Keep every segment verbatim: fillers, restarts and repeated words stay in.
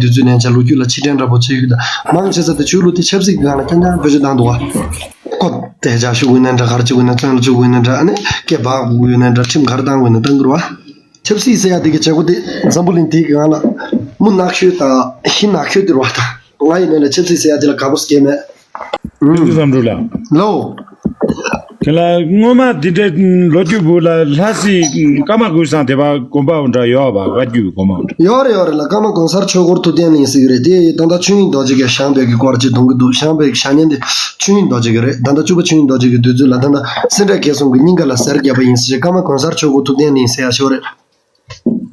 དུས་ཚོད་ནས་བྱ་ལོ་རྒྱུས་ལ་ཕྱིར་དྲན་འདྲ་པོ་བྱེད་ཡོད་ཀྱི། ད་མང་ཆེ་ས་དེ་ཆོས་ལུགས་དེ་ཆབ་སྲིད་ཀྱི་སྒང་ལ་རྐྱང་རྐྱང་བེད་སྤྱོད་བཏང་འདུག་བ། ཁོ་དེ་ཇག་ཞུ་དགོས་ན་འདྲ། ག་རེ་བྱེད་དགོས་ན། བཙོན་ལ་བཅུག་དགོས་ན་འདྲ། ཨ་ནི་སྐད་འབག་དགོས་ན་འདྲ། ཁྲིམས་ག་རེ་བཏང་དགོས་ན་བཏང་གི་རེད་བ། ཆབ་སྲིད་ཟེར་ཡ་དེ་གི་བྱེད་སྒོ་དེ་འཛམ་བུ་གླིང་དེའི་སྒང་ལ་མུ་ནག་ཤོས་དང་ཧི་ནག་ཤོས་དེ་རེད་བ། ད་ང་ཡིན་ན་ལ་ཆབ་སྲིད་ཟེར་ཡ་དེ་ལ་དགའ་པོ་སྐྱེ་མེད། ཨུམ། ཀུན་བཟང་འབྲུག་ལགས། ལོ། ཁྱེད་ལ་སྔོན་མ་འདི་འདྲའི་ལོ་རྒྱུས་བུ་ལ་ལྷ་སྲས་ཀརྨ་ཀུན་བཟང་དེ་བ་དགོན་པ་འདྲ་ཡོད་པ། བཀའ་བརྒྱུད་དགོན་པ་འདྲ། ཡོད་རེད། ཡོད་རེད་ལ། ཀརྨ་གོང་གསར་ཆོས་འཁོར་ཐུབ་བསྟན་གླིང་ཟེར་གྱི་རེད། དེ་ད་ལྟ་ཆོས་དབྱིངས་རྡོ་རྗེ་གིས་བཞེངས་པའི་གི་སྐོར་ཅིག་གཏོང་གི་འདུག། བཞེངས་པའི་གི་བཞེངས་མཁན་དེ་ཆོས་དབྱིངས་རྡོ་རྗེ་གི་རེད། ད་ལྟ་བཅུ་པ་ཆོས་དབྱིངས་རྡོ་རྗེ་གི་དུས་ཚོད་ལ་ད་ལྟ་སེ་འབྲས་དགེ་གསུམ་གྱི་སྙིང་ག་ལ་ཟེར་བརྒྱབ་པ་ཡིན་ཟེར་བྱས། ཀརྨ་གོང་གསར་ཆོས་འཁོར་ཐུབ་བསྟན་གླིང་ཟེར་ཡ་ཞིག་རེད།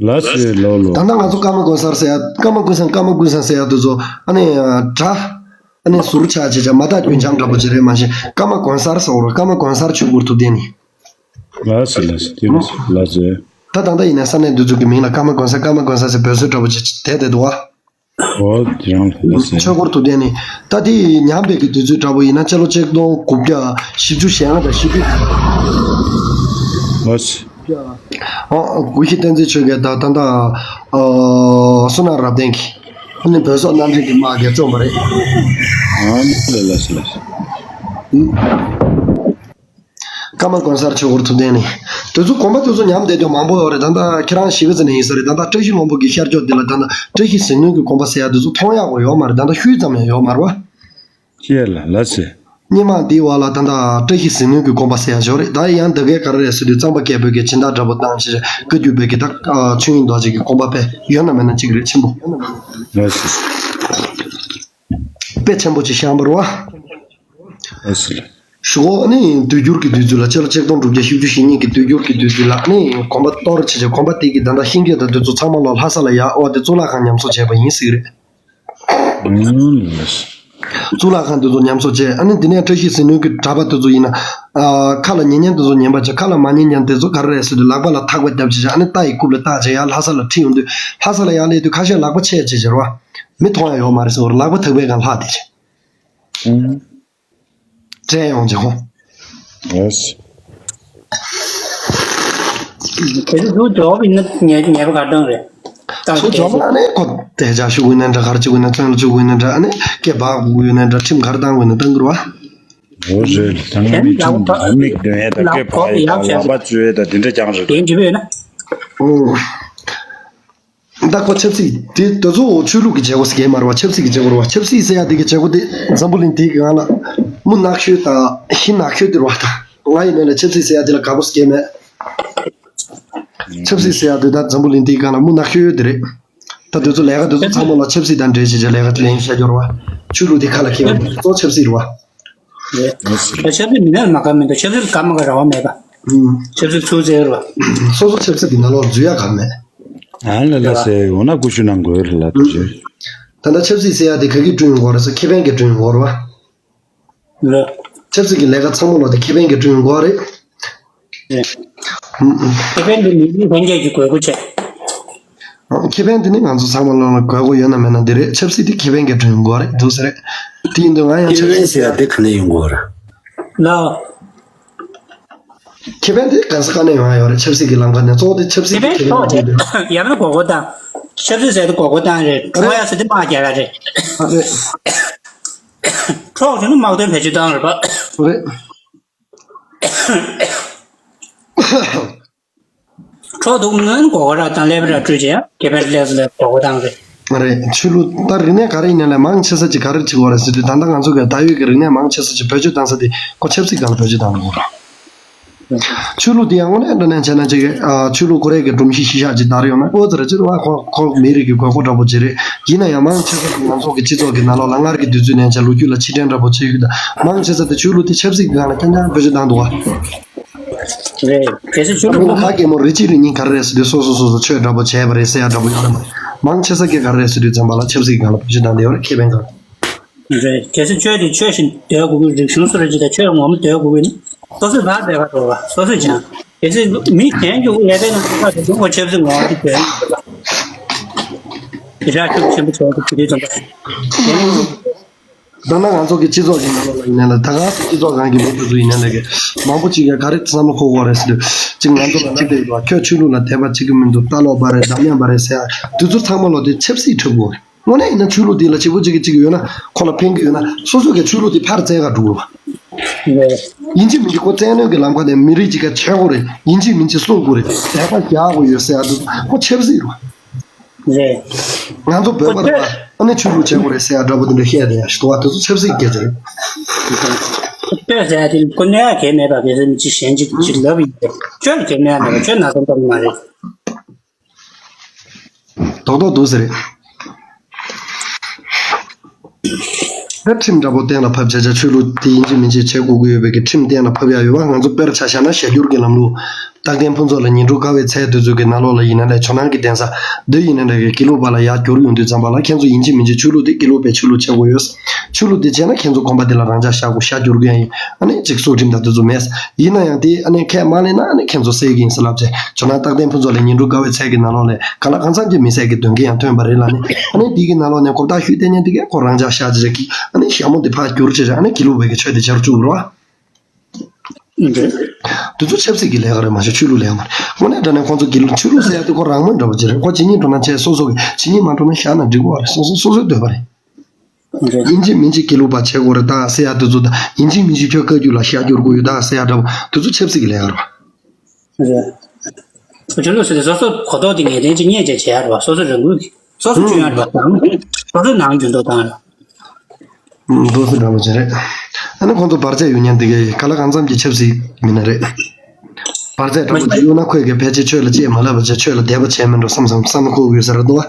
ལགས་སོ། ལོ་ལོ། ད་ལྟ་ང་ཚོ་ཀརྨ་གོང་གསར་ཟེར་ཡ། ཀརྨ་ཀུན་བཟང་། ཀརྨ་ཀུན་བཟང་ཟེར་ཡ་དེ་ཚོ་ཨ་ནི་གྲྭ། ཨ་ནི་ཟུར་ཆག་བྱས་བྱས་མ་དག་རྒྱུན་འཁྱོངས་འདྲ་པོ་ཅིག་རེད། མ་གཞི་ཀརྨ་གོང་གསར་ཟེར་བ་རེད། ཀརྨ་གོང་གསར་ཆོས་འཁོར་ཐུབ་བསྟན་གླིང་། ལགས་སོ། ལགས་སོ། དེ་རེད། ལགས་སོ། ད་ད་ལྟ་ཡིན་ན་ས་གནས་འདི་ཚོ་གི་མིང་ལ་ཀརྨ་གོང་གསར། ཀརྨ་གོང་གསར་ཟེར་འབོད་སྲོལ་འདྲ་པོ་ཅིག་དེ་དེ་འདུག་བ། འོ་དེ་རང་ལ་ཟེར། ཆོས་འཁོར་ཐུབ་བསྟན་གླིང་། ད་དེ་ཉམས་པའི་གི་དུས་ཚོད་འདྲ་པོ་ཡིན་ན་སྤྱི་ལོ་ཆིག་སྟོང་དགུ་བརྒྱ་བཞི་བཅུ་ཞེ་ལྔ་དང་བཞི་བཅུ། ལགས་སོ། ཨོ། དགུ་བཞི་བསྟན་འཛིན་ཆོས་རྒྱལ་དང་ད་ལྟ་ཨོ་བསོད་ནམས་རབ་བརྟན་གྱིས་ཨ་ནི་བོད་སོག་རྣམ་འདྲེན་གྱི་དམག་རྒྱལ་བཅོམ་པ་རེད། ཨ་ནི་ལ་ལ་སི་ལ་སི། ཀརྨ་གོང་གསར་ཆོས་འཁོར་ཐུབ་བསྟན་གླིང་། དེ་ཚོ་དགོན་པ་དེ་ཚོ་ཉམས་བསྡད་དུས་མང་པོ་ཡོད་རེད། ད་ལྟ་ཁྱེད་རང་གཞིས་ཀ་རྩེ་ནས་ཡིན་ས་རེད། ད་ལྟ་བཀྲ་ཤིས་ལྷུན་པོ་གི་ཤར་ཕྱོགས་འདི་ལ་ད་ལྟ་བཀྲ་ཤིས་ཟིལ་གནོན་གྱི་དགོན་པ་ཟེར་ཡ་དེ་ཚོ་མཐོང་ཡག་པོ་ཡོད་མ་རེད། ད་ལྟ་ཤུལ་ཙམ་ཡང་ཡོད་མ་རེད་བ། ཤེས་ལ་ལ་ཟེར། སྔོན་མ་འདིའི་བར་ལ་ད་ལྟ་བཀྲ་ཤིས་ཟིལ་གནོན་གྱི་དགོན་པ་ཟེར་ཡ་ཞིག་རེད། ད་ཡང་འདི་གའི་ག་རེ་རེད་ཟེར་དུས་གཙང་པ་རྒྱལ་པོའི་གི་སྦྱིན་བདག་འདྲ་པོ་བཏང་བྱས་བཀའ་བརྒྱུད་པའི་གི་ད་ཆོས་དབྱིངས་རྡོ་རྗེ་གི་དགོན་པ་དཔེ་ཡོད་ན་མེད་ན་གཅིག་རེད། ཆེན་པོ། ལགས་སོ། དཔེ་ཆེན་པོ་ཅིག་བཞེངས་པ་རེད་བ། ལགས་སོ། ཞུ་གོ། ཨ་ནི་དུས་འགྱུར་གྱི་དུས་ཚོད་ལ་སྤྱི་ལོ་ཆིག་སྟོང་དྲུག་བརྒྱ་བཞི་བཅུ་ཞེ་གཉིས་ཀྱི་དུས་འགྱུར་གྱི་དུས་ཚོད་ལ་ཨ་ནི་དགོན་པ་གཏོར་བྱས་བྱས་དགོན་པ་དེ་གི་ད་ལྟ་ཤིང་སྐྱོད་དང་དེ་ཚོ་ཚང་མ་ལོག་ལྷ་ས་ལ་ཡར། འོ་དེ་གཙུག་ལག་ཁང་ཉམས་གསོ་བྱས་པ་ཡིན་ཟེར་གྱི་རེད། ཨུམ། གཙུག་ལག་ཁང་དེ་ཚོ་ཉམས་གསོ་བྱས། ཨ་ནི་དེ་ནས་བཀྲ་ཤིས་ཟིལ་གནོན་གྱི་གྲྭ་པ་དེ་ཚོ་ཡིན་ན། ཨ། ཁ་ལ་ཉན་མཁན་དེ་ཚོ་ཉན་པ་བྱས། ཁ་ལ་མ་ཉན་མཁན་དེ་ཚོ་ག་རེ་རེད་ཟེར་དུས་ལག་པ་ལ་ཐག་པ་བརྒྱབ་བྱས་བྱས། ཨ་ནི་རྟ་ཡི་རྐུབ་ལ་བཏགས་བྱས་ཡར་ལྷ་ས་ལ་ཁྲིད་ཡོང་དུས་ལྷ་ས་ལ་ཡར་སླེབས་དུས་ཁ་ཤས་ལག་པ་ཆད་བྱས་བྱས་རེད་བ། མི་མཐོང་ཡ་ཡོད་མ་རེད་ཟེར་བ་རེད། ལག་པ་ཐག་པའི་སྒང་ལྷག་བསྡད་བྱས། ཨུམ། དྲན་ཡོང་ཅིག་ཧོ། ཡེས། དེ་ཚོ་ཚུར་འབྱོར་བ་ཡིན་ན་ཉེས་ཉེས་པ་ག་རེ་གཏོང་རེད། ཚུར་འབྱོར་བ་ནི་ཁོ་དེ་ཇག་ཞུ་དགོས་ན་འདྲ། ག་རེ་བྱེད་དགོས་ན། བཙོན་ལ་བཅུག་དགོས་ན་འདྲ། ཨ་ནི་སྐད་འབག་དགོས་ན་འདྲ། ཁྲིམས་ག་རེ་བཏང་དགོས་ན་བཏང་གི་རེད་བ། འོ་རེད། ད་ང་མིག་ཆུང་དེ་མིག་འདོན་ཡས་དང་སྐད་འབག་ཡས་དང་ལག་པ་གཅོད་ཡས་དང་དེ་འདྲ་རྐྱང་རེད། དེ་འདྲ་ཡོད་ན། ཨོ། ད་ཁོ་ཆབ་སྲིད་དེ་དེ་ཚོ་ཆོས་ལུགས་ཀྱི་བྱེད་སྒོ་ཟེར་གྱི་མ་རེད་བ། ཆབ་སྲིད་ཀྱི་བྱེད་སྒོ་རེད་བ། ཆབ་སྲིད་ཟེར་ཡ་དེ་གི་བྱེད་སྒོ་དེ་འཛམ་བུ་གླིང་དེའི་སྒང་ལ་མུ་ནག་ཤོས་དང་ཧི་ནག་ཤོས་དེ་རེད་བ། ད་ང་ཡིན་ན་ལ་ཆབ་སྲིད་ཟེར་ཡ་དེ་ལ་དགའ་པོ་ཟེར་གྱི་མེད། ཆབ་སྲིད་ཟེར་ཡ་དེ་ད་འཛམ་བུ་གླིང་དེའི་སྒང་ལ་མུ་ནག་ཤོས་དེ་རེད། ད་དེ་ཚོ་ལས་ཀ་དེ་ཚོ་ཚང་མ་ལ་ཆབ་སྲིད་དང་འབྲེལ་བྱས་བྱས་ལས་ཀ་ལེན་བྱ་རྒྱུ་རེད་བ། ཆོས་ལུགས་དེ་ཁ་ལ་འཁྱེར་བ་གཙོ་ཆབ་སྲིད་རེད་བ། རེད། ད་ཆབ་སྲིད་མི་སྣ་ལ་མ་དགའ་མི་འདུག། ཆབ་སྲིད་དགའ་མ་དགའ་རེ་བ་མེད་པ། ཨུམ། ཆབ་སྲིད་ཚུར་བཙལ་རེད་བ། སོ་སོ་ཆབ་སྲིད་ཀྱི་ནང་ལོགས་འཛུལ་ཡ་གང་མེད། ཨ་ལ་ལ་ཟེར་འོ་ན་ཀུ་ཤུ་ནང་དགོས་རེད་ལ་དུ་བྱོས། ད་ལྟ་ཆབ་སྲིད་ཟེར་ཡ་དེ་ག་གིས་བསྐྲུན་ཡོང་གི་རེད་ཟེར། ཁེ་ཕན་གྱིས་བསྐྲུན་ཡོང་གི་རེད་བ། ལགས། ཆབ་སྲིད་ཀྱི་ལས་ཀ་ཚང་མ་ལོག་དེ་ཁེ་ཕན་གྱིས་བསྐྲུན་ཡོང་གི་རེད། རེད། ཨུམ། ཁེ་ཕན་དེ་མི་ཚེ་ལྷན་སྐྱེས་ཀྱི་དགོས་མཁོ་ཆེ། ཨ། ཁེ་ཕན་དེ་ནི་ང་ཚོ་ཚང་མ་ལོག་ལ་དགོས་མཁོ་ཡོད་ན་མེད་ན་དེ་རེད། ཆབ་སྲིད་དེ་ཁེ་ཕན་གྱིས་བསྐྲུན་ཡོང་གི་རེད་འདུག་ཟེར་རེད། དེ་ཡིན་དུས་ང་ཡང་ཆབ་སྲིད་ཟེར་ཡ་དེ་ག་ནས་ཡོང་གི་རེད། ལགས། ཁེ་ཕན་དེ་གང་ས་གང་ནས་ཡོང་ཡ་ཡོད་རེད། ཆབ་སྲིད་ཀྱི་ལམ་ཁ་ནས་གཙོ་བོ་དེ་ཆབ་སྲིད་ཀྱི་ཁེ་ཕན་ཐོགས་ཏེ་ཡོང་གི་རེད། ཡང་ན་མགོ་སྐོར་བཏང་། ཆབ་སྲིད་ཟེར་དེ་མགོ་སྐོར་བཏང་རེད། ཁོ་ཡ་ཟེར་དེ་དམག་རྒྱག་ཡ་རེད། ཨ་རེད། འཕྲོག་བྱུང་ན་དམག་དོན་བེད་སྤྱོད་བཏང་རེད་པ། རེད། འཕྲོག་འདུག་ན་མགོ་སྐོར་ར་དང་ཀླད་པ་ར་བཀྲུས་བྱས་ཡ་ཁེ་ཕན་ལས་སུ་ལས་མགོ་སྐོར་བཏང་རེད། རེད། ཆོས་ལུགས་ད་རིག་གནས་ག་རེ་ཡིན་ན་ལས་མང་ཆེ་ས་ཅིག་ག་རེ་བྱེད་དགོས་རེད་ཟེར་དུས་ད་ལྟ་ང་ཚོ་གི་ད་ཡོད་ཀྱི་རིག་གནས་མང་ཆེ་ས་ཅིག་བེད་སྤྱོད་བཏང་ས་དེ་ཁོ་ཆབ་སྲིད་སྒང་ལ་བེད་སྤྱོད་བཏང་རེད་གོ། ཆོས་ལུགས་དེ་ཡང་དངོས་གནས་དྲང་གནས་བྱས་ན་ཅིག་གི་ཨ་ཆོས་ལུགས་ཁོ་རའི་གི་སྒྲོམ་གཞི་གཞི་བཞག་ཅིག་དར་ཡོང་ན་ཨོ་ཙི་རེ་ཅིག་རེད་བ། ཁོ་ཁོ་མི་རིགས་ཀྱི་དགོས་མཁོ་འདྲ་པོ་ཅིག་རེད། ཡིན་ན་ཡང་མང་ཆེ་ས་དེ་ང་ཚོ་གི་སྤྱི་ཚོགས་ཀྱི་ནང་ལོགས་ལ་སྔར་གྱི་དུས་ཚོད་ནས་བྱས་ལོ་རྒྱུས་ལ་ཕྱིར་དྲན་འདྲ་པོ་བྱེད་ཡོད་ཀྱི། ད་མང་ཆེ་ས་དེ་ཆོས་ལུགས་དེ་ཆབ་སྲིད་ཀྱི་སྒང་ལ་རྐྱང་རྐྱང་བེད་སྤྱོད་བཏང་འདུག་བ། རེད། གལ་སྲིད་ཆོས་ལུགས་ཁ་གེ་མོ་རི་ཅི་རི་ཉིན་ག་རེ་རེད་ཟེར་དུས་སོ་སོ་སོ་སོ་ཆོས་འདྲ་པོ་བྱས་པ་རེད་ཟེར་ཡ་འདྲ་པོ་ཡོད་རེད་མ། མང་ཆེ་ས་གི་ག་རེ་རེད་ཟེར་དུས་ཙམ་པ་ལ་ཆབ་སྲིད་ཀྱི་སྒང་ལ་བེད་སྤྱོད་བཏང་བསྡད་ཡོད་རེད། ཁེ་ཕན་གང་། རེད། གལ་སྲིད་ཆོས་དེ་ཆོས་བཞིན་སྡོད་དགོས་ཀྱི། རིག་གཞུང་སོ་རེ་ཅིག་དང་ཆོས་ངོ་མ་སྡོད་དགོས་ཀྱི་ནི་སོ་སོས་ཕར་འབད་པ་འགྲོ་བ། སོ་སོས་སྦྱང་། གལ་སྲིད་མི་གཞན་གྱི་དབུ་ཡ་པའི་ནང་དུ་ཁ་དེ་ཚོ་ངོ་ཆབ་སྲིད་ངོ་དེ་སྡོད་ཡོད་པ། དེ་འདྲ་ཤུགས་ཆེན་པོ་བྱས་ཏེ་དེ་དུས་ཙམ་པ། ད་ནང་ང་ཚོ་གི་སྤྱི་ཚོགས་ཀྱི་ནང་ལོགས་ལ་ཡིན་ན་ལ་ད་ག་སྤྱི་ཚོགས་སྒང་གི་མི་དེ་ཚོ་ཡིན་ན་ལ་གི་མང་པོ་ཅིག་གིས་ག་རེ་བསམ་བློ་འཁོར་དགོས་རེད་ཟེར་དུས་ཅིག་ང་ཚོ་ལ་ན་དེ་ཡོད་པ། ཁྱོད་ཆོས་ལུགས་ལ་དད་པ་བྱེད་ཀྱི་མི་འདུག། རྟ་ལོག་པ་རེད། འདམ་ཡང་པ་རེད་ཟེར་ཡ་དེ་ཚོ་ཚང་མ་ལོག་དེ་ཆབ་སྲིད་འཁྲབ་དགོས་རེད། དངོས་གནས་ཡིན་ན་ཆོས་ལུགས་འདི་ལ་བྱེད་པོ་གཅིག་གིས་གཅིག་ཡོད་ན་ཁོ་ལ་ཕན་གྱི་ཡོད་ན་སོ་སོ་གི་ཆོས་ལུགས་འདི་ཕར་བཙལ་ག་འགྲོ་དགོས་པ། ཡིན་གཅིག་མིན་གཅིག་ཁོ་བཙན་གནོན་གྱི་ལམ་ཁ་ནས་མི་རིགས་གཅིག་ག་བྱེད་དགོས་རེད། ཡིན་གཅིག་མིན་གཅིག་གསུང་དགོས་རེད། དད་པ་བཞག་དགོས་ཡོད་ཟེར་ཡ་འདུག་ཁོ་ཆབ་སྲིད་རེད། རེད། ང་ཚོ་བོད་པ་རེད་པ། ཨ་ནི་ཆོས་ལུགས་བྱེད་དགོས་རེད་ཟེར་ཡ་འདྲ་པོ་དེ་འདྲ་བཤད་དེ་ཡ་ཞིག་འདུག་བ། དེ་ཚོ་ཆབ་སྲིད་སྐད་ཆ་རེད། ཁོ་ཆོས་ཟེར་ཡ་དེ་ཁོ་གནོད་ཡ་གལ་མེད་པ་གལ་སྲིད་མི་གཅིག་གཞན་གཅིག་གཅིག་ལབ་ཡིན་ཏེ། ཆོས་ལ་གལ་གནོད་ཡ་མེད་པ་ཆོས་ན་ཚོད་འདུག་མ་རེད། རྡོག་རྡོག་འདུག་ཟེར་རེད། ད་ཁྲིམས་འདྲ་པོ་གཏན་ལ་ཕབ་བྱ་བྱ་ཆོས་ལུགས་དེ་ཡིན་གཅིག་མིན་གཅིག་བྱེད་དགོས་ཀྱི་ཡོད་པའི་གི་ཁྲིམས་གཏན་ལ་ཕབ་ཡ་ཡོད་པ། ང་ཚོ་དཔེར་ཆ་བཞག་ན་ཞྭ་སྒྱུར་གྱི་ལམ་ལུགས། རྟག་བརྟན་ཕུན་ཚོགས་ལ་ཉིན་དྲུག་དཀའ་བའི་ཚལ་དེ་ཚོ་གི་ནང་ལོགས་ལ་ཡིན་ན་ལས་ཇོ་ནང་གི་གདན་ས་འདི་ཡིན་ན་ལས་གི་དགེ་ལུགས་པ་ལ་ཡར་བསྒྱུར་ཡོང་དུས་ཙམ་པ་ལ་ཁྱེད་ཚོ་ཡིན་གཅིག་མིན་གཅིག་ཆོས་ལུགས་དེ་དགེ་ལུགས་པའི་ཆོས་ལུགས་བྱེད་དགོས་ཡོད། ཆོས་ལུགས་དེ་བྱས་ན་ཁྱེད་ཚོ་དགོན་པ་དེ་ལ་རང་འཇགས་བཞག་དགོས། ཤ་སྐྱུར་མཁན་ཡིན། ཨ་ནི་གཅིག་སྲོག་ཁྲིམས་དང་དེ་ཚོ་མེད། ཡིན་ན་ཡང་དེ་ཨ་ནི་ཁས་མ་ལེན་ན་ཨ་ནི་ཁྱེད་ཚོ་བསད་ཀྱི་ཡིན་ཟེར་ལབ་བྱས་ཇོ་ནང་རྟག་བརྟན་ཕུན་ཚོགས་ལ་ཉིན་དྲུག་དཀའ་བའི་ཚལ་གྱི་ནང་ལོགས་ལས་གང་ལ་གང་འཚམ་གྱི་མི་བསད་ཀྱི་དོན་རྐྱེན་ཡང་ཐོན་པ་རེད་ལ་ནི། ཨ་ནི་དེ་གི་ནང་ལོགས་ནས་གོ་བརྡ་ཞུས་བསྡད་མཁན་དེ་གས་ཁོ་རང་འཇགས་བཞག་བྱས་ཀྱི་ཨ་ནི་ཞྭ་མོ་དེ་ཕར་བསྒྱུར་བྱས་ཨ་ནི་དགེ་ལུགས་པའི་གི་ཆོས་དེ་བྱེད་རུ་བཅུག་རོགས། འདི་ཚོ་ཆབ་སྲིད་ཀྱི་ལས་ཀ་རེད་མ་གཞི་ཆོས་ལུགས་ལས་ཀ་མ་རེད། དངོས་གནས་དྲང་གནས་ཁོང་ཚོ་དགེ་ལུགས་ཆོས་ལུགས་ཟེར་ཡ་དེ་ཁོ་རང་མོས་འདྲ་པོ་ཅིག་རེད། ཁོ་ཇི་སྙེད་འགྲོ་ན་བྱས་སོ་སོ་གི་ཇི་སྙེད་མ་འགྲོ་ན་བཞག་ན་འགྲིག་གི་རེད། སོ་སོ་སོ་སོའི་འདོད་པ་རེད། ཡིན་གཅིག་མིན་གཅིག་དགེ་ལུགས་པ་བྱེད་དགོས་རེད་ད་ཟེར་ཡ་དེ་ཚོ་དང་ཡིན་གཅིག་མིན་གཅིག་ཁྱོད་བཀའ་བརྒྱུད་ལ་ཤ་སྐྱུར་དགོས་ཡོད་ད་ཟེར་ཡ་འདྲ་པོ་དེ་ཚོ་ཆབ་སྲིད་ཀྱི་ལས་ཀ་རེད་པ། རེད། ཆོས་ལུགས་ཟེར་ཏེ་སོ་སོ་གོ་རྟོགས་དེ་ངེས་གཏན་ཅིག་རྙེད་བྱས་བྱེད་ཡ་རེད་པ། སོ་སོ་རང་ལུགས་ཀྱི་སོ་སོ་སྐྱོན་ཡ་རེད་པ། སོ་སོ་ནང་འགྱུར་ལྡོག་བཏང་ཡ། འདུག་སེ་འདྲ་པོ་ཅིག་རེད། ཨ་ནི་ཁོང་ཚོ་འབར་རྫས་ཡོད་མཁན་དེ་གའི་ག་ལ་གང་འཚམ་གྱི་ཆབ་སྲིད་མི་སྣ་རེད། འབར་རྫས་འདྲ་པོ་ཅིག་གཡུག་ན་ཁོས་གི་ཕལ་ཆེར་ཆོས་ལ་ཅི་ཡང་མ་ལབ་པ་བྱས་ཆོས་ལ་དད་པ་བྱས་མིན་འགྲོ་བསམ་བསམ་བསམ་བློ་འཁོར་དགོས་ས་རེད་འདུག་བ།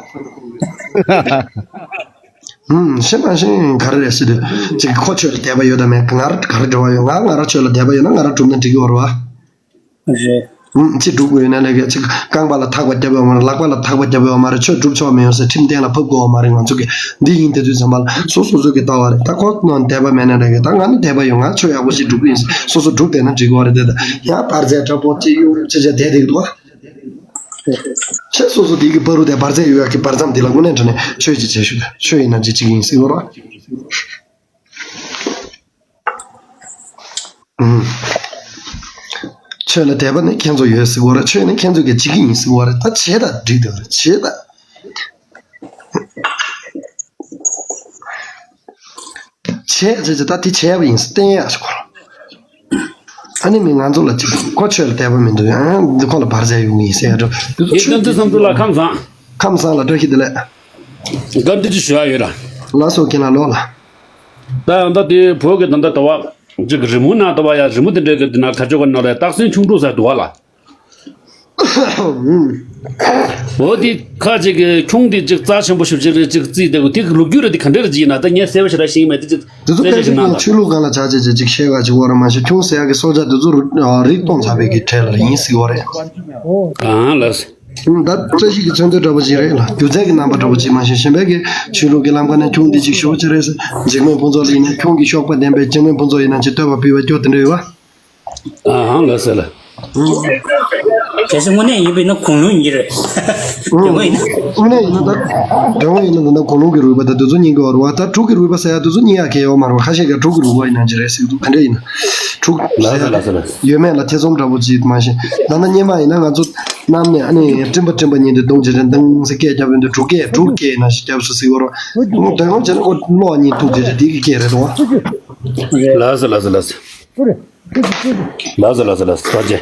ཧུམ། ཤེས་མ་ཤེས་ག་རེ་རེད་ཟེར་དུས་ཅིག་ཁོ་ཆོས་ལ་དད་པ་ཡོད་དམ་མེད་ང་ར་ག་རེ་འབྲེལ་བ་ཡོད། ང་ང་ར་ཆོས་ལ་དད་པ་ཡོད་ན་ང་ར་སྒྲུབ་ན་འགྲིག་གི་རེད་བ། རེད། ཨུམ། ཅི་སྒྲུབ་དགོས་ཡོད་ན་ལས་ཀ་ཅིག་རྐང་པ་ལ་ཐག་པ་བརྒྱབ་ཡོད་མ་རེད། ལག་པ་ལ་ཐག་པ་བརྒྱབ་ཡོད་མ་རེད། ཆོས་སྒྲུབ་ཆོག་མི་ཡོང་ཟེར་ཁྲིམས་གཏན་ལ་ཕབ་དགོས་ཡོད་མ་རེད། ང་ཚོ་གི་འདི་ཡིན་དེ་དུས་ཙམ་པ་ལ་སོ་སོ་སོ་གི་ལྟ་བ་རེད། ད་ཁོ་ནང་དད་པ་མེད་ན་ལས་ཀ་ད་ང་ནི་དད་པ་ཡོད། ང་ཆོས་ཡག་པོ་ཞིག་སྒྲུབ་ཀྱི་ཡིན་ཟེར་སོ་སོ་སྒྲུབ་བསྡད་ན་འགྲིག་གི་རེད། དེ་ད་ཡང་འབར་རྫས་འདྲ་པོ་ཅིག་གཡུག་ཅི་བྱས་བསྡད་བསྡད་འདུག་ཨ། ཁྱེད་སོ་སོ་དེ་གི་བར་དུ་དེ་འབར་རྫས་ཡོད་ཡག་གི་བར་མཚམས་དེ་ལ་དངོས་གནས་དྲང་གནས་ཆོས་ཅིག་བྱེད་ཤོག་ཆོས་ཡིན་ན་ཅི་ཅིག་ཡིན་ཟེར་གི་རེད། ཨུམ། ཆོས་ལ་དད་པ་ནི་ཁྱེད་ཚོ་ཡོད་ཟེར་བ་རེད། ཆོས་ནི་ཁྱེད་ཚོ་གི་བྱེད་ཀྱི་ཡིན་ཟེར་བ་རེད། ད་བྱེད་ད་འགྲིག་འདུག་རེད། བྱེད་ད། བྱེད་ཟེར་ཅིག་ད་དེ་བྱས་པ་ཡིན་ཟེར་བསྟན་ཡག་ཞིག་གོ། ཨ་ནི་མི་ང་ཚོ་ལ་ཅིག་ཁོ་ཆོས་ལ་དད་པ་མི་འདུག་ཨ་འདི་ཁོ་ལ་བར་ཆད་ཡོང་གི་ཡིན་ཟེར་ཡ་འགྲོ། དེ་ཚོ་ཡིན་ཆོས་ད་འདི་བསམ་ཚུལ་ལ་ཁམས་བཟང་། ཁམས་བཟང་ལ་བཀྲ་ཤིས་བདེ་ལེགས། བཀའ་འདྲི་ཅིག་ཞུ་ཡ་ཡོད་ལ། ལགས་སོ་ཁྱེད་ལ་ལོག་ལ། ད་ཡང་ད་དེ་བོད་ཀྱི་ད་ལྟ་ད་བ་ཅིག་རི་མོ་ན་ད་བ་ཡ་རི་མོ་དེ་འདྲའི་གི་དེ་ན་ཁ་ཆོ་ག་ན་ལ་སྟག་སེང་ཁྱུང་འབྲུག་ཟེར་འདུག་བ་ལ། འོ་དེ་ཁ་ཅིག་གི་ཁྱུང་དེ་ཅིག་རྩ་ཆེན་པོ་ཞིག་ཅིག་རེད་ཅིག་རྩིས་དེ་གི་དེ་གི་ལོ་རྒྱུས་རེད། དེ་ག་འདྲ་རེད་ཅིག་ཡིན་ན་ད་ངས་གསལ་པོ་ཞེ་དྲག་ཤེས་ཀྱི་མེད། དེ་ཅིག་དེ་ཚོ་རྩོད་ཕལ་ཆེར་ཆོས་ལུགས་སྒང་ལ་བྱ་བྱེད་ཅིག་ཅིག་བཤད་ག་ཅིག་བོར་མ་ཤེས། ཁྱུང་ཟེར་ཡ་གི་སྲོག་ཆགས་དེ་ཚོ་རིགས་གཏོང་ཚར་བའི་གི་གྲས་ལ་ཡིན་ཟེར་བ་རེད། ཨང་ལགས། ད་བཀྲ་ཤིས་ཀྱི་མཚོན་དོན་འདྲ་པོ་ཅིག་རེད་ལ། སྒྱུ་རྩལ་གྱི་རྣམ་པ་འདྲ་པོ་ཅིག་མ་གཞི་གཞན་པའི་གི་ཆོས་ལུགས་ཀྱི་ལམ་ཁ་ནས་ཁྱུང་འདི་ཅིག་ཞུ་བ་ཅི་རེད་ཟེར། འཇིགས་མེད་ཕུན་ཚོགས་ལ་ཡིན་ན་ཁྱུང་གི་གཤོག་པ་ལྡན་པའི་འཇིགས་མེད་ཕུན་ཚོགས་ཡིན་ན་ཅིག་བསྟོད་པ་ཕུལ་བ་སྐྱོ་དེ་འདྲ་ཡོད་བ། ཨ་ཧང་ལ་ཟེར་ལ། གལ་སྲིད་དངོས་གནས་ཡིན་པ་ཡིན་ན་གུང་ལུང་ཡིན་རེད། དེ་འོ་ཡིན་ན། དངོས་གནས་ཡིན་ན་ད། དེ་འོ་ཡིན་ན་ད་ན་གུང་ལུང་གི་རུས་པ་ད་དེ་ཚོ་རྙིང་གི་བར་བ་ད་འབྲུག་གི་རུས་པ་ཟེར་ཡ་དེ་ཚོ་རྙིང་ཡ་གལ་ཡོད་མ་རེད་བ། ཁ་ཤས་ཀྱིས་འབྲུག་གི་རུས་པ་ཡིན་ན་ཅི་རེད་ཟེར་གི་འདུག་ག་འདྲ་ཡིན་ན། འབྲུག་ལ་ཟེར་ལ་ཟེར་ལ། ཡོད་མེད་ལ་ཐེ་ཚོམ་འདྲ་པོ་ཅིག་མ་གཞི། ད་ལྟ་སྔོན་མ་ཡིན་ན་ང་ཚོ་གནམ་ནས་ཨ་ནི་སྤྲིན་པ་སྤྲིན་པ་ཉིད་དུ་བརྡུངས་བྱས་ཏེ་འདང་ཟེར་སྐད་རྒྱབ་ཡོང་དུས་འབྲུག་སྐད་འབྲུག་སྐད་ཡིན་ན་ཞིག་རྒྱབ་སོང་ཟེར་གི་རེད་བ། དོན་དགོང་བྱས་ན་ཁོ་གློག་གཉིས་གཏུགས་བྱས་ཏེ་དེ་གི་སྐད་རེད་དོ། ལ་ཟེར་ལ་ཟེར་ལ་ཟེར། ལགས་སོ་ལགས་སོ་ལགས་སོ་ཐུགས་རྗེ།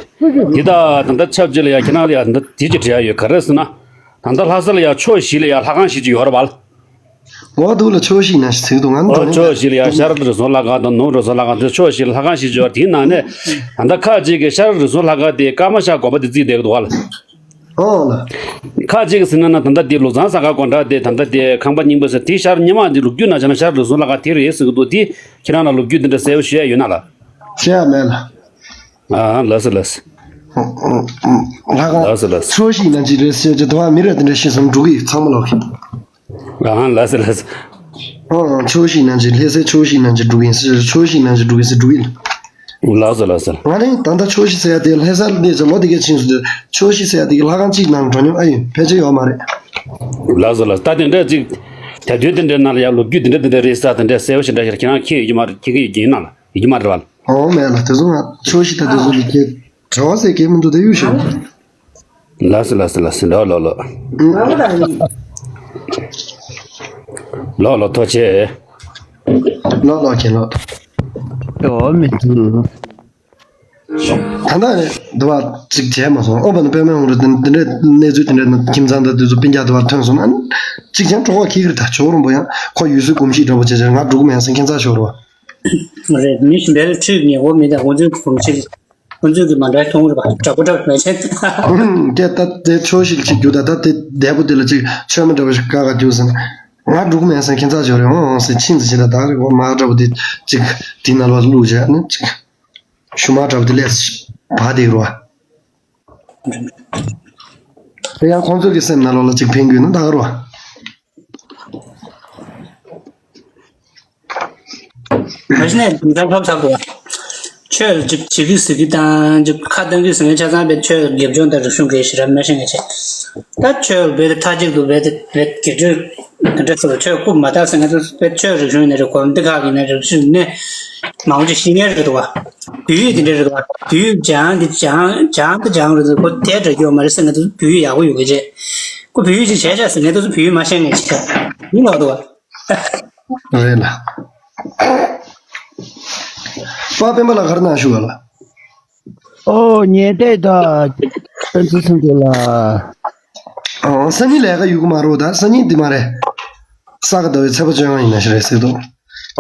འདི་དག་ད་ལྟ་ཆབས་ཅིག་ལ་ཡ་ཁྱེད་རང་ལ་ཡ་ད་ལྟ་དེ་ཅིག་དྲི་ཡ་ཡོད་ག་རེ་ཟེར་ན། ད་ལྟ་ལྷ་ས་ལ་ཡ་ཕྱོགས་བཞི་ལ་ཡ་ལྷ་ཁང་བཞི་ཅིག་ཡོད་རེད་བ་ལ། འོ་འདུག་ལ་ཕྱོགས་བཞི་ན་ཟེར་འདུག་ང་འོ་འགྲོ་ཕྱོགས་བཞི་ལ་ཡ་ཤར་རི་སུལ་ལྷ་ཁང་དང་ནུབ་རི་སུལ་ལྷ་ཁང་དེ་ཕྱོགས་བཞི་ལ་ལྷ་ཁང་བཞི་ཅིག་ཡོད་རེད། དེའི་ནང་ནས་ད་ལྟ་ཁ་ཅིག་གིས་ཤར་རི་སུལ་ལྷ་ཁང་དེ་ཀརྨ་ཤ་དགོན་པ་དེ་བརྩིས་བསྡད་ཀྱི་འདུག་བ་ལ། ཨོ་ལ། ཁ་ཅིག་གིས་ཟེར་ན་ན་ད་ལྟ་དེ་ལུགས་བཟང་ས་ག་དགོན་གྲྭ་དེ་ད་ལྟ་དེ་ཁང་པ་རྙིང་པ་ཟེར་དེ་ཤར་སྔོན་མ་དེ་ལོ་རྒྱུས་ནང་བྱས་ན་ཤར་རི་སུལ་ལྷ་ཁང་དེ་རེད་ཟེར་གྱི་འདུག་དེ་ཁྱེད་རང་ལ་ལོ་རྒྱུས་དེ་འདྲ་གསལ་པོ་ཞུ་ཡ་ཡོད་ན་ལ། བཤད་ཡ་མེད་ལ། ཨ་ལགས་སོ་ལགས་སོ། ལྷ་ཁང་ལགས་སོ་ལགས་སོ། ཕྱོགས་བཞི་ན་ཅི་རེད་ཟེར་གྱི་འདུག་མི་རེ་དེ་འདྲ་ཤེས་སོང་འགྲོ་གི་ཚང་མ་ལོག་གི། ཨ་ལགས་སོ་ལགས་སོ། ཨ་ཕྱོགས་བཞི་ན་ཅི་ལྷ་སའི་ཕྱོགས་བཞི་ན་ཅི་འགྲོ་གི་ཡིན་ཟེར་ཕྱོགས་བཞི་ན་ཅི་འགྲོ་གི་ཟེར་འགྲོ་གི་ཡིན། ལགས་སོ་ལགས་སོ། ང་རང་ད་ལྟ་ཕྱོགས་བཞི་ཟེར་ཡ་དེ་ལྷ་ས་ལ་ནས་ལོ་དེ་གས་ཕྱིན་སོང་དུས་ཕྱོགས་བཞི་ཟེར་ཡ་དེ་གི་ལྷ་ཁང་གཅིག་ནང་འགྲོ་མྱོང་ཨ་ཡོད་ཕལ་ཆེར་ཡོད་མ་རེད། ལགས་སོ་ལགས་སོ། ད་དེ་འདྲ་ཅིག་དེ་དུས་དེ་འདྲའི་ནང་ལ་ཡང་ལོ་རྒྱུས་དེ་འདྲ་དེ་འདྲ་རེད་ས་དེ་འདྲ་གསལ་པོ་ཞེ་དྲག་ཞིག་ཁྱེད་རང་མཁྱེན་ཡོད་ཀྱི་མ་རེད། མཁྱེན་གྱི་ཡོད་ཀྱི་ཡིན་ན་ལ་ཡོད་ཀྱི་མ་རེད་བ། ཨོ་མེད་ལ་དེ་ཚོ་ང་ཕྱོགས་བཞི་ད་དེ་ཚོ་ལ་ཁྱེད་གྲྭ་བ་ཟེར་གྱི་མི་འདུག་དེ་གཡུག་ཞིག་ལགས་སོ་ལགས་སོ་ལགས་སོ། ལོ་ལོ་ལོ། ང་ལ་ཡིན། ལོག་ལོག་ཐོ་ཆེ། ལོག་ལོག་ཁྱེད་ལོག་ཨོ་མི་ཐུ། ད་ལྟ་རེད་འདུག་བ་ཅིག་བྱས་མ་སོང་། ཨོ་བ་ནི་པད་མ་ཧོང་རུ་དེ་འདྲའི་གནས་ཚུལ་དེ་འདྲ་ཁྱིམ་ཚང་དང་དུས་ཚོད་སྤུན་ཀྱག་དུ་བ་ཐོན་སོང་ན་ཅིག་ཀྱང་གྲོགས་པ་ཁྱི་གིར་ད་ཇོ་རོང་པོ་ཡང་ཁོ་ཡུལ་སྲོལ་གོམས་གཤིས་འདྲ་པོ་བྱས་བྱས་ང་འགྲོ་གི་མེད་ཟེར་ཁྱིམ་ཚང་ཤོར་བ། རེད། མི་ཞིག་འབྲེལ་ཁྲིད་ངེས་པོ་མི་དང་ཁོང་ཚོའི་གོམས་གཤིས། ཁོང་ཚོས་ཀྱི་མ་འདྲ་མཐོང་རེད་པ། དྲག་པོ་འདྲ་མེད་ཆེན། ཧུམ། སྐད་ད་དེ་ཆོས་ཤིག་ཅིག་རྒྱུ་ད་ད་དེ་འདས་པོ་དེ་ལ་ཅིག་ཆོས་མ་འདྲ་བ་ཞིག་དགའ་དགའ་རྒྱུ་ཟེར་ན། ང་འགྲོ་གི་མེད་ཟེར་ཁྱེད་ཚ་ཞོར་རེ་འོང་འོང་ཟེར་ཕྱིན་ཟེར་ཞེ་ད་ད་རེ་གོ་མ་འདྲ་བ་དེ་ཅིག་དེ་ནང་ལོགས་བླུགས་བྱས་ནི་ཅིག་ཞུ་མ་འདྲ་བ་དེ་ལས་བ་དེ་རུ་བ། དེ་ཡང་ཁོང་ཚོ་གི་སེམས་ནང་ལོགས་ལ་ཅིག་ཕན་གྱི་ཡོད་ན་ད་ག་རུ་བ། མ་གཞི་ནས་འཛམ་ཐབས་ཚར་དགོས། ཆོས་ལ་ཅིག་བྱེད་ཀྱི་ཟེར་གྱི་དང་ཅིག་ཁ་གཏོང་གི་ཟེར་མཁན་ཆ་ཚང་བས་ཆོས་རྒྱབ་ལྗོངས་དང་རིག་གཞུང་གི་ཞེ་དྲག་མ་ཤེས་མཁན་བྱས། ད་ཆོས་རྦད་དེ་མཐའ་གཅིག་ཏུ་རྦད་དེ་རྦད་དེ་སྒེར་གཅོད་འདྲ་ཟེར་བ་ཆོས་རྐུབ་མ་བཏགས་ཟེར་མཁན་ཚོ་རྦད་ཆོས་རིག་གཞུང་ཡིན་ན་རེད། གོམ་འདི་ཁག་གི་ཡིན་ན་རིག་གཞུང་ནས་མང་པོ་ཅིག་ཤེས་མཁན་རེད་འདུག་བ། བོད་ཡིག་འདི་འདྲ་རེད་འདུག་བ། བོད་ཡིག་སྦྱང་འདི་སྦྱང་སྦྱང་འདི་སྦྱང་རེད་འདུག་ཁོ་དེ་འདྲ་སྐྱོ་མ་རེད་ཟེར་མཁན་ཚོ་བོད་ཡིག་ཡག་པོ་ཡོད་གི་རེད། ཁོ་བོད་ཡིག་ཅིག་བྱས་ཤག་ཟེར་མཁན་ཚོ་བོད་ཡིག་མ་ཤེས་མཁན་ཅིག་ཡིན་ལོག་འདུག་བ། རེད་ལ། པ་སྤེན་པ་ལ་ག་རེ་གནང་ཞུ་བ་ལ། ཨོ་ཉེ་དེ་ད་ཕན་ཚུན་ཚུན་དེ་ལ། ཨོ་སང་ཉིན་ལས་ཀ་ཡོད་གི་མ་རེད་ད། སང་ཉིན་འདི་མ་རེད། ས་ག་ཟླ་བའི་ཚེས་པ་བཅོ་ལྔ་ཡིན་ན་ཞིག་རེད་ཟེར་འདུག་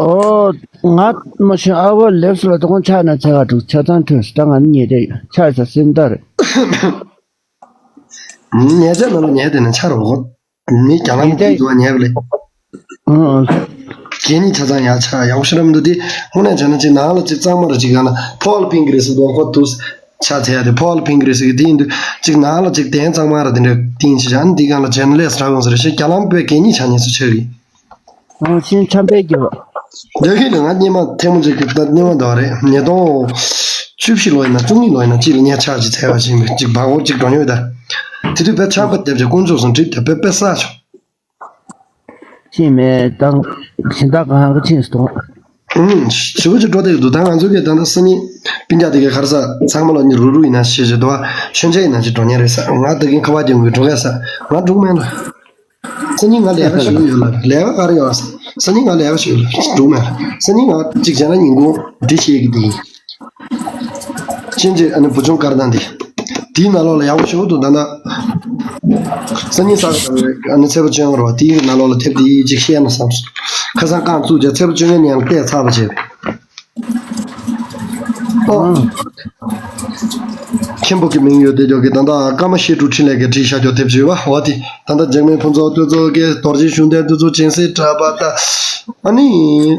ཨོ་ང་མ་ཤེས་ཨ་བོ་ལེབ་སུ་ལ་དོ་དགོང་ཆ་ན་ཆ་ག་འགྲོ་ཆ་ཚང་ཐོན་སུ་ད་ང་ཉེ་དེ་ཆ་ས་སེམས་ད་རེད། ཉེ་ཆ་ན་ལ་ཉེ་དེ་ནས་ཆ་རོགས། མི་རྒྱ་ལམ་དེ་དུ་ཉེ་བ་ལས། ཨང་། གད་སྙིགས་ཆ་ཚང་ཡག་ཆ་ཡག་པོ་ཞེ་དྲག་མི་འདུག་དེ་དངོས་གནས་བྱས་ན་ཅིག་ནང་ལ་ཅིག་གཙང་མ་ར་ཅིག་ཡང་ན་ཕོག་ལ་ཕིང་གི་རེད་ཟེར་འདུག་ཁོ་འདུག་ཆ་ཚད་དེ་ཕོག་ལ་ཕིང་གི་རེད་ཟེར་གི་དེ་ཡིན་དུས་ཅིག་ནང་ལ་ཅིག་གདན་གཙང་མ་ར་དེ་འདྲ་ཏིང་ཆི་ཆ་ནི་འདི་གང་ལ་བྱས་ན་ལས་སྲ་གང་ཟེར་ཞེས་རྒྱ་ལམ་པའི་གད་སྙིགས་ཆ་ཉེས་སུ་ཆགས་གི། ཨང་ཤིན་ཆམ་པའི་རྒྱབ། འདོད་ཤེས་ལ་ང་སྙེ་མ་ཐལ་མོ་ཅིག་གི་ད་སྙེ་མ་འདོག་རེད་ཉིས་སྟོང་བཅུ་བཞི་ལོ་ཡིན་ན་བཅུ་གཉིས་ལོ་ཡིན་ན་གཅིག་ལ་སྙེ་ཆ་ཅིག་ཚད་པ་ཞིག་ཅིག་བག་འོ་ཅིག་འགྲོ་ཉོས་ད། དེ་དུས་བས་ཆག་པ་བརྒྱབ་ཅིག་དཀོན་མཆོག་སོང་གྲིབ་དེ་བས་བས་ས་ཆོག་ཕྱིན་མེད་དང་ཞིན་ཏག་གང་ག་ཕྱིན་སོང་། ཨུམ། ཞི་བ་ཅིག་འགྲོ་བསྡད་ཀྱི་འདུག་ད་ང་ཚོ་གིས་ད་ལྟ་སང་ཉིན་སྤུན་ཀྱག་དེ་གའི་ག་རེ་ཟ་ཚང་མ་ལ་ཉི་རུ་རུ་ཡིན་ན་ཞེས་བྱེད་དོ་མཆོད་མཇལ་ཡིན་ན་ཅིག་འགྲོ་ཉན་རེད་ས་ང་ད་གིན་ཁ་པར་རྒྱབ་གི་འགྲོ་གས་ས་ང་འགྲོ་གི་མེད་ལ། སང་ཉིན་ང་ལས་ཀ་ཞུ་གི་ཡོད་ལ་ལས་ཀ་ག་རེ་ཡོད་ས་སང་ཉིན་ང་ལས་ཀ་ཞུ་ཡོད་ལ་འགྲོ་གི་མེད་ལ་སང་ཉིན་ང་གཅིག་བྱས་ན་ཉིན་གུང་འདི་བཤད་གི་འདི་ཡིན། ཕྱིན་ཆད་ཨ་ནི་བུ་ཆུང་དཀར་ནག་འདི། དེའི་ནང་ལོགས་ལ་ཡག་པོ་ཞེ་པོ་འདུག་ད་ལྟ། སང་ཉིན་གཟའ་ཨ་ནི་ཚེས་པ་བཅོ་ལྔ་རེད་བ། དེའི་ནང་ལོགས་ལ་དེབ་དེ་ཅིག་བཤད་ན་བསམ་སོང་། ཁ་སང་རྐང་བཙུགས་བྱས་ཚེས་པ་བཅོ་ལྔའི་ཉིན་ལ་བལྟས་ཚར་བ་བྱས། ཨོ། མཁན་པོ་གི་མིང་ཡོད་དེ་ཇོ་གི་ད་ལྟ་ཀརྨ་བཤད་སྒྲུབ་འཕྲིན་ལས་ཀྱི་བྲིས་བཞག་ཇོ་དེབ་ཅིག་ཡོད་བ། འོ་དེ་ད་ལྟ་འཇིགས་མེད་ཕུན་ཚོགས་དེ་ཚོ་གི་རྡོ་རྗེ་གཞུང་དེ་དེ་ཚོ་སྦྱིན་སྲེག་འཁྲབ་པ་ད། ཨ་ནི།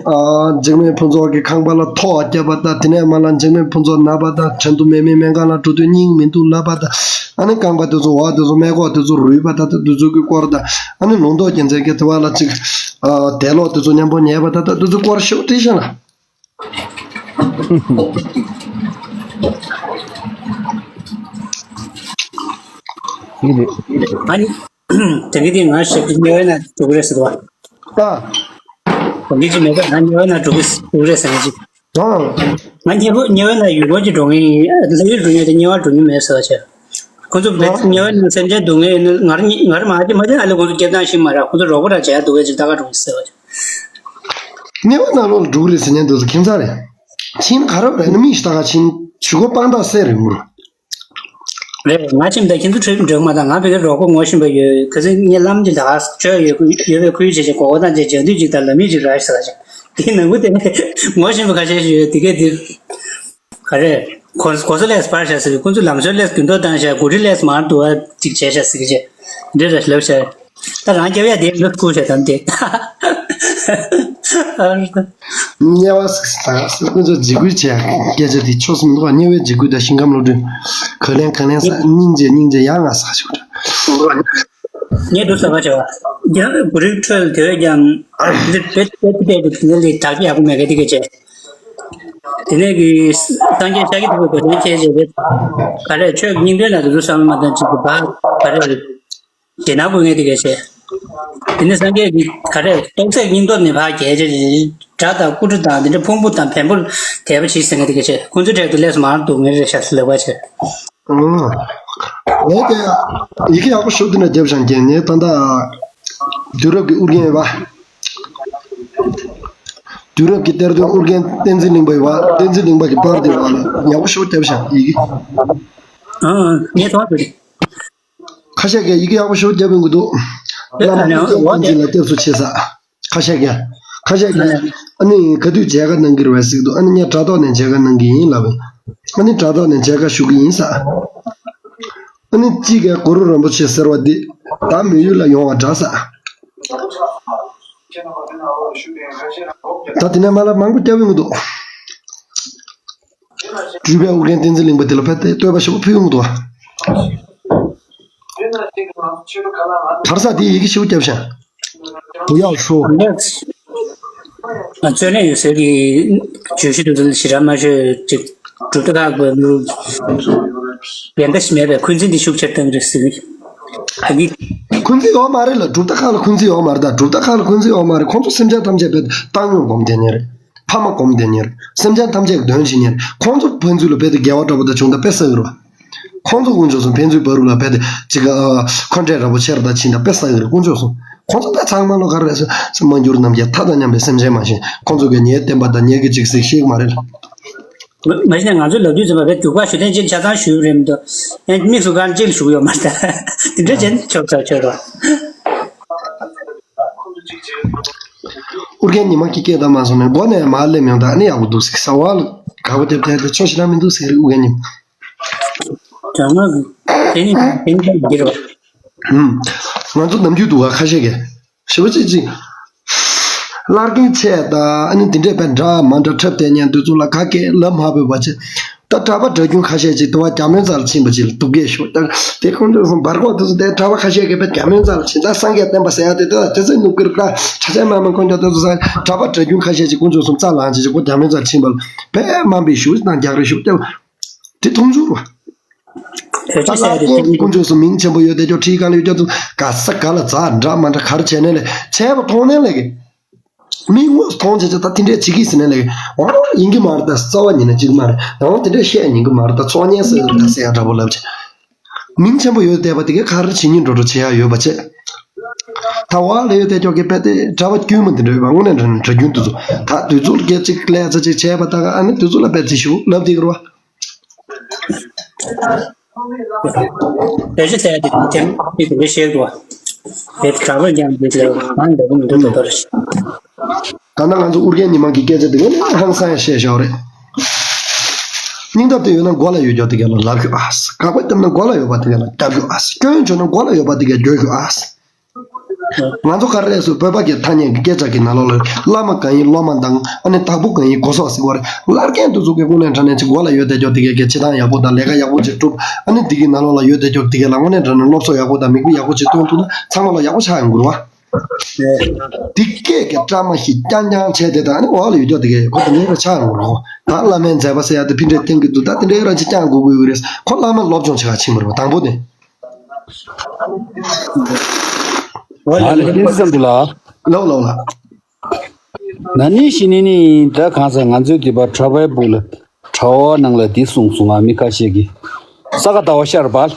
ཨ། འཇིགས་མེད་ཕུན་ཚོགས་ཀྱི་ཁང་པ་ལ་ཐོག་བརྒྱབ་པ་དང་དེ་ནས་མར་ལ་འཇིགས་མེད་ཕུན་ཚོགས་ན་པ་དང་བྲན་དུ་མེད་མེད་སྨན་ཁང་ལ་འགྲོ་དུས་སྙིང་མི་འདུག་ལབ་པ་དང་། ཨ་ནི་རྐང་པ་དེ་ཚོ་འོག་དེ་ཚོ་སྨད་ཁོག་དེ་ཚོ་རུལ་བ་དང་དེ་ཚོ་གི་སྐོར་དང་ཨ་ནི་ལུང་རྟོགས་རྒྱལ་མཚན་གྱི་དེ་བ་ལ་ཅིག་ཨ། དད་ལོག་དེ་ཚོ་མཉམ་པོ་ཉལ་བ་དང་དེ་ཚོ་སྐོར་ཞིག་བྲིས་ཤག་ལ། ཨ་ནི། དེ་གི་དེ་ང་ཞིག་ཉེ་བའི་ན་འགྲོ་གི་རེད་ཟེར་བ། ཨ། དེ་གི་ཅི་མེད་པ་ང་ཉེ་བའི་ན་འགྲོ་གི་འགྲོ་གི་རེད་ཟེར་ནས་ཅི། ཨ། ང་ཉེ་བོ་ཉེ་བའི་ན་ཡུལ་སྐོར་གྱི་འགྲོ་ངེས་ཡིན། ལ་ཡུལ་འགྲོ་ངེས་དེ་ཉེ་བ་འགྲོ་ངེས་མེད་ཟེར་བ་བྱས། ཁོ་ཚོ་བེད་ཉེ་བའི་ན་སེམས་ཅན་སྡུག་ངེས་ཡིན་ན་ང་རང་ང་རང་མ་ཅི་མ་ཅི་ཨ་ལེ་ཁོ་ཚོ་སྐྱེ་སྟངས་ཤིག་མ་རག་ཁོ་ཚོ་རོགས་པ་ར་བྱས་འདུག་གས་ཅི་ད་ག་འགྲོ་གི་ཟེར་བ་བྱས། ཉེ་བའི་ན་ལོ་ལ་འགྲོ་གི་རེད་ཟེར་ཉན་འདུག་ཟེར་ཁྱིམ་ཚང་རེད། ཁྱིམ་ག་ར་རེད་ན་མི་ཞིག་ད་ག་ཕྱིན་ཞུ་གོ་སྤང་ཐག་སེ་རེད་མུར། རེད། ང་ཁྱིམ་དང་ཁྱིམ་ཚོ་ཁྲོད་འགྲོ་མ་དང་ང་བོད་སྐད་རོགས་པ་ངོ་ཤེས་པ་ཡོད། ཁ་སང་ངས་བླ་མ་ཅིག་ད་ག་ཆོས་ཡོད་ཡོད་པའི་ཁུལ་བྱས་བྱས་གོ་བ་དང་བཅས་སྦྱང་དུས་ཅིག་དང་ལམ་ཡིག་ཅིག་རག་ཟེར་བ་ཅིག་དེའི་ནང་ཁུལ་དེ་ནས་ངོ་ཤེས་པ་ཁ་ཤས་ཤིག་ཡོད་དེ་གས་དེ། ག་རེ། གོ་གོ་ས་ལས་སྤར་བཞག་ཟེར་ཁོང་ཚོས་ལམ་སྲོལ་ལས་རྒྱུན་ཐོག་བཏང་བཞག་གོ་སྒྲིག་ལས་མར་འདུག་བ་ཅིག་བྱས་བཞག་ཟེར་གི་བྱས། འདི་འདྲ་ལབ་བྱས། ད་རང་སྐྱབས་ཡ་དེ་འདི་ཁུར་བྱས་དམ་དེ། དམྱལ་བ་ཟེར་ཟེར་ཁོང་ཚོ་འཇིགས་སྐུལ་བྱས་སྐད་ཆ་དེ་ཆོག་སུ་མི་འདུག་དམྱལ་བའི་འཇིགས་སྐུལ་དང་ཞིང་ཁམས་བློ་གྲོས་གོས་ལེན་གང་ལེན་ས་སྙིང་རྗེ་སྙིང་རྗེ་ཡ་ང་ས་ཞིག་རེད། ངས་འདུག་ཟེར་བ་བྱས་པ། རྒྱ་གོ་སྒྲིག་ཁྲོད་དེ་བས་ཀྱང་འདི་བེད་བེད་བེད་དེ་ལས་དག་ཡག་པོ་མེད་གི་དེ་ག་བྱས། དེ་ནས་གི་སངས་རྒྱས་ཤཱཀྱ་ཐུབ་པའི་གོ་དོན་ཁྱེད་ཅེས་པའི་ག་རེ་ཆོས་ཀྱི་སྙིང་དོན་ལ་དེ་ཚོ་བསམ་བློ་མ་བཏང་ཅིག་གི་བ་ག་རེ་རྗེས་གནང་དགོས་ངེས་དེ་ག་བྱས། དེ་ནས་སངས་རྒྱས་ཀྱི་ག་རེ་རྟོགས་སད་སྙིང་སྟོབས་ནས་ཕར་རྒྱས་བྱས་སྒྲ་དང་སྐུ་ཕྲེང་དང་དེ་འདྲ་ཕུང་པོ་དང་བེམ་པོ་དད་པ་བྱེད་ཟེར་ངེས་དེ་ག་བྱས་ཁོང་ཚོའི་གྲས་དུ་ལས་སུ་མར་འདུག་ངེས་རེད་ཤག་ཟེར་ལབ་པ་བྱས། ཨང་། ངས་ཀྱང་ཡི་གེ་ཡག་པོ་ཞུ་དེ་ནས་རྒྱབ་བཞག་མཁན་ངས་ད་ལྟ་དུས་རབས་ཀྱི་ཨུ་རྒྱན་ཡོད་པ། དུས་རབས་ཀྱི་གཏེར་སྟོན་ཨུ་རྒྱན་བསྟན་འཛིན་གླིང་པའི་བ་བསྟན་འཛིན་གླིང་པ་གི་པར་དེ་བ་ལ་ཡག་པོ་ཞེ་པོ་བརྒྱབ་ཤག་ཡི་གེ། ཨང་ངས་མཐོང་ཐུབ། ཁ་ཤས་ཀྱིས་ཡི་གེ་ཡག་པོ་ཞེ་པོ་བརྒྱབ་ཡོང་གི་འདུག། བླ་མ་ཨུ་རྒྱན་བསྟན་འཛིན་ལ་གཏེར་སུ་ཆེ་ས། ཁ་ཤས་ཀྱིས། ཁ་ཤས་ཀྱིས། ཨ་ནི་ག་དུས་མཇལ་ཁ་གནང་གི་རེད་པས་ཟེར་གི་འདུག། ཨ་ནི་ངས་དྲ་ཐོག་ནས་མཇལ་ཁ་གནང་གི་ཡིན་ལབ་པས། ཨ་ནི་དྲ་ཐོག་ནས་མཇལ་ཁ་ཞུ་གི་ཡིན་ས། ཨ་ནི་གཅིག་གིས་གུ་རུ་རིན་པོ་ཆེ་ཟེར་བ་འདི་ད་མི་ཡུལ་ལ་ཡོང་བ་འདྲ་ས། ད་དེ་ནས་མ་ལ་མང་པོ་བརྒྱབ་ཡོང་གི་འདུག། སྤྲུལ་པའི་ཨུ་རྒྱན་བསྟན་འཛིན་གླིང་པ་དེ་ལ་ཕེབས་ཏེ་བསྟོད་པ་ཞེ་པོ་ཕུལ་ཡོང་གི་འདུག། དར་ས་དེ་ཡི་གེ་ཞེ་པོ་བརྒྱབ་ཤག། 不要说。 རྩོད་གླེང་ཡོད་ཟེར་གི་བརྗོད་གཞི་དེ་ཚོ་ཞེ་དྲག་མ་བརྗོད་ཅིག་གྲུབ་མཐའ་ཁག་པའི་ལུགས་འགལ་ཟླ་ཞིག་མེད་པའི་འཁོན་འཛིན་དེ་ཤུགས་ཆེར་བཏང་གི་རེད་ཟེར་གི། ད་གི། འཁོན་འཛིན་ཡོད་མ་རེད་ལ། གྲུབ་མཐའ་ཁག་ལ་འཁོན་འཛིན་ཡོད་མ་རེད། ད་གྲུབ་མཐའ་ཁག་ལ་འཁོན་འཛིན་ཡོད་མ་རེད། ཁོང་ཚོ་སེམས་ཅན་ཐམས་ཅད་བེད་བཏང་སྙོམས་སྒོམ་བསྡད་མཁན་རེད། ཕ་མ་སྒོམ་བསྡད་མཁན་རེད། སེམས་ཅན་ཐམས་ཅད་ཀྱི་དོན་བྱེད་མཁན་རེད། ཁོང་ཚོ་ཕན་ཚུན་ལ་རྦད་དེ་འགལ་བ་འདྲ་པོ་དང་བྱུང་ད་དཔེ་བསགས་ཀྱི་རེད་བ། ཁོང་ཚོ་དཀོན་མཆོག་གསུམ་ཕན་ཚུན་བར་དུ་ལ་རྦད་དེ་ཅིག་ཨ། འཁོན་འགྲས་འདྲ་པོ་ཆེ་རུ་ད་ཕྱིན་ད་དཔེ་བསགས་ཀྱི་རེད། དཀོན་མཆོག་གསུམ། ཁོང་ཚོ་དཔེ་ཚང་མ་ལོ་ག་རེ་རེད་ཟེར། མ་གྱུར་ནམ་མཁའི་མཐའ་དང་མཉམ་པའི་སེམས་ཅན་མ་ཤེས། ཁོང་ཚོ་གིས་ངའི་བསྟན་པ་དང་ངེད་ཀྱི་ཅིག་ཟིག་ཤེས་ཀྱི་མ་རེད་ལ། མ་གཞི་ནས་ང་ཚོའི་ལབ་རྒྱུ་ཚོ་བས་རྒྱུག་པ་ཞུ་ཐེངས་གཅིག་ཆ་ཚང་ཞུས་རེད་མི་འདུག། ཡང་དམིགས་སུ་བཀར་གཅིག་ལ་ཞུ་གི་ཡོད་མ་རེད། དེ་འདྲ་བྱས་ན་ཆོག་ཚར་ཆོག་རོགས། ཨུ་རྒྱན་ཉི་མ་སྐྱིད་སྐད་བཏང་མ་སོང་ནས་མགོ་ནས་མར་སླེབས་ཡོང་ད་ནི་ཡག་པོ་འདུག་ཟེར། ཟ་བ་ལ་དགའ་པོ་དེབ་ཐད་དེ་ཆོ་ཞེ་དྲག་མི་འདུག་ཟེར་ཨུ་རྒྱན་ཉི་མ། དྲང་ང་གི་དེ་ནི་དེ་ནི་འགྱུར་བ། ཧུམ། ང་ཚོ་ནམ་རྒྱུན་འདུག་ག་ཁ་ཤས་ཀྱིས། ཞེ་པོ་ཅིག་ཅིག། བླ་རྒན་ཆེ་ད་ཨ་ནི་དེ་འདྲས་པའི་འདྲ་མ་འདྲ་འཁྲབ་བསྡད་མཁན་དེ་ཚོ་ལ་ག་གེ་ལབ་མ་ཕོད་པ་བྱས། ད་གྲྭ་པ་གྲྭ་རྒྱུན་ཁ་ཤས་ཅིག་དུ་བ་རྒྱ་མོའི་རྩ་ལ་ཕྱིན་པ་ཅིག་ལ་སྡུག་སྐད་ཤོར། ད་དེ་ཁོང་ཚོ་སོང་བར་སྐོར་དེ་ཚོ་དེ་གྲྭ་པ་ཁ་ཤས་ཀྱིས་པའི་རྒྱ་མོའི་རྩ་ལ་ཕྱིན། ད་སངས་རྒྱས་བསྟན་པ་ཟེར་ཡ་དེ་དེ་ལ་དེ་ཚོའི་ནུབ་ཀིར་ཀ་གྲྭ་ཆེན་མ་མ་ཁོང་ཚོ་དེ་ཚོ་ས་གྲྭ་པ་གྲྭ་རྒྱུན་ཁ་ཤས་ཅིག་དཀོན་མཆོག་གསུམ་རྩ་ལངས་བྱས་ཅིག་ཁོ་རྒྱ་མོའི་རྩ་ལ་ཕྱིན་པ་ལ་དཔེ་དམའ་འབེབས་ཞེ་པོ་ཅིག་དང་རྒྱག་རེས་ཞེ་པོ་ཅིག་བྱས། དེ་མཐོང་ཆུང་རེད་བ། བོད་ད་ཆ་ལ་ཟེར་ཡ་དེ་ཀུན་ཀུན་སྤྱོད་སུ་མིང་ཆེན་པོ་ཡོད་དེ་ཅོག་ཁྲིའི་སྒང་ལ་ཡོད་ཀྱང་ཚོ་ག་ས་ག་ལ་ཛ་འདྲ་མ་འདྲ་ག་རེ་བྱས་ནས་ལས་བྱས་པ་མཐོང་ནས་ལས་ཀྱི། མི་དངོས་སུ་མཐོང་བྱས་ཅིག་ད་དེ་འདྲས་བྱེད་ཀྱི་ཟེར་ནས་ལས་ཀྱི། འོ་ཡིན་གྱི་མ་རེད། ད་རྩ་བ་ཉིད་ནས་བྱེད་ཀྱི་མ་རེད། ཡང་དེ་འདྲས་བཤད་ཡིན་གྱི་མ་རེད། ད་ཚོགས་གཉན་ཟེར་ད་ཟེར་ཡ་འདྲ་པོ་ལབ་བྱས། མིང་ཆེན་པོ་ཡོད་བསྡད་པ་དེ་གས་ག་རེ་བྱེད་སྙིང་འགྲོ་འགྲོ་བྱེད་ཡ་ཡོད་པ་བྱས། ད་བ་ལ་ཡོད་བསྡད་ཀྱོག་གི་དཔེ་དེ་གྲྭ་པ་དཀྱུས་མ་འདི་འདྲ་ཡོད་པ་དངོས་གནས་དྲང་གནས་གྲྭ་རྒྱུན་དེ་ཚོ་ད་དུས་ཚོད་སྐད་ཅིག་ལས་ཚ་ཅིག་བྱས་པ་ད་ག་ཨ་ནི་དུས་ཚོད་ལ་དཔེ་ཅིག་ཞུ་ལབ་དེ་གི་རེད་བ། བོད་ཆ་ཟེར་ཡ་དེ་དེ་དེ་དེ་བཤད་དགོས། དེ་གྲྭ་པ་རྐྱང་དེ་ལ་མང་འདྲ་པོ་མི་འདུག་ད་དོར་ཞིག། ད་ནང་ང་ཚོ་ཨུ་རྒྱན་ཉི་མ་གི་སྐད་ཆ་དེ་ག་ནི་ཧང་སང་ཡ་བཤད་བཞག་རེད། སྙིང་སྟོབས་དེ་ཡོད་ན་མགོ་ལ་ཡོད་ཀྱོག་དེ་ག་ལ་ལབ་ཤོག་ཨ། དགག་པ་བརྒྱབ་ན་མགོ་ལ་ཡོད་པ་དེ་ག་ལ་རྒྱབ་ཤོག་ཨ། སྐྱོན་བརྗོད་ན་མགོ་ལ་ཡོད་པ་དེ་ག་བརྗོད་ཤོག་ཨ། ང་ཚོ་ག་རེ་ཟེར་བོད་པ་གི་ཐ་སྙད་ཀྱི་སྐད་ཆ་གི་ནང་ལོགས་ལ་བླ་མ་གང་ཡིན་སློབ་མ་དང་ཨ་ནི་བདག་པོ་གང་ཡིན་གོ་སོག་ཟེར་བ་རེད། བླ་རྒན་དེ་ཚོ་གི་དངོས་གནས་དྲང་གནས་ཅིག་མགོ་ལ་ཡོད་བསྡད་ཀྱོག་དེ་གས་ཀྱི་བྱེད་སྟངས་ཡག་པོ་དང་ལས་ཀ་ཡག་པོ་ཅིག་སྒྲུབ། ཨ་ནི་འདི་གི་ནང་ལོགས་ལ་ཡོད་བསྡད་ཀྱོག་དེ་གས་ལ་དངོས་གནས་དྲང་གནས་སློབ་གསོ་ཡག་པོ་དང་མིག་དཔེ་ཡག་པོ་ཅིག་སྟོན་ཐུབ་ན་ཚང་མ་ལ་ཡག་པོ་ཆགས་ཡོང་གི་རེད་བ། དེ་སྐད་ཀྱི་བཀྲ་མ་ཞིག་རྐྱང་རྐྱང་བྱས་ཏེ་ད་ཨ་ནི་འོག་ལ་ཡོད་ཀྱོག་དེ་གས་ཁོ་དེ་འདྲའི་ར་ཆགས་ཡོང་གི་རེད་བ། ད་བླ་མའི་མཛད་པ་ཟེར་ཡ་དེ་ཕི་འདྲའི་བསྟན་གི་འདུག། ད་དེ་འདྲའི་ར་ཅིག་རྐྱང་དགོས་ཀྱི་ཡོད་རེད། ཁོ་བླ་མ་སློབ་སྦྱོང་བྱེད་ག་ཕྱིན་པ་རེད་བ་དང་པོ་དེ། ང་ལ་ཏིན་ཙི་ཙམ་དུ་ལ། ལའོ་ལའོ་ལ། ན་ནིང་གཞེས་ནིང་ནི་ད་གང་ཟེར་ང་ཚོའི་དེ་པར་གྲྭ་པའི་སྦུག་ལ་གྲྭ་བ་ནང་ལ་འདི་གསུངས་སོང་ང་མི་ཁ་ཤས་ཀྱིས། ས་ག་ཟླ་བ་ཤར་བ།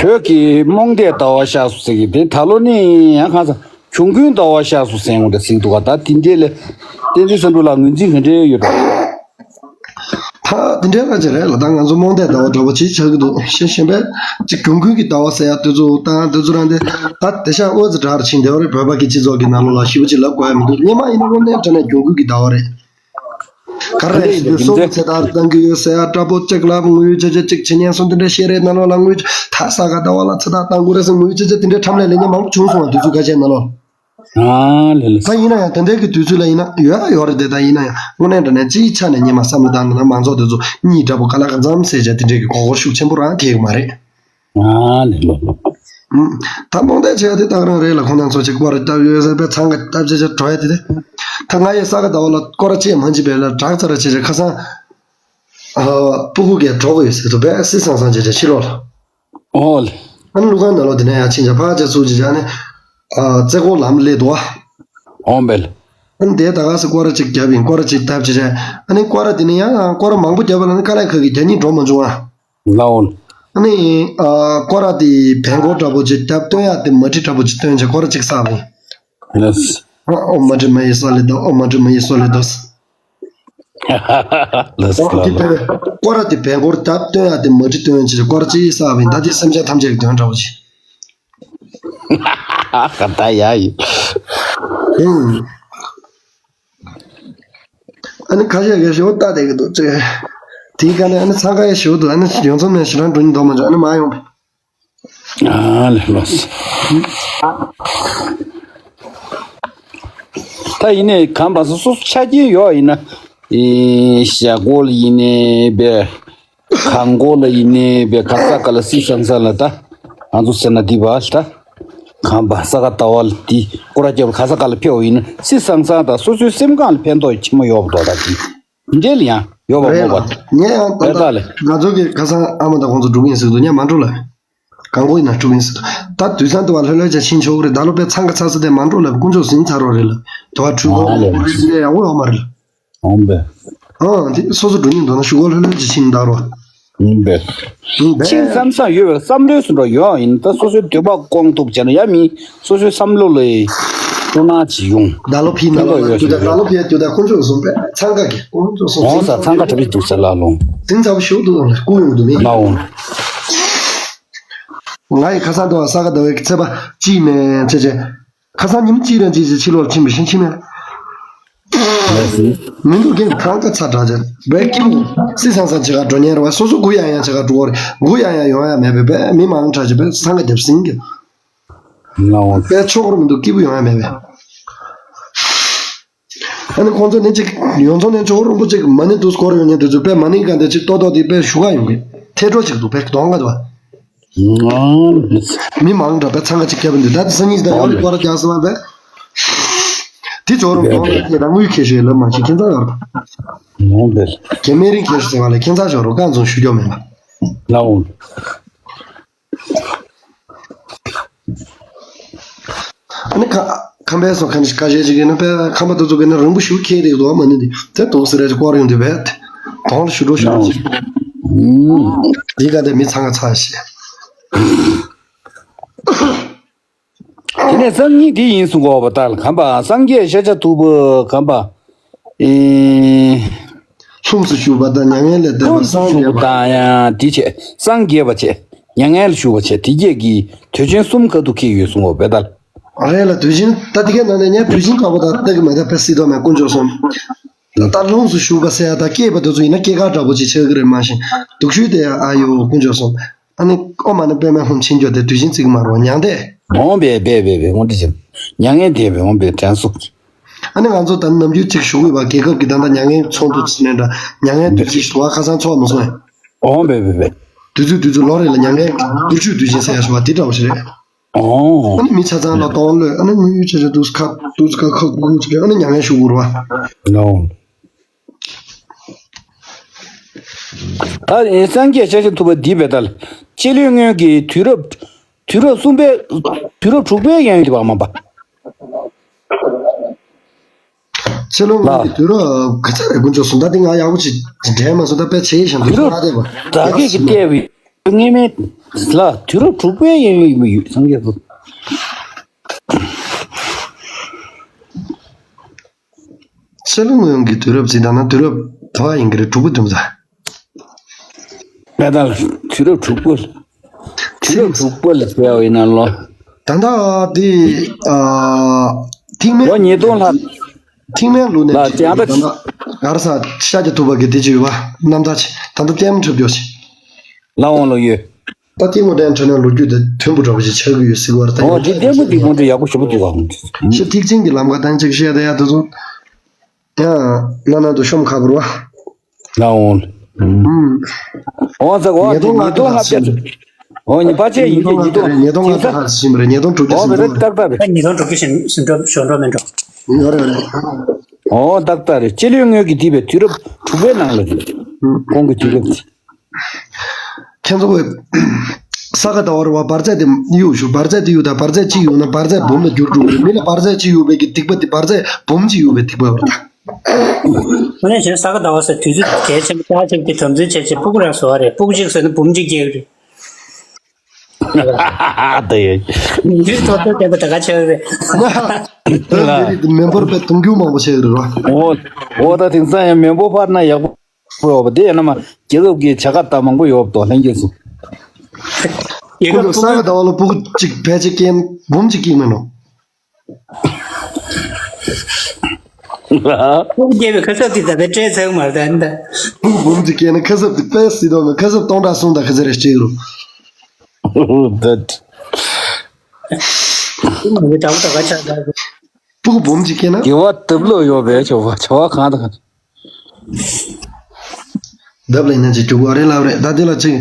བོད་ཀྱི་རྨོངས་དད་ཟླ་བ་ཤར་སོང་ཟེར་གི་དེ་ད་ལོ་ནི་ཡང་གང་ཟེར་གྱོང་གུན་ཟླ་བ་ཤར་སོང་ཟེར་འོང་འདྲ་ཟིག་འདུག་ག་ད་དེ་འདྲས་ལས་ཏིན་ཙི་ཙམ་དུ་ལ་ངོས་འཛིན་ག་འདྲས་ཡོད་འགྲོ། ད་དེ་འདྲའི་ལ་ཅིག་རེད་ལ། ད་ང་ཚོ་རྨོངས་དད་ཟླ་བ་འདྲ་པོ་ཅིག་ཆགས་ཀྱི་འདུག། ཤེས་ཤེས་པས་ཅིག་གྱོང་གུན་གྱི་ཟླ་བ་ཟེར་ཡ་དེ་ཚོ་དང་དེ་ཚོ་རང་དེ་ད་དེ་ཤ་ཨོ་ཙི་དྲག་རེ་ཕྱིན་བསྡད་པ་རེད། བོད་པ་གི་སྤྱི་ཚོགས་ཀྱི་ནང་ལོགས་ལ་ཞེ་པོ་ཅིག་ལབ་དགོས་ཡ་མི་འདུག། སྔོན་མ་ཡིན་ན་དངོས་གནས་དྲང་གནས་གྱོང་གུན་གྱི་ཟླ་བ་རེད། ག་རེ་རེད་ཟེར་དུས་སོ་ཚེ་ཐར་བཏང་གི་ཡོད་ཟེར་ཡ་འདྲ་པོ་ཅིག་ལབ། དངུལ་ཆ་ཆ་ཅིག་བྱེད་ཉན་སོང་། དེ་འདྲ་བཤད་རེད། ནང་ལོགས་ལ་དངུལ་ད་ས་ག་ཟླ་བ་ལ་ཚེ་ཐར་བཏང་དགོས་རེད་ཟེར་དངུལ་ཆ་ཆ་དེ་འདྲའི་ཁྲམ་ལས་ལེན་མཁན་མང་པོ་བྱུང་སོང་བ། དུས་ཚོད་ཁ་ཤས་ནང་ལོགས། ཨ་ལེ་ལེ། ད་ཡིན་ན་ཡང་དེ་འདྲའི་གི་དུས་ཚོད་ལ་ཡིན་ན་ཡོད་ཡོད་རེད་དེ། ད་ཡིན་ན་ཡང་དངོས་གནས་དྲང་གནས་སྤྱིའི་ཆ་ནས་སྔོན་མ་བསམ་བློ་བཏང་ན་མང་ཚོགས་དེ་ཚོ་གཉིད་འདྲ་པོ་ག་ལ་ག་འཛོམས་ཟེར་བྱས་དེ་འདྲའི་གི་གོ་སྐོར་ཤུགས་ཆེན་པོ་རང་ཐེབས་ཀྱི་མ་རེད། ཨ་ལེ་ལོ་ལོ། ཨུམ། ད་རྨོངས་དད་བྱས་ཡ་དེ་ད་ག་རང་རེད་ལ། ཁོང་རྣམ་ཚོ་ཅིག་སྐོར་རེ་བཏབ་ཡོད་ཟེར་བས་ཚང་ག་བཏབ་བྱས་བྱས་འགྲོ་ཡ་དེ་དེ། ད་ང་ཡི་ས་ག་ཟླ་བ་ལ་སྐོར་ར་བྱེད་མ་བྱེད་པས་ལ་དྲག་ཚར་ར་བྱས་བྱས་ཁ་སང་། ཨ། སྤུ་གུ་གས་འགྲོ་གི་ཡོད་ཟེར་འདུག་པས་སི་སང་སང་བྱས་བྱས་ཕྱི་ལོགས་ལ། ཨོ་ལེ། ཨ་ནི་ཀླུ་ཁང་ནང་ལོགས་དེ་ནས་ཡར་ཕྱིན་བྱས་ཕར་བྱས་ཚུར་བྱས་བྱས་ཨ་ནི། ཨ། རྩེ་ཁོག་ལམ་སླེབས་འདུག་ཨ། ཨོ་བེ་ལེ། ཨ་ནི་དེ་ད་ག་སེ་སྐོར་ར་ཅིག་བརྒྱབ་ཡིན། སྐོར་ར་ཅིག་བརྒྱབ་བྱས་བྱས་ཨ་ནི་སྐོར་ར་དེ་ནས་ཡང་སྐོར་ར་མང་པོ་བརྒྱབ་པ་ལ་ནི་དཀའ་ལས་ཁག་གི་རྒྱ་སྙིགས་འགྲོ་མ་བྱུང་ཨ། ལའོ་ལེ། ཨ་ནི། ཨ། སྐོར་ར་དེ་བེང་སྐོར་འདྲ་པོ་ཅིག་བརྒྱབ་སྟོན་ཡ་དེ་མ་ཁྲི་འདྲ་པོ་ཅིག་སྟོན་བྱས་སྐོར་ར་ཅིག་བསགས་པ་ཡིན། ལགས། ཨོ་མ་དྲི་མ་ཡི་སོ་ལེ་དོ། ཨོ་མ་དྲི་མ་ཡི་སོ་ལེ་དོ། ལགས་སོ། ཨོ་དེ་བས་སྐོར་ར་དེ་བས་སྐོར་ད་སྟོན་ཡ་དེ་མ་དྲི་སྟོན་ཡ་ཅི་སྐོར་ཅི་ཡི་ས་བས་ད་དེ་སེམས་ཅན་ཐམས་ཅད་ཀྱི་དོན་འདྲ་བོ་ཅི། ད་ཡ་ཡི། ཨ་ནི་ཁ་ཤས་ཀྱིས་ཞོ་ལྟ་བསྡད་ཀྱི་འདུག་ཅེས། དེའི་སྒང་ནས་ཨ་ནི་འཚང་ཁ་ཡ་ཞོ་འདུག་ཨ་ནི་ཡོང་ཚོམ་ནས་ཞེ་དྲག་འགྲོ་སྙིང་འདོད་མ་བྱུང་ཨ་ནི་མ་ཡོང་བས། ཨ་ལེ་ལགས་སོ། ད་ཡིན་ནའི་གང་པ་སོ་སོ་ཆ་རྐྱེན་ཡོད་ཡིན་ན། ཨེ་ཞྭ་སྒོ་ལ་ཡིན་ནའི་བས། གངས་སྒོ་ལ་ཡིན་ནའི་བས་ག་ས་ག་ལ་སི་སང་ས་ལ་ད། ང་ཚོ་ཟེར་ན་འདི་བ་ད། གང་པ་ས་ག་ཟླ་བ་ལ་འདི་སྐོར་ར་རྒྱབ་ག་ས་ག་ལ་ཕེབས་ཡིན་ན་སི་སང་ས་ད་སོ་སོའི་སེམས་ཁམས་ལ་ཕན་ཐོགས་ཆེན་མོ་ཡོད་པ་འདྲ་ད་འདི། འདི་འདྲ་ལ་ཡང་ཡོད་པ་རེད་མོ་བ། ལགས། ངས་ཡང་ད་རེད་ད་ལྟ་ལེ། ང་ཚོ་གི་ཁ་སང་ཨ་མ་དང་ཁོང་ཚོ་འགྲོ་གི་ཡིན་ཟེར་དུས་ངས་མ་འགྲོ་ལ། གང་གོ་ཡིན་ན་འགྲོ་གི་ཡིན་ཟེར་དུས་ད་དུས་སང་དུ་བ་ལྷོད་ལྷོད་བྱས་ཕྱིན་ཆོག་གི་རེད། ད་ལོ་པའི་འཚང་ཁ་ཚ་ས་དེ་མ་འགྲོ་ལ་དཀོན་མཆོག་ཟིན་ཚར་བ་རེད་ལ། དུ་བ་འཕྲུལ་ཨ་ལེ། འཁོར་རི་ཟིན་ནས་ཡག་པོ་ཡོད་མ་རེད་ལ། འོང་པས། ཨང་དེ་སོ་སོ་འགྲོ་སྙིང་འདོད་ན་ཤུ་གོ་ལྷོད་ལྷོད་ཅིག་ཕྱིན་བདའ་རོགས། འོང་པས། འོང་པས། ཕྱིན་བསམ་བསམ་ཡོད་པའི་བསམ་བློའི་སུ་འགྲོ་ཡོང་ཡིན་ད་སོ་སོའི་འདོད་པ་སྐོང་ཐུབ་བྱས་ན་ཡ་མི་སོ་སོའི་བསམ་བློ་ལ་སྤྲོ་སྣང་ཅིག་ཡོང་། ད་ལོ་ཕི་ན་ལོ་ཡོད་རྒྱུ་ད་ད་ལོ་ཕི་རྒྱུ་ད་ཁོང་ཚོས་གསུངས་པས་འཚང་ཁ་གི་ཁོང་ཚོས་གསུངས་འོང་ས་འཚང་ཁ་གྲ་པི་འདུག་ས་ལ་ལོང་། ཟིན་ཚ་བོ་ཞུ་འདུག་ལ་སྐུ་ཡོང་འདུག་མི་ལ་འོང་། ང་ཡི་ཁ་སང་དུ་བ་ས་ག་ཟླ་བའི་ཚེས་པ་གཅིག་ནས་ཚེས་བཅད། ཁ་སང་ཉིན་གཅིག་རང་གཅིག་ཅིག་ཕྱི་ལོགས་ཕྱིན་པ་ཤིང་ཕྱིན་མེད། མི་འདུག་གིན་གང་ག་ཚ་དྲག་ཅན་བས་ཀྱི་སི་སང་སང་ཅི་ག་འགྲོ་ཉན་ར་བ་སོ་སོ་དགུ་ཡང་ཡང་ཅི་ག་འགྲོ་བར་དགུ་ཡང་ཡང་ཡོང་ཡ་མེད་པས་བས་མི་མང་དྲག་ཅིག་བས་སང་ག་རྒྱབ་སིང་གི་ལའོ་བས་ཆོག་རུ་མི་འདུག་སྐྱིད་པོ་ཡོང་ཡ་མེད་པས། ཨ་ནི་ཁོང་ཚོ་ནི་ཅིག་ཡོང་ཚོང་ནས་ཇོ་བོ་རིན་པོ་ཆེ་གི་མ་ཎི་དུ་སྐོར་ཡོང་ཉན་དུ་ཚུ་བས་མ་ཎི་ག་འདི་ཅིག་ཏོ་ཏོ་དེ་བས་ཞུ་ག་ཡོང་གི་ཐེ་གྲོ་ཅིག་འདུག་བས་གདོང་ག་འདུག་བ། མི་མང་འདྲ་བས་འཚང་ཁ་ཅིག་བརྒྱབ་འདུག་ད་དེ་སང་ཉིན་ད་ཡོང་རི་སྐོར་རྒྱག་སོང་བ་བས། དེ་ཇོ་བོ་རིན་པོ་ཆེ་རང་ངུས་ཁེ་ཤོས་ལ་མ་ཤི་ཁྱེད་ཚ་ཡོར་བ། ཁྱེད་མེ་རིང་ཁེ་ཤོས་ཟེར་བ་ལ་ཁྱེད་ཚ་ཞོར་རོ་རྐང་ཚོང་ཞུ་རྒྱོ་མེད་ལ། ལའོ། ཨ་ནི་ཁ་ཁམས་པའི་སོ་ཁ་ནི་ཁ་ཤས་ཅིག་ཡིན་ན་པས་ཁམས་པ་དེ་ཚོ་གི་ནི་རིང་པོ་ཞིག་ཁེལ་རེད་འདུག་མ་ནི་འདི་དེ་དུང་སི་རེ་ཅིག་སྐོར་ཡོང་དུས་བས་དོང་ལ་ཞུ་འགྲོ་ཞུ་འགྲོ་ཞིག་འདི་ག་དེ་མི་ཚང་ག་ཚ་ཞེས། དེ་ནས་སང་ཉིན་དེ་ཡིན་གསུང་གོ་བ་ལྟར་གམ་པ་སངས་རྒྱས་ཤཱཀྱ་ཐུབ་པ་གམ་པ། ཨེ། ལྷུམས་སུ་ཞུགས་པ་དང་མྱ་ངན་ལས་འདས་པ་ལྷུམས་སུ་སངས་ཞུགས་རྒྱས་པ་པ། དང་ཡང་དེ་བྱས་སངས་རྒྱས་པ་བྱས་མྱ་ངན་ལ་ཞུགས་པ་བྱས་དེ་སྐད་ཀྱི་དུས་ཆེན་གསུམ་ཁ་ཐུག་ཁེལ་ཡོད་གསུང་གོ་བས་ལྟར། རེད་ལ་དུས་ཆེན་ད་དེ་གའི་ནང་ནས་ངས་དུས་ཆེན་དཀར་པོ་དང་ལྟ་གི་མེད་ད་ཕེ་སི་དོ་མེད་དཀོན་མཆོག་གསུམ། ད་ལྷུམས་སུ་ཞུགས་པ་ཟེར་ཡ་ད་སྐྱེས་པ་དེ་ཚོ་ཡིན་ན་སྐྱེས་སྐར་འདྲ་པོ་ཅིག་ཆགས་ཀྱི་རེད་མ་གཞི་སྡུག་ཤོས་དེ་ཨ་ཡོ་དཀོན་མཆོག་གསུམ། ཨ་ནི་ཨོ་མ་ནི་པད་མའི་ལྷུམས་ཆེན་འགྱོ་དེ་དུས་ཆེན་བརྩི་གི་མ་རེད་བ་མྱང་འདས། འོང་བས་བས་བས་བས་འོང་འདི་བྱེད། མྱ་ངན་འདས་བས་འོང་བས་དྲན་གསོ། ཨ་ནི་ང་ཚོ་ད་ནམ་རྒྱུན་གཅིག་ཞུ་དགོས་པ་རྒྱལ་ཁབ་ཀྱི་ད་ལྟ་མྱ་ངན་ཚོགས་འདུ་ཚོགས་ནས་འདྲ་མྱ་ངན་དུས་ཆེན་ཞུ་བ་ཁ་སང་ཚོགས་མ་སོང་ངས། འོང་བས་བས་བས། དུས་ཚོད་དུས་ཚོད་ལོ་རེ་ལ་མྱ་ངན་དུར་ཆུ་དུས་ཆེན་ཟེར་ཡ་ཞུ་བ་དེ་འདྲ་བ་ཞིག་རེད། ཨོ། ཨ་ནི་མི་ཆ་ཚང་ལ་གཏོང་ལོས་ཨ་ནི་དངུལ་ཡོད་ཆ་ཆ་དུས་ཁ་དུས་ཁ་ཁ་ཁུག་ཁུག་ཅིག་ཨ་ནི་མྱ་ངན་ཞུ་དགོས་རེད་བ། ལོ། ད་ཡིན་སངས་རྒྱས་ཤཱཀྱ་ཐུབ་པ་འདི་བས་ད་ལ་སྤྱི་ལོའི་སྔོན་གྱི་དུས་རབས་དུས་རབས་གསུམ་པའི་དུས་རབས་དྲུག་པའི་ཡན་ཡོད་པ་མ་པ། ཕྱི་ལོ་སྔོན་གྱི་དུས་རབས་ག་ཚ་རེད་དཀོན་མཆོག་གསུམ་ད་དེ་ང་ཡག་པོ་ཅིག་འགྲན་མ་སོང་ད་དཔེ་ཆེ་ཞིང་དུས་རབས་ང་བལྟས་པ་ད་གེ་གི་བལྟས་པའི་སྔས་མའི་ལ་དུས་རབས་དྲུག་པའི་ཡན་ཡོད་ཡོད་སངས་རྒྱས་སུ། ཕྱི་ལོ་སྔོན་གྱི་དུས་རབས་ཅིག་ད་ན་དུས་རབས་དུ་བ་ཡིན་གྱི་རེད་དྲུག་པ་དུས་ཚ། ད་ལྟ་དུས་རབས་དྲུག་པ། དུས་རབས་དྲུག་པ་ལ་ཟེར་བ་ཡིན་ན་ལོ། ད་ལྟ་དེ་ཨ་ཐིག་མེད་ལོ་ཉིས་སྟོང་ལྷག་ཐིག་མེད་ལུགས་ནས་ལ་ཅིག་ད་ཡང་ད་ད་ལྟ་ག་རེ་ཟ་ཤཱཀྱ་ཐུབ་པ་གི་དེ་ཅིག་ཡོད་པ་རྣམ་ཐར་ཅིག་ད་ལྟ་ལྟད་མོ་འཁྲབ་རྒྱུ་ཞིག་ལ་འོང་ལོ་ཡོད། ད་ལྟད་མོ་ལྡན་འཕྲོད་ན་ལོ་རྒྱུས་དེ་མཐོན་པོ་འདྲ་པོ་ཞིག་ཆགས་ཀྱི་ཡོད་ཟེར་བ་རེད་ད་ཨོ་ཡོད་དེ་ལྟད་མོ་དེ་ཁོང་ཚོ་ཡག་པོ་ཞེ་པོ་འདུག་ག་ཤི་ཐིག་ཅན་གྱི་ལམ་ཁ་དང་ཅིག་བཤད་ད་ཡ་དེ་ཚོ་ཡང་ན་ན་དུ་ཤོམ་ཁ་བོར་བ། ལ་འོང་། ཨུམ། འོང་ཟེར་འོང་ཉིས་སྟོང་ལྔ་སྟོང་ལྔ་བརྒྱ། འོང་ཉི་པ་ཆེ་ཡིན་གྱི་ཉིས་སྟོང་ལྔ་བརྒྱ་ཉིས་སྟོང་ལྔ་བརྒྱ་ཧ་ཟིན་པ་རེད་ཉིས་སྟོང་དྲུག་བརྒྱ་ཟིན་པ་རེད། ཏག་ཏག་རེད། ཉིས་སྟོང་དྲུག་བརྒྱ་ཟིན་ཟིན་འགྲོ་ཞོར་འགྲོ་མི་འགྲོ། ཡོད་རེད་ཡོད་རེད། འོ་ཏག་ཏག་རེད། སྤྱི་ལོའི་སྔོན་གྱི་དུས་པའི་དུས་རབས་དྲུག་པའི་ནང་ལ་རེད། ཁོང་གི་དུས་རབས་དེ། ཁྱེད་ཚོ་གི་ས་ག་ཟླ་བ་རེད་བ་འབར་རྫས་དེ་གཡུག་ཞུ་འབར་རྫས་དེ་གཡུག་དང་འབར་རྫས་གཅིག་ཡོད་ན་འབར་རྫས་འབུམ་ལ་འགྱུར་འགྲོ་གི་རེད། མི་ལ་འབར་རྫས་གཅིག་ཡོད་པའི་གི་སྡིག་པ་དེ་འབར་རྫས་འབུམ་གཅིག་ཡོད་པའི་སྡིག་པ་རེད་ད། དངོས་གནས་བྱས་ན་ས་ག་ཟླ་བ་ཟེར་དུས་ཚོད་གལ་ཆེན་པོ་རྩ་ཆེན་པོ་དེ་དམ་འཛིན་བྱས་བྱས་སྤུ་གུ་རང་བཟོ་བ་རེད། སྤུ་གུ་གཅིག་བཟོས་ན་འབུམ་གཅིག་སྐྱེ་གི་རེད། ད་ཡོད། མི་འདུས་ཐོབ་ཐོབ་བསྟན་པ་ད་ག་ཆགས་རེད། ད་འདི་མེ་འབར་པའི་དུང་རྒྱུ་མང་པོ་ཆགས་རེད་རོ། འོ། འོ་ད་དེང་སང་ཡང་མེ་འབོར་འཕར་ན་ཡག་པོ་ཡོད་པ་དེ་ཡིན་ན་མ་རྒྱལ་ཁབ་ཀྱི་བྱ་དགའ་ད་མང་པོ་ཡོད་པ་དོ་ལྷན་རྒྱས་སུ། ཡིན་ཁུ་ལོ་ས་ག་ཟླ་བ་ལ་ཕྲུ་གུ་གཅིག་ཕལ་ཆེར་སྐྱེས་འབུམ་གཅིག་སྐྱེས་མིན་ནོ། ཕྲུ་གུ་སྐྱེས་པའི་ཁ་གསབ་དེ་ད་ལྟ་སྤྲད་ཚར་མ་རེད་ད། ཕྲུ་གུ་འབུམ་གཅིག་སྐྱེས་ན་ཁ་གསབ་དེ་དཔེ་སྲིད་དོ་མེད། ཁ་གསབ་སྟོང་ཕྲག་གསུམ་དང་ཁ་ཚེ་རེ་གཅིག་རུ། ད། ཕྲུ་གུ་འབུམ་གཅིག་སྐྱེས་ན། དགེ་བ་ལྡབ་ལོག་ཡོད་པའི་ཆོ་བ་ཆོ་བ་གང་དང་གང་། ལྡབ་ལ་ཡིན་ན་ཅིག་རྒྱུག་པ་རེད་ལབ་རེད། ད་དེ་ལ་ཅིག་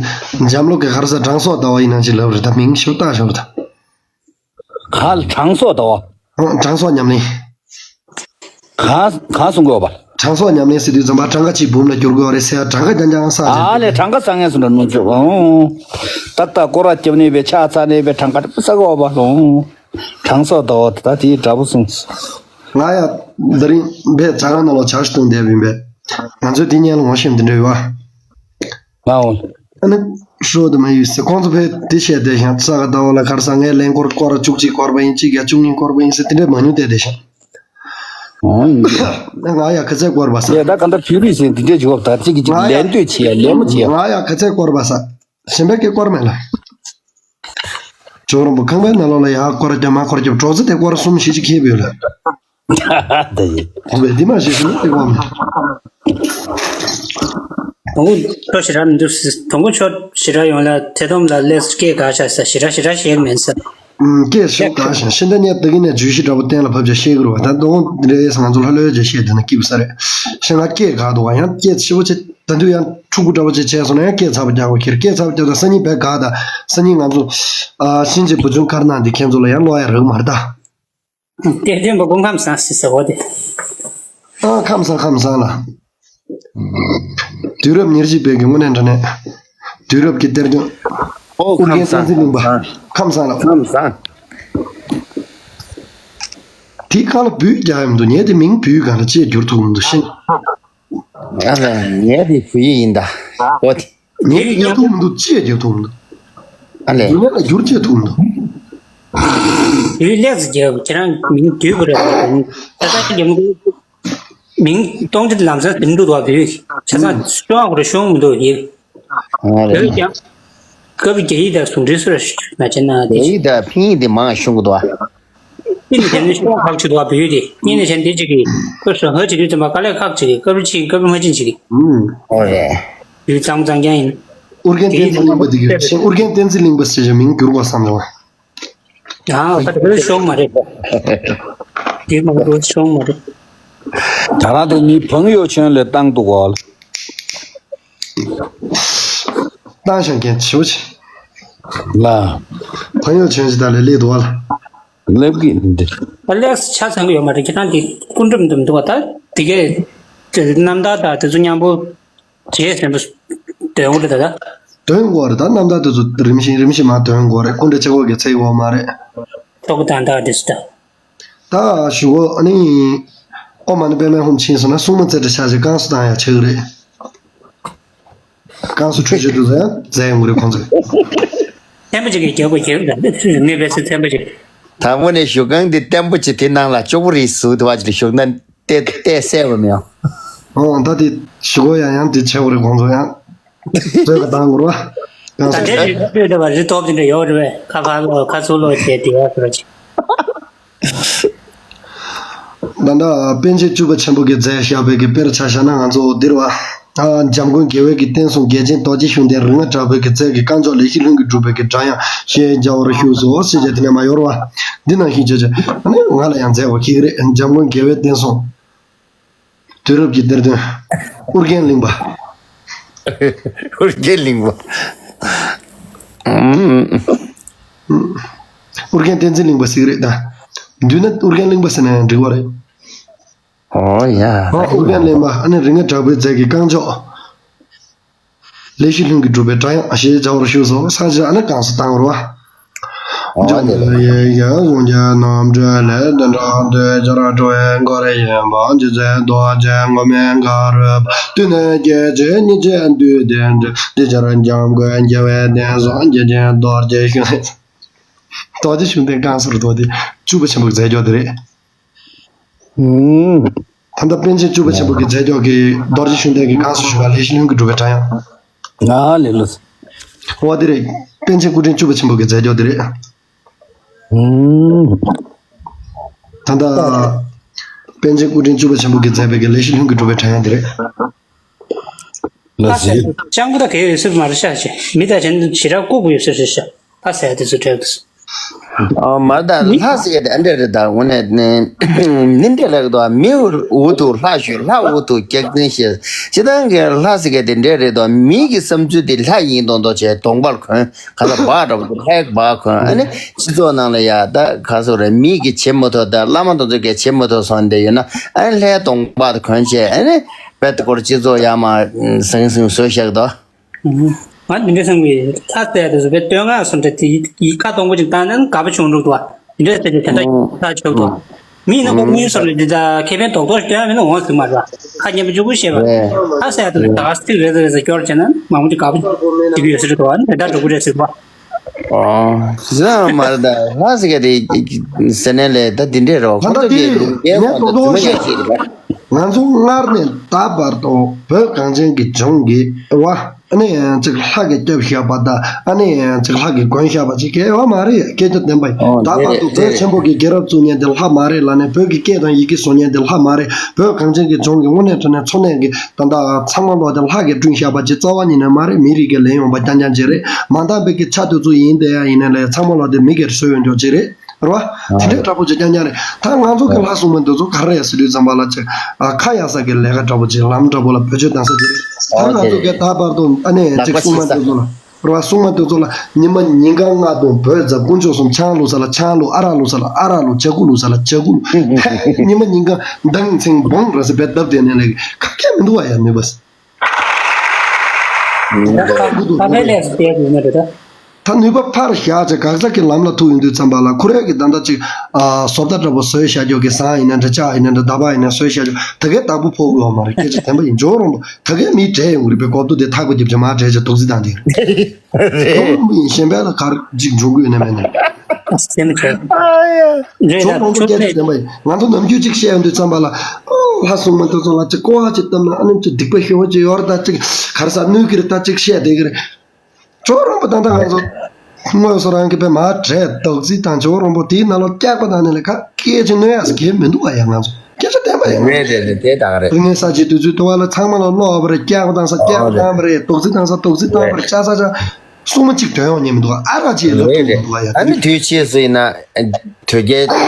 འཇམ་ལོག་གི་ག་རེ་ཟ་དྲང་སྲོང་ཟླ་བ་ཡིན་ན་ཅིག་ལབ་རེད། ད་མིང་ཤོར་ད་ཤོར་ད། ག་ལ་དྲང་སྲོང་ཟླ་བ། ཨང་། དྲང་སྲོང་ཉམས་ལེན། གང་གང་གསུང་དགོས་པ། དྲང་སྲོང་ཉམས་ལེན་ཟེར་དུས་ཙམ་པ་གྲངས་ཀ་གཅིག་འབུམ་ལ་བསྒྱུར་དགོས་རེད་ཟེར། གྲངས་ཀ་རྐྱང་རྐྱང་བསགས་ཨ་ནས་བྱས། གྲངས་ཀ་བསགས་མཁན་སུ་འདྲ་གནོན་ཆོག་ཨང་། ཏག་ཏག་སྐོར་ར་རྒྱབ་ནས་པའི་ཕྱག་འཚལ་ནས་པའི་གྲངས་ཀ་བསགས་དགོས་པ་ལོང་། དྲང་སྲོང་ཟླ་བ་ད་དེའི་འདྲ་པོ་གསུངས། ང་ཡང་དེ་རིང་བས་ཇ་ཁང་ནང་ལ་ཇ་ཞིག་བཏུང་བསྡད་པ་ཡིན་པས། ང་ཚོས་དེ་སྔོན་ལ་ངོ་ཤེས་འདི་འདྲ་ཡོད་པ། ང་འོང་། ཨ་ནི་ཧྲོ་དུ་མ་ཡོད་ཟེར། ཁོང་ཚོ་ཕས་དེ་བཤད་བསྡད་ཤག་ས་ག་ཟླ་བ་ལ་ག་རེ་ཟ། ངས་ལན་སྐོར་སྐོར་བཅུ་གཅིག་སྐོར་པ་ཡིན། གཅིག་ཡ་བཅུ་གཉིས་སྐོར་པ་ཡིན་ཟེར་དེ་འདྲས་མང་ཉུང་བསྡད་བསྡད་ཤག་འོང་ཡིན། ང་ཡ་ག་ཚད་སྐོར་པ་ཟ། ཡ་ད་ག་འདྲ་བོད་རིགས་ཟེར་འདི་འདྲས་བྱུང་བ་ད་གཅིག་གིས་གཅིག་ང་ཡ་ལན་ལྟོས་བྱེད་ཡ་ལན་མོ་བྱེད་ཡ། ང་ཡ་ག་ཚད་སྐོར་པ་ཟ། གཞན་པའི་སྐད་སྐོར་མེད་ལ། ཇོ་རོང་པོ་ཁང་པའི་ནང་ལོགས་ལ་ཡ་སྐོར་རྒྱབ་མ་སྐོར་རྒྱབ་གྲོགས་ཚོ་དེ་སྐོར་གསུམ་བཞི་ཅིག་ཁེལ་བས་ལ། ད་ཡིན། འདི་མ་ཞིག་ཞིག་ནི་དེ་སྐོར་མེད། དང་པོ་ཁྱོད་ཞེ་དྲག་མི་འདུག་དང་པོ་ཁྱོད་ཞེ་དྲག་ཡོང་ལ་ཐེ་ཚོམ་ལ་སླེབས། སྐད་ག་ཤ་ས་ཞེ་དྲག་ཞེ་དྲག་བཤད་མེད་ས། ཨུམ། སྐད་ཤོད་ག་ཤ་ཤིན་ད་ཉལ་དེ་གི་ནས་བརྗོད་གཞི་འདྲ་པོ་གཏན་ལ་ཕབ་བྱ་བཤད་གི་རུ་བ། ད་དོ་དགོང་འདི་འདྲའི་ང་ཚོ་ལྷོད་ལྷོད་བྱས་བཤད་དེ་ན་སྐྱིད་པ་ས་རེད། ཤ་ང་སྐད་ག་འདུག་བ། ཡང་སྐད་ཆེ་བོ་ཆེ། ད་དུང་ཡང་ཕྲུ་གུ་འདྲ་བོ་ཅིག་བྱས་སོང་ན་ཡང་སྐད་ཚ་པོ་རྒྱག་དགོས་ཁེལ། སྐད་ཚ་པོ་རྒྱག་ད་སང་ཉིན་བས་ག་ད་སང་ཉིན་ང་ཚོ་ཨ་གཤིན་རྗེ་བུ་ཆུང་མཁར་ནང་འདི་ཁྱེད་ཚོ་ལ་ཡང་ཀློག་ཡ་རག་མ་རེད་ད། གཏེར་སྟོན་པ་སྐུ་ཁམས་བཟང་ཟེར་ཟེར་བ་དེ། ཨ་ཁམས་བཟང་ཁམས་བཟང་ལ། དུས་རབས་ཉེར་གཅིག་པའི་གི་དངོས་གནས་དྲང་གནས། དུས་རབས་ཀྱི་གཏེར་སྟོན། ཨོ་ཨོ་རྒྱན་ཁམས་བསྟན་འཛིན་གླིང་པ། ཁམས་བཟང་ལ། ཁམས་བཟང་། དེ་གང་ལ་བུད་རྒྱག་ཡ་མི་འདུག་ངས་དེ་མིང་བུད་གང་ལ་ཅེས་བསྒྱུར་ཐུབ་མི་འདུག་ཤེས། ཨ་ལས་ངས་དེ་བུ་ཡིག་ཡིན་ད། ཨོ་དེ། ངས་དེ་རྒྱག་ཐུབ་མི་འདུག་ཅེས་རྒྱག་ཐུབ་མི་འདུག་ཨ་ལས། བུད་མེད་ལ་བསྒྱུར་ཅེས་ཐུབ་མི་འདུག་བུད་ལེགས་སུ་རྒྱག་ཁྱེད་རང་མིང་བུད་པ་རེད་ད། ད་ལྟ་རྒྱ་མི་མིང་སྟོང་ཁྲི་ལམ་སང་དེ་འགྲོ་བ་བུད། ཆ་ཚང་ཤོང་བ་རེད་ཤོང་མི་འདུག་ཡིག་ཨ་རེད། བུད་ཀྱང་སྐབས་རྒྱ་ཡིག་དང་ཟུང་འབྲེལ་སུ་ར་ཞུ་མ་བྱས་ན་དེ། རྒྱ་ཡིག་དང་ཕིན་ཡིག་དེ་མང་ཤོང་གི་འདུག་ཨ། ཅི་ནས་བྱས་ན་ཤོག་ཁག་ཆེ་དོགས་བོད་ཡིག་དེ། གཉིས་ནས་བྱས་ན་འདི་གཅིག་གིས་ཁོ་སོ་ཧ་བྱེད་དུས་ཙམ་པ་དཀའ་ལས་ཁག་ཅིག་གིས་སྐབས་རེ་ཕྱིན་སྐབས་རེ་མ་ཕྱིན་ཅིག་གིས། ཨོ་རེད། ཡུལ་གཙང་གཙང་རྐྱང་ཡིན། ཨོ་རྒྱན་བསྟན་འཛིན་གླིང་པ་འདི་གི་ཨོ་རྒྱན་བསྟན་འཛིན་གླིང་པ་ཟེར་བྱས་མིང་བསྒྱུར་དགོས་བསམ་བྱུང་། ཨ་ད་དེ་ཤོག་མ་རེད། དེ་མ་གཏོགས་ཤོག་མ་རེད། ད་རང་དེ་མི་བང་ཡོ་ཆེན་ལས་བཏང་འདུག་གོ། བཏང་ཤང་མཁན་ཆེ་བོ་ཆེ། ལ། བང་ཡོ་ཆེན་ཞིག་ད་ལས་ལས་འདུག་ག་ལ། སླེབས་ཀྱི་འདི། ཨ་ལེགས་ཆ་ཚང་གི་ཡོད་མ་རེད། ཁྱེད་རང་འདི་སྐུ་འགྲེམས་འདུམ་འདུག་བ། ད་འདི་གས་དེ་རྣམ་ཐར་དང་དེ་ཚོ་མཉམ་པོ་རྗེས་ཟིན་པོ་འདོན་དགོས་རེད་ད། ད་འདོན་དགོས་རེད། ད་རྣམ་ཐར་དེ་ཚོ་རིམ་བཞིན་རིམ་བཞིན་མར་འདོན་དགོས་རེད། སྐུ་འདྲ་ཆེ་བོ་གི་ཚེ་ཡོད་མ་རེད། ཐོག་དང་ཐག་དེ་ཚོ་ད། ད་ཞུ་གོ་ཨ་ནི། ཨོཾ་མ་ཎི་པདྨེ་ཧཱུྃ་ཕྱིན་སོང་ན་སྲུང་མ་རྩེ་གྲ་ཆ་ཆེ་བསྐང་གསོ་བཏང་ཡ་ཆགས་ཀྱི་རེད། བསྐང་གསོ་འཕྲུལ་ཆས་དེ་ཚོ་ཡང་མཛད་ཡོང་གི་རེད་ཁོང་ཚོས། ཐེམ་པོ་ཅིག་གིས་རྒྱབ་པ་རྒྱབ་ད་ནི་ཕལ་སྲིད་ཐེམ་པོ་ཅིག་དང་པོ་ནས་ཞུ་ཁང་འདི་བརྟན་པོ་ཅིག་དེ་ནང་ལ་ཅོག་པོ་རེ་ཟུག་དེ་བ་ཅིག་ལ་ཞུགས་ན་ཏེ་ཏེ་གསལ་བ་མེད། ཨོ་ད་དེ་ཞུ་གོ་ཡང་ཡང་དེ་ཆེ་བོ་རེད་ཁོང་ཚོ་ཡང་། བཙོས་ཀ་བཏང་དགོས་རེད་བ། ད་ལྟའི་རི་ཐོག་དེ་འདྲ་ཡོད་རེད་བས། ཁ་ཚུར་ལོག་བྱས་དེ་ཡག་ཟེར་བ་ཅིག་ད་ལྟ་པཎ་ཆེན་བཅུ་པ་ཆེན་པོ་གིས་མཛད་བཞག་པའི་གི་དཔེར་ཆ་བཞག་ན་ང་ཚོ་འདིར་བ། ཨ་འཇམ་མགོན་རྒྱལ་བའི་གི་བསྟན་སྲུང་རྒྱལ་ཆེན་རྡོ་རྗེ་ཤུགས་ལྡན་རིགས་ལྔ་དྲག་པོའི་གི་རྩལ་གྱི་རྐང་མགྱོགས་ལས་ཤིག་ལྷུན་གྱིས་གྲུབ་པའི་གི་སྒྲ་དབྱངས་ཞེས་བྱ་བར་བཞུགས་སོ་ཞེས་བྱ་དེ་ནས་མ་ཡོར་བ། འདི་ནང་བཞིན་བྱས་བྱས་ཨ་ནི་ང་ལ་ཡང་མཛད་པ་ཁྱེད་ཀྱི་རེད། འཇམ་མགོན་རྒྱལ་བའི་བསྟན་སྲུང་། དུས་རབས་ཀྱི་གཏེར་སྟོན། ཨོ་རྒྱན་གླིང་པ། ཨོ་རྒྱན་གླིང་པ། ཨོ་རྒྱན་བསྟན་འཛིན་གླིང་པ་ཟེར་གྱི་རེད་ད། མདུན་ན་ཨོ་རྒྱན་གླིང་པ་ཟེར་ན་ཡང་འགྲིག་པ་རེད། ཨོ་ཡ། ཨོ་ཨོ་རྒྱན་གླིང་པ་ཨ་ནི་རིགས་ལྔ་དྲག་པོའི་རྩལ་གྱི་རྐང་མགྱོགས། ལས་ཤིག་ལྷུན་གྱིས་གྲུབ་པའི་སྒྲ་དབྱངས་ཞེས་བྱ་བར་བཞུགས་སོ་ས་ཅིག་ཨ་ནི་བསྐང་གསོ་བཏང་བར་བ། འཇམ་དཔལ་ཡེ་ཤེས་གཟུངས་ཀྱི་རྣམ་འཕྲུལ་ལས། དོན་དམ་དུས་སྦྱར་འགྲོ་བའི་མགོན་ཡིན་པ། རྗེ་བཙུན་རྡོ་རྗེ་མགོན་མེད་དགའ་རབ། དུས་ནི་སྐད་ཅིག་ཉིད་ཀྱིས་བསྡུས་ཏེ་འགྲོ། དེ་ཕྱིར་འཇམ་མགོན་རྒྱལ་བའི་གདན་བཟང་། རྗེ་བཙུན་རྡོ་རྗེ་ཤིང་། རྡོ་རྗེ་ཤིང་རྟའི་བསྐང་གསོ་རུ་དོ་དེ་བཅུ་པ་ཆེན་པོ་གི་རྫས་སྦྱོར་དེ་རེད། ད་ལྟ་པཎ་ཆེན་བཅུ་པ་ཆེན་པོ་གི་རྫས་སྦྱོར་གྱི་རྡོ་རྗེ་ཤིང་རྟའི་གི་བསྐང་གསོ་ཞུ་བ་ལས་ཤི་ལྷུན་གྱིས་གྲུབ་པའི་སྒྲ་དབྱངས། ཨ་ལེ་ལོ། འོ་དེ་རེད། པཎ་ཆེན་སྐུ་ཕྲེང་བཅུ་པ་ཆེན་པོ་གི་རྫས་སྦྱོར་དེ་རེད། ད་ལྟ་པཎ་ཆེན་སྐུ་ཕྲེང་བཅུ་པ་ཆེན་པོ་གི་མཛད་པའི་གི་ལས་ཤི་ལྷུན་གྱིས་གྲུབ་པའི་སྒྲ་དབྱངས་དེ་རེད། ལ་ཟེར། སྤྱང་པོ་དང་གལ་ཡོད་སྲིད་མ་རེད་ཤག་ཅེས་མི་དང་གཞན་ཞེ་དྲག་ལྐུགས་པ་ཡོད་སྲིད་རེད་ཤག་ཨ་ཟེར་དེ་ཚོ་འདྲ་དེ་ཚོ། ཨ་མ་ད་ལྷ་ཟེར་དེ་འདྲ་རེད། ད་དངོས་གནས་ནི་འདྲ་ལགས་དོ། མི་འུ་ཐུག་ལྷ་ཞུ། ལྷ་འུ་ཐུག་སྐྱག་རྫུན་བཤད། སྤྱིར་བཏང་གི་ལྷ་ཟེར་གི་དེ་འདྲ་རེད་དོ། མི་གི་བསམ་ཚུལ་དེ་ལྷ་ཡིན་མདོག་མདོག་བྱས་གདོང་པར་གོན། ག་ས་སྦག་འདྲ་པོ་དེ་ལྷའི་སྦག་གོན། ཨ་ནི་སྤྱི་ཚོགས་ནང་ལ་ཡ་ད་ག་སོ་རེད། མི་གི་བྱེད་མ་ཐུབ། ད་བླ་མ་དེ་ཚོ་གི་བྱེད་མ་ཐུབ་སོང་དེ་ཡོད་ན། ཨ་ནི་ལྷའི་གདོང་པར་གོན་བྱས། ཨ་ནི་བེད་སྐོར་སྤྱི་ཚོགས་ཡ་མ་ཟང་ཟིང་བཟོ་བཞག་དོ། ང་འདི་འདྲ་བསམ་གི། ལྷ་ཟེར་དེ་ཚོ་བེད་སྟོད་འགག་སོང་འདྲ་དེ་ཡི་ཁ་སྟོང་པོ་ཅིག་བཏང་ན་དགའ་པོ་བྱུང་འགྲོ་འདུག་བ། འདི་འདྲ་ཟེར་དེ་དེ་འདྲ་ཁྱབ་འདུག་མི་ཡིན་ན་ཁོ་མི་ཡིན་སོང་ནས་འདི་འདྲ་ཁེ་ཕན་རྡོག་རྡོག་སྟོན་མིན་ན་འོང་ཟིག་མ་རེད་བ། ཁ་སྙན་པོ་གཅིག་པུ་བཤད་པ། ལྷ་ཟེར་དེ་ཚོ་ད་ག་སྟེགས་རེད་ཟེར་ཟེར་སྐྱོར་བྱས་ན་མང་པོ་ཅིག་དགའ་པོ་འདི་གི་ཡོད་ས་རེད་འདུག་བ། འདི་འདྲ་འགྲོ་གི་རེད་ཟེར་བ། ཨོ། ཟེར་མ་རེད། ད་ལྷ་ཟེར་ག་དེ་ཟེར་ནས་ལས་ད་འདི་འདྲས་རོ། ད་ཁོང་ཚོ་དེ་གི་ལུང་རྒྱལ་ངས་ཁོང་ཚོ་རྡོག་རྡོག་རྫུན་མ་བཤད། བཤད་ཤེས་རེད་པ། ང་ཚོ་སྔར་ནས་ད་བར་དུ་བོད་གངས་ཅན་གྱི་ལྗོངས་ཀྱི་བ། ཨ་ནི་ཅིག་ལྷ་གིས་སྐྱབས་བཞག་པ་དང་། ཨ་ནི་ཅིག་ལྷ་གིས་མགོན་བཞག་པ་ཅིག་གལ་ཡོད་མ་རེད། སྐད་ཆ་བདེན་པ་ཡིན། ཨོ་ད་བར་དུ་རེད་རེད་བོད་ཆེན་པོ་གི་རྒྱལ་རབས་བཙུགས་མཁན་དེ་ལྷ་མ་རེད་ལབ་ནས། བོད་ཀྱི་སྐད་དང་ཡི་གེ་བཟོ་མཁན་དེ་ལྷ་མ་རེད། བོད་གངས་ཅན་གྱི་ལྗོངས་ཀྱི་དངོས་གནས་དྲང་གནས་འཚོ་གནས་ཀྱི་ད་ལྟ་ཚང་མ་ལོག་དེ་ལྷ་གིས་བསྐྲུན་བཞག་པ་ཅིག་རྩ་བ་ཉིད་ནས་མ་རེད། མི་རིགས་ཀྱིས་ལེན་ཡོང་པ་རྐྱང་རྐྱང་ཅིག་རེད། མ་འདང་བའི་གི་ཆ་དེ་ཚོ་ཡིན་དེ་ཡ་ཡིན་ནའི་ལས་ཚང་མ་ལོག་དེ་མི་སྒེར་བཟོས་ཡོང་ཆོག་ཅིག་རེད། རེད་བ། དེ་འདྲའི་འདྲ་པོ་ཅིག་རྐྱང་རྐྱང་རེད། ད་ང་ཚོ་གི་ལྷ་སྲུང་མ་འདི་ཚོ་ག་རེ་ཡ་ཟེར་དུས་ཙམ་པ་ལ་ཅིག་ཨ་ཁ་ཡ་ས་གི་ལས་ཀ་འདྲ་པོ་ཅིག་ལམ་འདྲ་པོ་ལ་བེད་སྤྱོད་བཏང་ས་ཅིག་རེད། ད་ང་ཚོ་གི་ད་བར་དུ་ཨ་ནི་ཅིག་སྲུང་མ་འདི་ཚོ་ལ། རེད་བ། སྲུང་མ་འདི་ཚོ་ལ་ཉི་མ་ཉིན་གང་ལྔ་དུང་བོད་ཟླ་དཀོན་མཆོག་གསུམ་ཆང་བླུགས་ས་ལ་ཆང་བླུགས། ཨ་རག་བླུགས་ས་ལ་ཨ་རག་བླུགས། ཇ་ཁུ་བླུགས་ས་ལ་ཇ་ཁུ་བླུགས། ཉི་མ་ཉིན་གང་མདངས་ཚིང་བོང་ར་སི་བེད་བརྡབ་བསྡད་ནས་ལས་ཀ་གེ་མི་འདུག་བ་ཡ་མི་བ། ད་ཕ་ཕའི་ལས་སུ་བལྟས་དགོས་ནི་རེད་ད། ད་ནུས་པ་ཕར་བཞག་བྱས་གག་ཚ་གི་ལམ་ལ་ཐུག་ཡོང་དུས་ཙམ་པ་ལ་ཁོ་རང་གི་ད་ལྟ་ཅིག་ཨ་བཟོ་ལྟ་འདྲ་པོ་བཟོས་བཞག་རྒྱུ་གི་ཟངས་ཡིན་ན་འདྲ། ལྕགས་ཡིན་ན་འདྲ། འདབ་པ་ཡིན་ན་བཟོས་བཞག་རྒྱུ་ད་གའི་བདག་པོ་ཕོག་ཡོད་མ་རེད། སྐད་ཆ་བདེན་པ་ཡིན། ཇོ་རོང་པོ་ད་གའི་མི་བྲེལ་ཡོང་གི་རེད་པས། གོ་བསྡུར་དེ་ཐག་པ་རྒྱབ་བྱས་མར་བྲེལ་བྱས་རྡོག་རྫིས་བཏང་དེ་རེད། ཇོ་རོང་པོ་ཡིན་གཞན་པ་ལ་ག་རེ་ཅིག་འབྱུང་གི་ཡོད་ན་མེད་ན། སེམས་ཁྲལ་རེད། ཇོ་ད་རོང་པོ་ཆོ་སྐད་ཆ་བདེན་པ་ཡིན། ང་ཚོ་ནམ་རྒྱུན་ཅིག་བཤད་ཡོང་དུས་ཙམ་པ་ལ་ཨོ་ལྷ་སྲུང་མ་དེ་ཚོ་ལ་ཅིག་སྐོར་བ་ཅིག་བཏབ་ན་ཨ་ནི་ཅིག་སྡིག་པ་ཞེ་པོ་ཅིག་ཡོད་རེད། ད་ཅིག་ག་རེ་ཟ་གནོད་ཀྱི་རེད། ད་ཅིག་བཤད་བསྡད་ཀྱི་རེད། ཇོ་རོང་པོ་ད་ལྟ་ང་ཚོ་དངོས་སུ་རང་གི་པའི་མ་བྲེལ་རྡོག་རྫིས་དང་ཇོ་རོང་པོ་དེའི་ནང་ལོགས་སྐྱག་པ་དང་ནི་ལས་ཀ་སྐད་ཅིག་གནོད་ཡག་ཟེར་གྱི་མི་འདུག་བ་ཡ། ང་ཚོ་སྐད་ཆ་བདེན་པ་ཡ། ང་རེད་རེད་རེད། དེ་ད་ག་རེད། རིག་གནས་གསར་བརྗེའི་དུས་ཚོད་དུ་བ་ལ་ཚང་མ་ལ་བསླབས་པ་རེད། སྐྱག་པ་བཏང་ས་སྐྱག་པ་ཨོ་རེད། བཏང་པ་རེད། རྡོག་རྫིས་བཏང་ས་རྡོག་རྫིས་བཏང་པ་རེད། རེད། ཅ་ས་ཅ་སྲུང་མ་གཅིག་དོན་ཡོང་ཉན་མི་འདུག་ཨ་རག་ཅིག་ལབ་ཐུབ་མི་འདུག་ཡ། རེད་རེད། ཨ་ནི་དུས་ཕྱིས་སུ་ཡིན་ན་དོལ་རྒྱལ་རྒྱལ་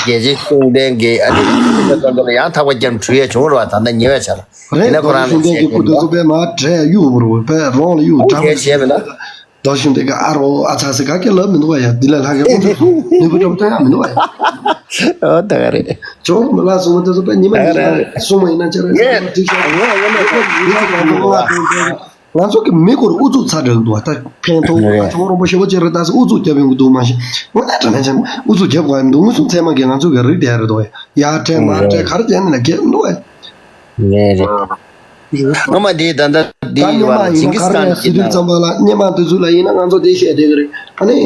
གཅེས་གཅེས་འཛིན་ལྡན་གྱི་ཨ་ནི་ཀུན་སློང་ལ་ཡང་ཐག་པ་བརྒྱབ་འཁྲུལ་ཡས་བྱུང་རེད་བ། ད་ལྟ་ཉེ་བའི་ཆར་རེད། ཡིན་ན་ཁོ་རང་ལ་བཤད་མཁན་འདུག་རྡོ་རྫིས་པས་མ་བྲལ་གཡུག་བུར་བུར་པས་རོང་ལ་གཡུག་ཨོ་དྲག་པོ་བྱས་བྱས་མེད་ན། རྡོ་རྫིས་དེ་ག་ཨ་རོ་ཨ་ཚ་ཟེར་ག་གེ་ལབ་མི་འདུག་བ་ཡ། འདི་ལས་ལྷག་གི་ཨུ་ཚུགས་ནུས་པ་འདྲ་པོ་སྟོན་ཡག་མི་འདུག་བ་ཡ། ཨོ་ད་ག་རེད། ཇོ་རོང་པོ་ལ་སྲུང་མ་དེ་ཚོ་པས་ཉི་མ་ཉིན་གང་སྲུང་མ་ཡིན་ན་ཅི་རེད། ངས་སྲུང་མ་སྒྲིག་ཤག་ངས་ངས་ངས་ངས་ངས་ངས་ང་ཚོ་གི་མི་སྐོར་ཨུ་ཚུགས་ཚ་དྲགས་འདུག་བ། ད་ཕན་ཐོགས་ཨ་ཇོ་རོང་པོ་ཞེ་པོ་ཅིག་རེད། ད་སུ་ཨུ་ཚུགས་རྒྱབ་ཡོང་གི་འདུག་མ་གཞི་དངོས་གནས་དྲང་གནས་ཅན་ཨུ་ཚུགས་རྒྱབ་དགོས་ཡ་མི་འདུག་མངོན་སུམ་ཚད་མ་གི་ང་ཚོ་གི་རིགས་དེ་རེད་འདུག་བ། ཡ་བྲལ་མ་བྲལ་ག་རེ་བྱས་ནས་ལ་གལ་མི་འདུག་བ། ངས་རེད། སྔོན་མ་དེའི་ད་ལྟ་དེའི་ད་ཡོད་པ་སྙེ་མ་ལ་ཇིང་གིས་ཁཱན་གྱི་ཟེར་དུས་ནང་ཙམ་པ་ལ་སྙེ་མ་དེ་ཚོ་ལ་ཡིན་ན་ང་ཚོ་དེ་བཤད་བསྡད་ཀྱི་རེད། ཨ་ནི་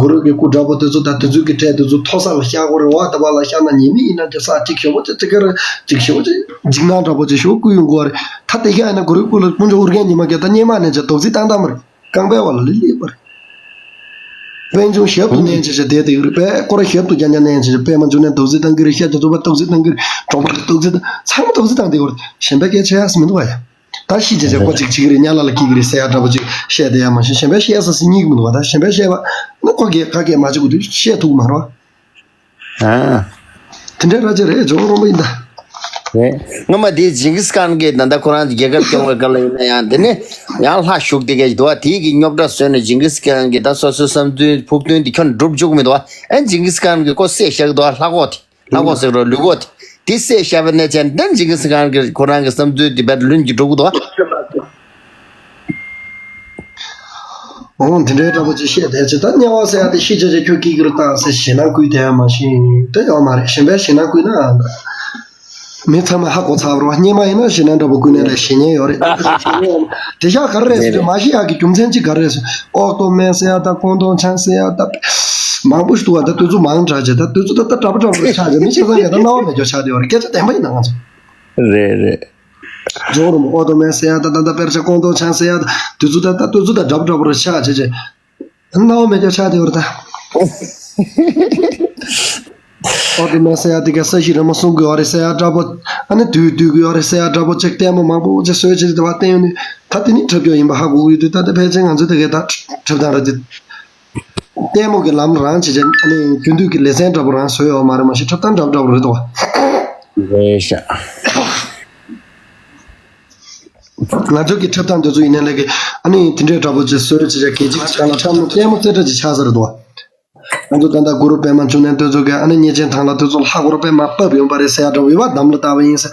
གུ་རུ་གི་སྐུ་འདྲ་པོ་དེ་ཚོ་དང་དེ་ཚོའི་གི་གྲས་དེ་ཚོ་མཐོ་ས་ལ་བཞག་དགོས་རེད་བ། ད་བ་ལ་བཞག་ན་ཉེས་མིང་ཡིན་ན་དེ་ས་གཅིག་ཞེ་པོ་ཅིག་ཅིག་ག་རེ་གཅིག་ཞེ་པོ་ཅིག་འཇིགས་སྣང་འདྲ་པོ་ཅིག་ཞེ་པོ་བསྐུལ་ཡོང་གི་རེད། ད་དེ་བཞག་ཡིན་ན་གུ་རུའི་སྐུ་ལ་དཀོན་མཆོག་ཨོ་རྒྱན་ཉི་མ་གིས་ད་སྙེ་མ་ནས་ཅིག་རྡོག་རྫིས་བཏང་བཏང་བ་རེད། རྐང་པའི་བར་ལ་ལི་ལི་བར། པད་འབྱུང་ཞབས་ཏུ་མནན་བྱས་བྱས་བསྡད་དེ་རེད་པས། སྐོར་ར་ཞབས་ཏུ་རྐྱང་རྐྱང་མནན་བྱས་བྱས་པད་མ་འབྱུང་གནས་རྡོག་རྫིས་བཏང་གི་རེད། ཤ་རྒྱ་མཚོ་པ་རྡོག་རྫིས་བཏང་གི་རེད། གྲོགས་པོ་རྡོག་རྫིས་བཏང་། ཚང་མ་རྡོག་རྫིས་བཏང་བསྡད་ཡོད་རེད། གཞན་པའི་སྐད་ཆ་ཡ་སི་མི་འདུག་བ་ཡ། ད་ཤི་བྱས་བྱས་ཁོ་ཅིག་བྱེད་ཀྱི་རེད། དམྱལ་བ་ལ་སྐྱེ་གི་རེད་ཟེར་ཡ་འདྲ་པོ་ཅིག་བཤད་བསྡད་ཡ་མ་གཞི་གཞན་པའི་བཤད་ས་སི་སྙིང་གི་མི་འདུག་བ། ད་གཞན་པའི་བཤད་པ་ནི་ཁོ་གིས་ག་གེ་མ་བྱེད་དགོས་དུས་བཤད་ཐུབ་མ་རེད་བ། ཨ། དེ་འདྲའི་ར་ཅིག་རེད། ཇོ་རོང་པོ་ཡིན་ད། རེད། སྔོན་མ་དེའི་ཇིང་གིས་ཁཱན་གྱིས་ད་ལྟ་ཁོ་རང་རྒྱལ་ཁབ་སྐྱོང་བའི་སྐབས་ལ་ཡིན་ན་ཡང་དེ་ནས་ཡང་ལྷ་ཞུགས་དེ་གས་འདུག་བ། དེའི་གི་རྙོག་དྲ་བཟོས་ནས་ཇིང་གིས་ཁཱན་གྱིས་ད་སོ་སོའི་བསམ་ཚུལ་ཕུགས་འདུན་དེ་ཁྱོན་འགྲུབ་བཅུག་མི་འདུག་བ། ཨ་ཇིང་གིས་ཁཱན་གྱིས་ཁོ་བསད་བཞག་འདུག་བ། ལྷ་ཁོག་དེ། ལྷ་ཁོག་ཟེར་རོ་ལུས་ཁོག་དེ། དེ་བསད་བཞག་པ་ནས་བྱས་ནས་ཇིང་གིས་ཁཱན་གྱིས་ཁོ་རང་གི་བསམ་ཚུལ་དེ་བེད་ལྷུན་གྱིས་འགྲུབ་གི་འདུག་བ། འོང་། དེ་འདྲའི་འདྲ་པོ་ཅིག་བཤད་བསྡད་ཅིག་ད་དམྱལ་བ་ཟེར་ཡ་དེ་ཤི་ཆ་ཆ་ཁྱོད་སྐྱིད་ཀྱི་རེད་ད་ཟེར་ཞེད་སྣང་སྐུལ་བསྡད་ཡ་མ་གཞི་དེ་ཡོད་མ་རེད། གཞན་པའི་ཞེད་སྣང་སྐུལ་ན་མི་ཚང་མ་ཧ་གོ་ཚར་བ་རེད་བ། སྙེ་མ་ཡིན་ན་ཞེད་སྣང་འདྲ་པོ་སྐུལ་ནས་ལས་ཞེད་སྙིང་ཡོད་རེད། དེ་ཤ་ག་རེ་རེད་ཟེར་དུས་མ་ཤི་ཡག་གི་རྒྱུ་མཚན་གཅིག་ག་རེ་རེད་ཟེར། ཨོག་ཏོ་མན་ཟེར་ཡ་ད་ཀོང་ཏོང་ཆན་ཟེར་ཡ་ད་མང་པོ་ཞིག་འདུག་བ། ད་དུས་ཚོད་མང་དྲགས་བྱས་ད་དུས་ཚོད་ད་ད་འདྲ་པོ་འདྲ་པོ་རེ་ཆགས་བྱས་མི་ཆ་ཚང་གི་ད་རྣ་བ་མེད་ཅོག་ཆགས་བསྡད་ཡོད་རེད། སྐད་ཆ་བདེན་པ་ཡིན་ན་ང་ཚོ། རེད་རེད། ཇོ་རུ་མོ་ཨོ་ཏོ་མན་ཟེར་ཡ་ད་ད་ད་དཔེར་ཆ་ཀོང་ཏོ་ཆན་ཟེར་ཡ་ད་དུས་ཚོད་ད་ད་དུས་ཚོད་ད་འདྲ་པོ་འདྲ་པོ་རེ་ཆགས་བྱས་བྱས། རྣ་བ་མེད་ཀྱང་ཆགས་བསྡད་ཡོད་རེད་ད། ཨོ་ཏོ་མན་ཟེར་ཡ་དེ་ག་ས་གཞི་རི་མོ་སྲུང་གི་ཡོད་རེད་ཟེར་ཡ་འདྲ་པོ། ཨ་ནི་དུས་དུས་གི་ཡོད་རེད་ཟེར་ཡ་འདྲ་པོ་ཅིག་ལྟད་མོ་མང་པོ་ཅིག་བཟོས་བྱས་དེ་བ་བསྟན་ཡོད་ནི་ད་དེ་ནི་འཁྲབ་རྒྱུ་ཡིན་པ་ཧ་གོ་གི་ཡོད་དུས་ད་ལྟ་ཕལ་ཆེར་ང་ཚོ་དེ་གའི་ད་འཁྲབ་སྟངས་རེད་དེ། ལྟད་མོ་གི་ལམ་རང་བྱེད་བྱས་ཨ་ནི་རྒྱུན་དུས་ཀྱི་ལེ་ཚན་འདྲ་པོ་རང་བཟོས་ཡོད་མ་རེད། མ་གཞི་འཁྲབ་སྟངས་འདྲ་པོ་འདྲ་པོ་རེད་དོ། རེད་ཤག་ང་ཚོ་གི་འཁྲབ་སྟངས་དེ་ཚོ་ཡིན་ནའི་ལས་ཀི་ཨ་ནི་དེ་འདྲའི་འདྲ་པོ་ཅིག་བཟོས་རེད་ཅེས་བྱས་རྒྱལ་སྤྱིའི་གཞི་རྐང་ལ་འཁྲབ་མོ་ལྟད་མོ་རྩེ་གྲ་ཅིག་ཆགས་ས་རེད་དོ། ང་ཚོ་ད་ལྟ་གུ་རུ་པད་མ་འབྱུང་གནས་དེ་ཚོ་གི་ཨ་ནི་གཉན་ཆེན་ཐང་ལྷ་དེ་ཚོ་ལྷ་གུ་རུ་པད་མ་བབས་ཡོང་པ་རེད་ཟེར་ཡ་འདྲ་པོ་ཡོད་པ། འདམ་ལ་བཏགས་པ་ཡིན་ཟེར།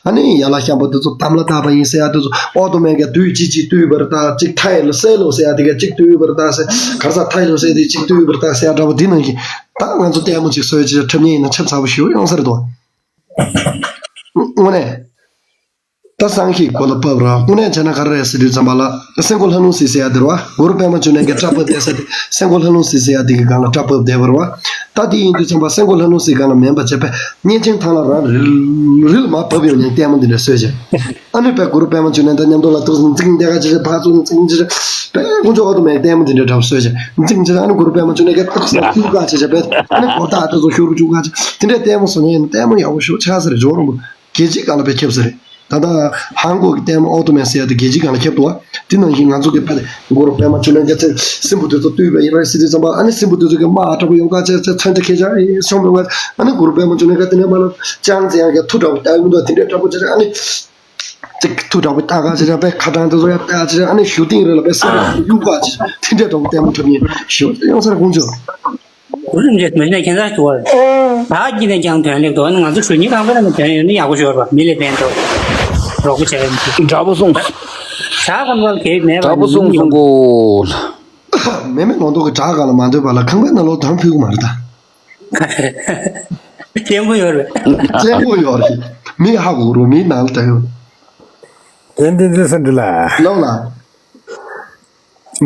ཨ་ནི་ཡ་ལ་ཤམ་པོ་དེ་ཚོ་འདམ་ལ་བཏགས་པ་ཡིན་ཟེར་ཡ་དེ་ཚོ། ཨོ་ཏོ་མན་གྱི་དུས་གཅིག་གཅིག་བཏུལ་བར་ད་གཅིག་ཐའི་ལ་སེ་ལོ་ཟེར་ཡ་དེ་ག་གཅིག་བཏུལ་བར་ད་ཟེར། གར་ས་ཐའི་ལོ་ཟེར་དེ་གཅིག་བཏུལ་བར་ད་ཟེར་ཡ་འདྲ་པོ་དེ་ནང་བཞིན་ད་ང་ཚོ་ལྟད་མོ་ཅིག་བཟོས་ཅིག་འཁྲབ་མཁན་ཡིན་ན་འཁྲབ་ཚ་པོ་ཞིག་ཡོང་ས་རེད་དོ། དངོས་གནས། ད་སང་ཤིག་གོ་ལ་བབས་ར་དངོས་གནས་བྱས་ན་ག་རེ་རེད་ཟེར་དུས་ཙམ་པ་ལ་སེང་གོ་ལྷ་ལུང་སྲིད་ཟེར་ཡ་དེ་རེད་བ། གུ་རུ་པད་མ་འབྱུང་གནས་ཀྱི་སྐྲ་བབས་བསྡད་ས་དེ་སེང་གོ་ལྷ་ལུང་སྲིད་ཟེར་ཡ་དེ་གི་སྒང་ལ་སྐྲ་བབས་བསྡད་པ་རེད་བ། ད་དེ་ཡིན་དུས་ཙམ་པ་སེང་གོ་ལྷ་ལུང་སྲིད་སྒང་ལ་མིན་པ་བྱས་པས་གཉན་ཆེན་ཐང་ལ་རང་རིལ་རིལ་མ་བབས་ཡོང་ནས་ལྟད་མོ་འདི་འདྲ་བཟོས་བྱས། ཨ་ནི་པས་གུ་རུ་པད་མ་འབྱུང་གནས་དང་མཉམ་དུ་ལ་ཐུག་འཛིང་འདེ་ག་བྱེད་བྱེད་ཕར་ཚུར་འཛིང་བྱེད་བྱེད་པས་ཁོང་ཚོ་ཨོ་ཏོ་མན་ལྟད་མོ་འདི་འདྲ་འདྲ་བཟོས་བྱས་འཛིང་བྱེད། ཨ་ནི་གུ་རུ་པད་མ་འབྱུང་གནས་ཀྱི་སྟག་སོགས་ཤུར་བཅུག་ག་བྱེད་བྱེད་པས་ཨ་ནི་གོར་ཐག་དེ་ཚོ་ཤུར་བཅུག་ག་བྱེད་དེ་འདྲའི་ལྟད་མོ་བཟོ་མཁན་ཡིན་ན་ལྟད་མོ་ཡག་པོ་ཞེ་པོ་ཆགས་ས་རེད། ཇོ་རོང་པོ། རྒྱལ་སྤྱིའི་སྒང་ལ་དཔེ་ཁྱབ་ས་རེད། ད་ལྟ་ཧང་གོ་གི་ལྟད་མོ་ཨོ་ཏོ་མན་ཟེར་ཡ་དེ་རྒྱལ་སྤྱིའི་སྒང་ལ་ཁྱབ་འདུག་བ། དེ་ནང་བཞིན་ང་ཚོ་གི་དཔེ་གུ་རུ་པད་མ་འབྱུང་གནས་ཀྱི་ཚེ་སྲིན་པོ་དེ་ཚོ་བཏུལ་བ་ཡིན་རེད་ཟེར་དུས་ཙམ་པ་ཨ་ནི་སྲིན་པོ་དེ་ཚོ་གི་དམག་འདྲ་པོ་ཡོང་ག་བྱས་བྱས་ཚོན་ཁྲ་ཁྱེར་ཆ་ཨེ་སོང་མི་འོང་ག་ཨ་ནི་གུ་རུ་པད་མ་འབྱུང་གནས་ཀྱི་དེ་ནས་མ་ལ་ཅང་ཙེ་ཡང་གི་མཐུ་འདྲ་པོ་ལྟ་གི་འདུག་དེ་འདྲའི་འདྲ་པོ་བྱས་ཨ་ནི་ཅིག་མཐུ་འདྲ་པོ་ལྟ་ག་བྱས་བྱས་དཔེ་ཁ་གྲངས་དེ་ཚོ་ཡང་ལྟ་བྱས་བྱས་ཨ་ནི་གཞུ་ཏིང་རེ་ལ་དཔེ་སྲིན་པོ་གཡུག་ག་བྱས་བྱས་དེ་འདྲའི་འདྲ་པོ་ལྟད་མོ་འཁྲབ་མཁན་ཞེ་པོ་ཡོང་ས་རེད་ཁོང་ཚོ། གུ་རུ་མཇལ་མི་ནས་ཁྱེད་ཚ་ཞུ་བར། ད་ཀྱི་ནས་ཀྱང་དོན་ལེགས་འདུག་ང་ཚོ་གཞོན་སྐྱེས་གང་པོ་ནས་དོན་ཡོད་ན་ཡག་པོ་ཞུ་བར་བ་མི་ལས་ཕན་ཐོགས། རོགས་པ་བྱས་ཡོད་མི་འདུག་འདྲ་པོ་གསུངས། ད་གང་པོ་གལ་མེད་པ་འདྲ་པོ་གསུངས་གསུངས་གོ། མེ་མེ་ལོང་ཏོག་གི་བྲག་ག་ལ་མ་འདོད་པ་ལ་ཁང་པའི་ནང་ལོགས་དོན་ཕུལ་གི་མ་རེད་ད། སྐྱེན་པོ་ཡོད་རེད། སྐྱེན་པོ་ཡོད་རེད། མི་ཧ་གོ་རུ་མིའི་ནང་ལ་ད་ཡོད། དེ་འདི་འདི་སུ་འདི་ལ། ལོང་ལ།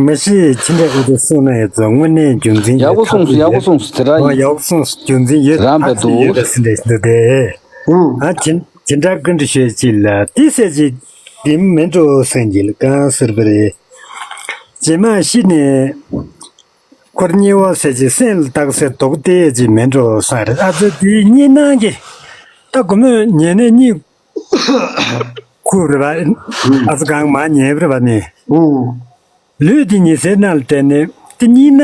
མི་ཤེས་ཕྱི་འབྲེལ་འོས་བསྡུ་སོང་ན་ཡོད་ཚོ་དངོས་གནས་རྒྱུ་འཛིན་ཡག་ཡོད་པོ་ཐག་གསུངས་སོང་། ཆོད་ཡག་པོ་ཡོད། གསུངས་སོང་། དེ་འདྲ་ཨོ་ཡིན། ཡག་པོ་གསུངས་སོང་། རྒྱུ་འཛིན་ཡོད་རང་ཐག་བས་ཆོད་ཡོད་འདུག་པ་སེ་འདྲ་ཞིག་འདུག་སྟེ། ཨུ། ཨ་ཅིན་ཅིན་ཏྲ་ཀུན་ཏུ་ཤོད་ཅིག་ལ་ཏི་སེ་ཅིག་དེ་མེད་འགྲོ་སེང་གེ་ལ་གང་ཟེར་བ་རེད། རྗེས་མ་ཤི་ནས་འཁོར་གཉིས་པ་ཟེར་ཅིག་སེམས་ལ་བཏགས་སེ་དོགས་ཏེ་ཅིག་མེད་འགྲོ་སང་རེད། ཨ་ཙི་དེའི་གཉིས་སྣང་གི་ད་དགོང་མོ་ཉལ་ནས་གཉིད། ཁུག་རེད་པ། ཨ་ཙི་གང་མ་ཉལ་བ་རེད་པ་ནི། ལུས་དེ་ཉི་ཟེར་ནང་ལ་བསྡད་ནས་དེ་གཉིས་ན།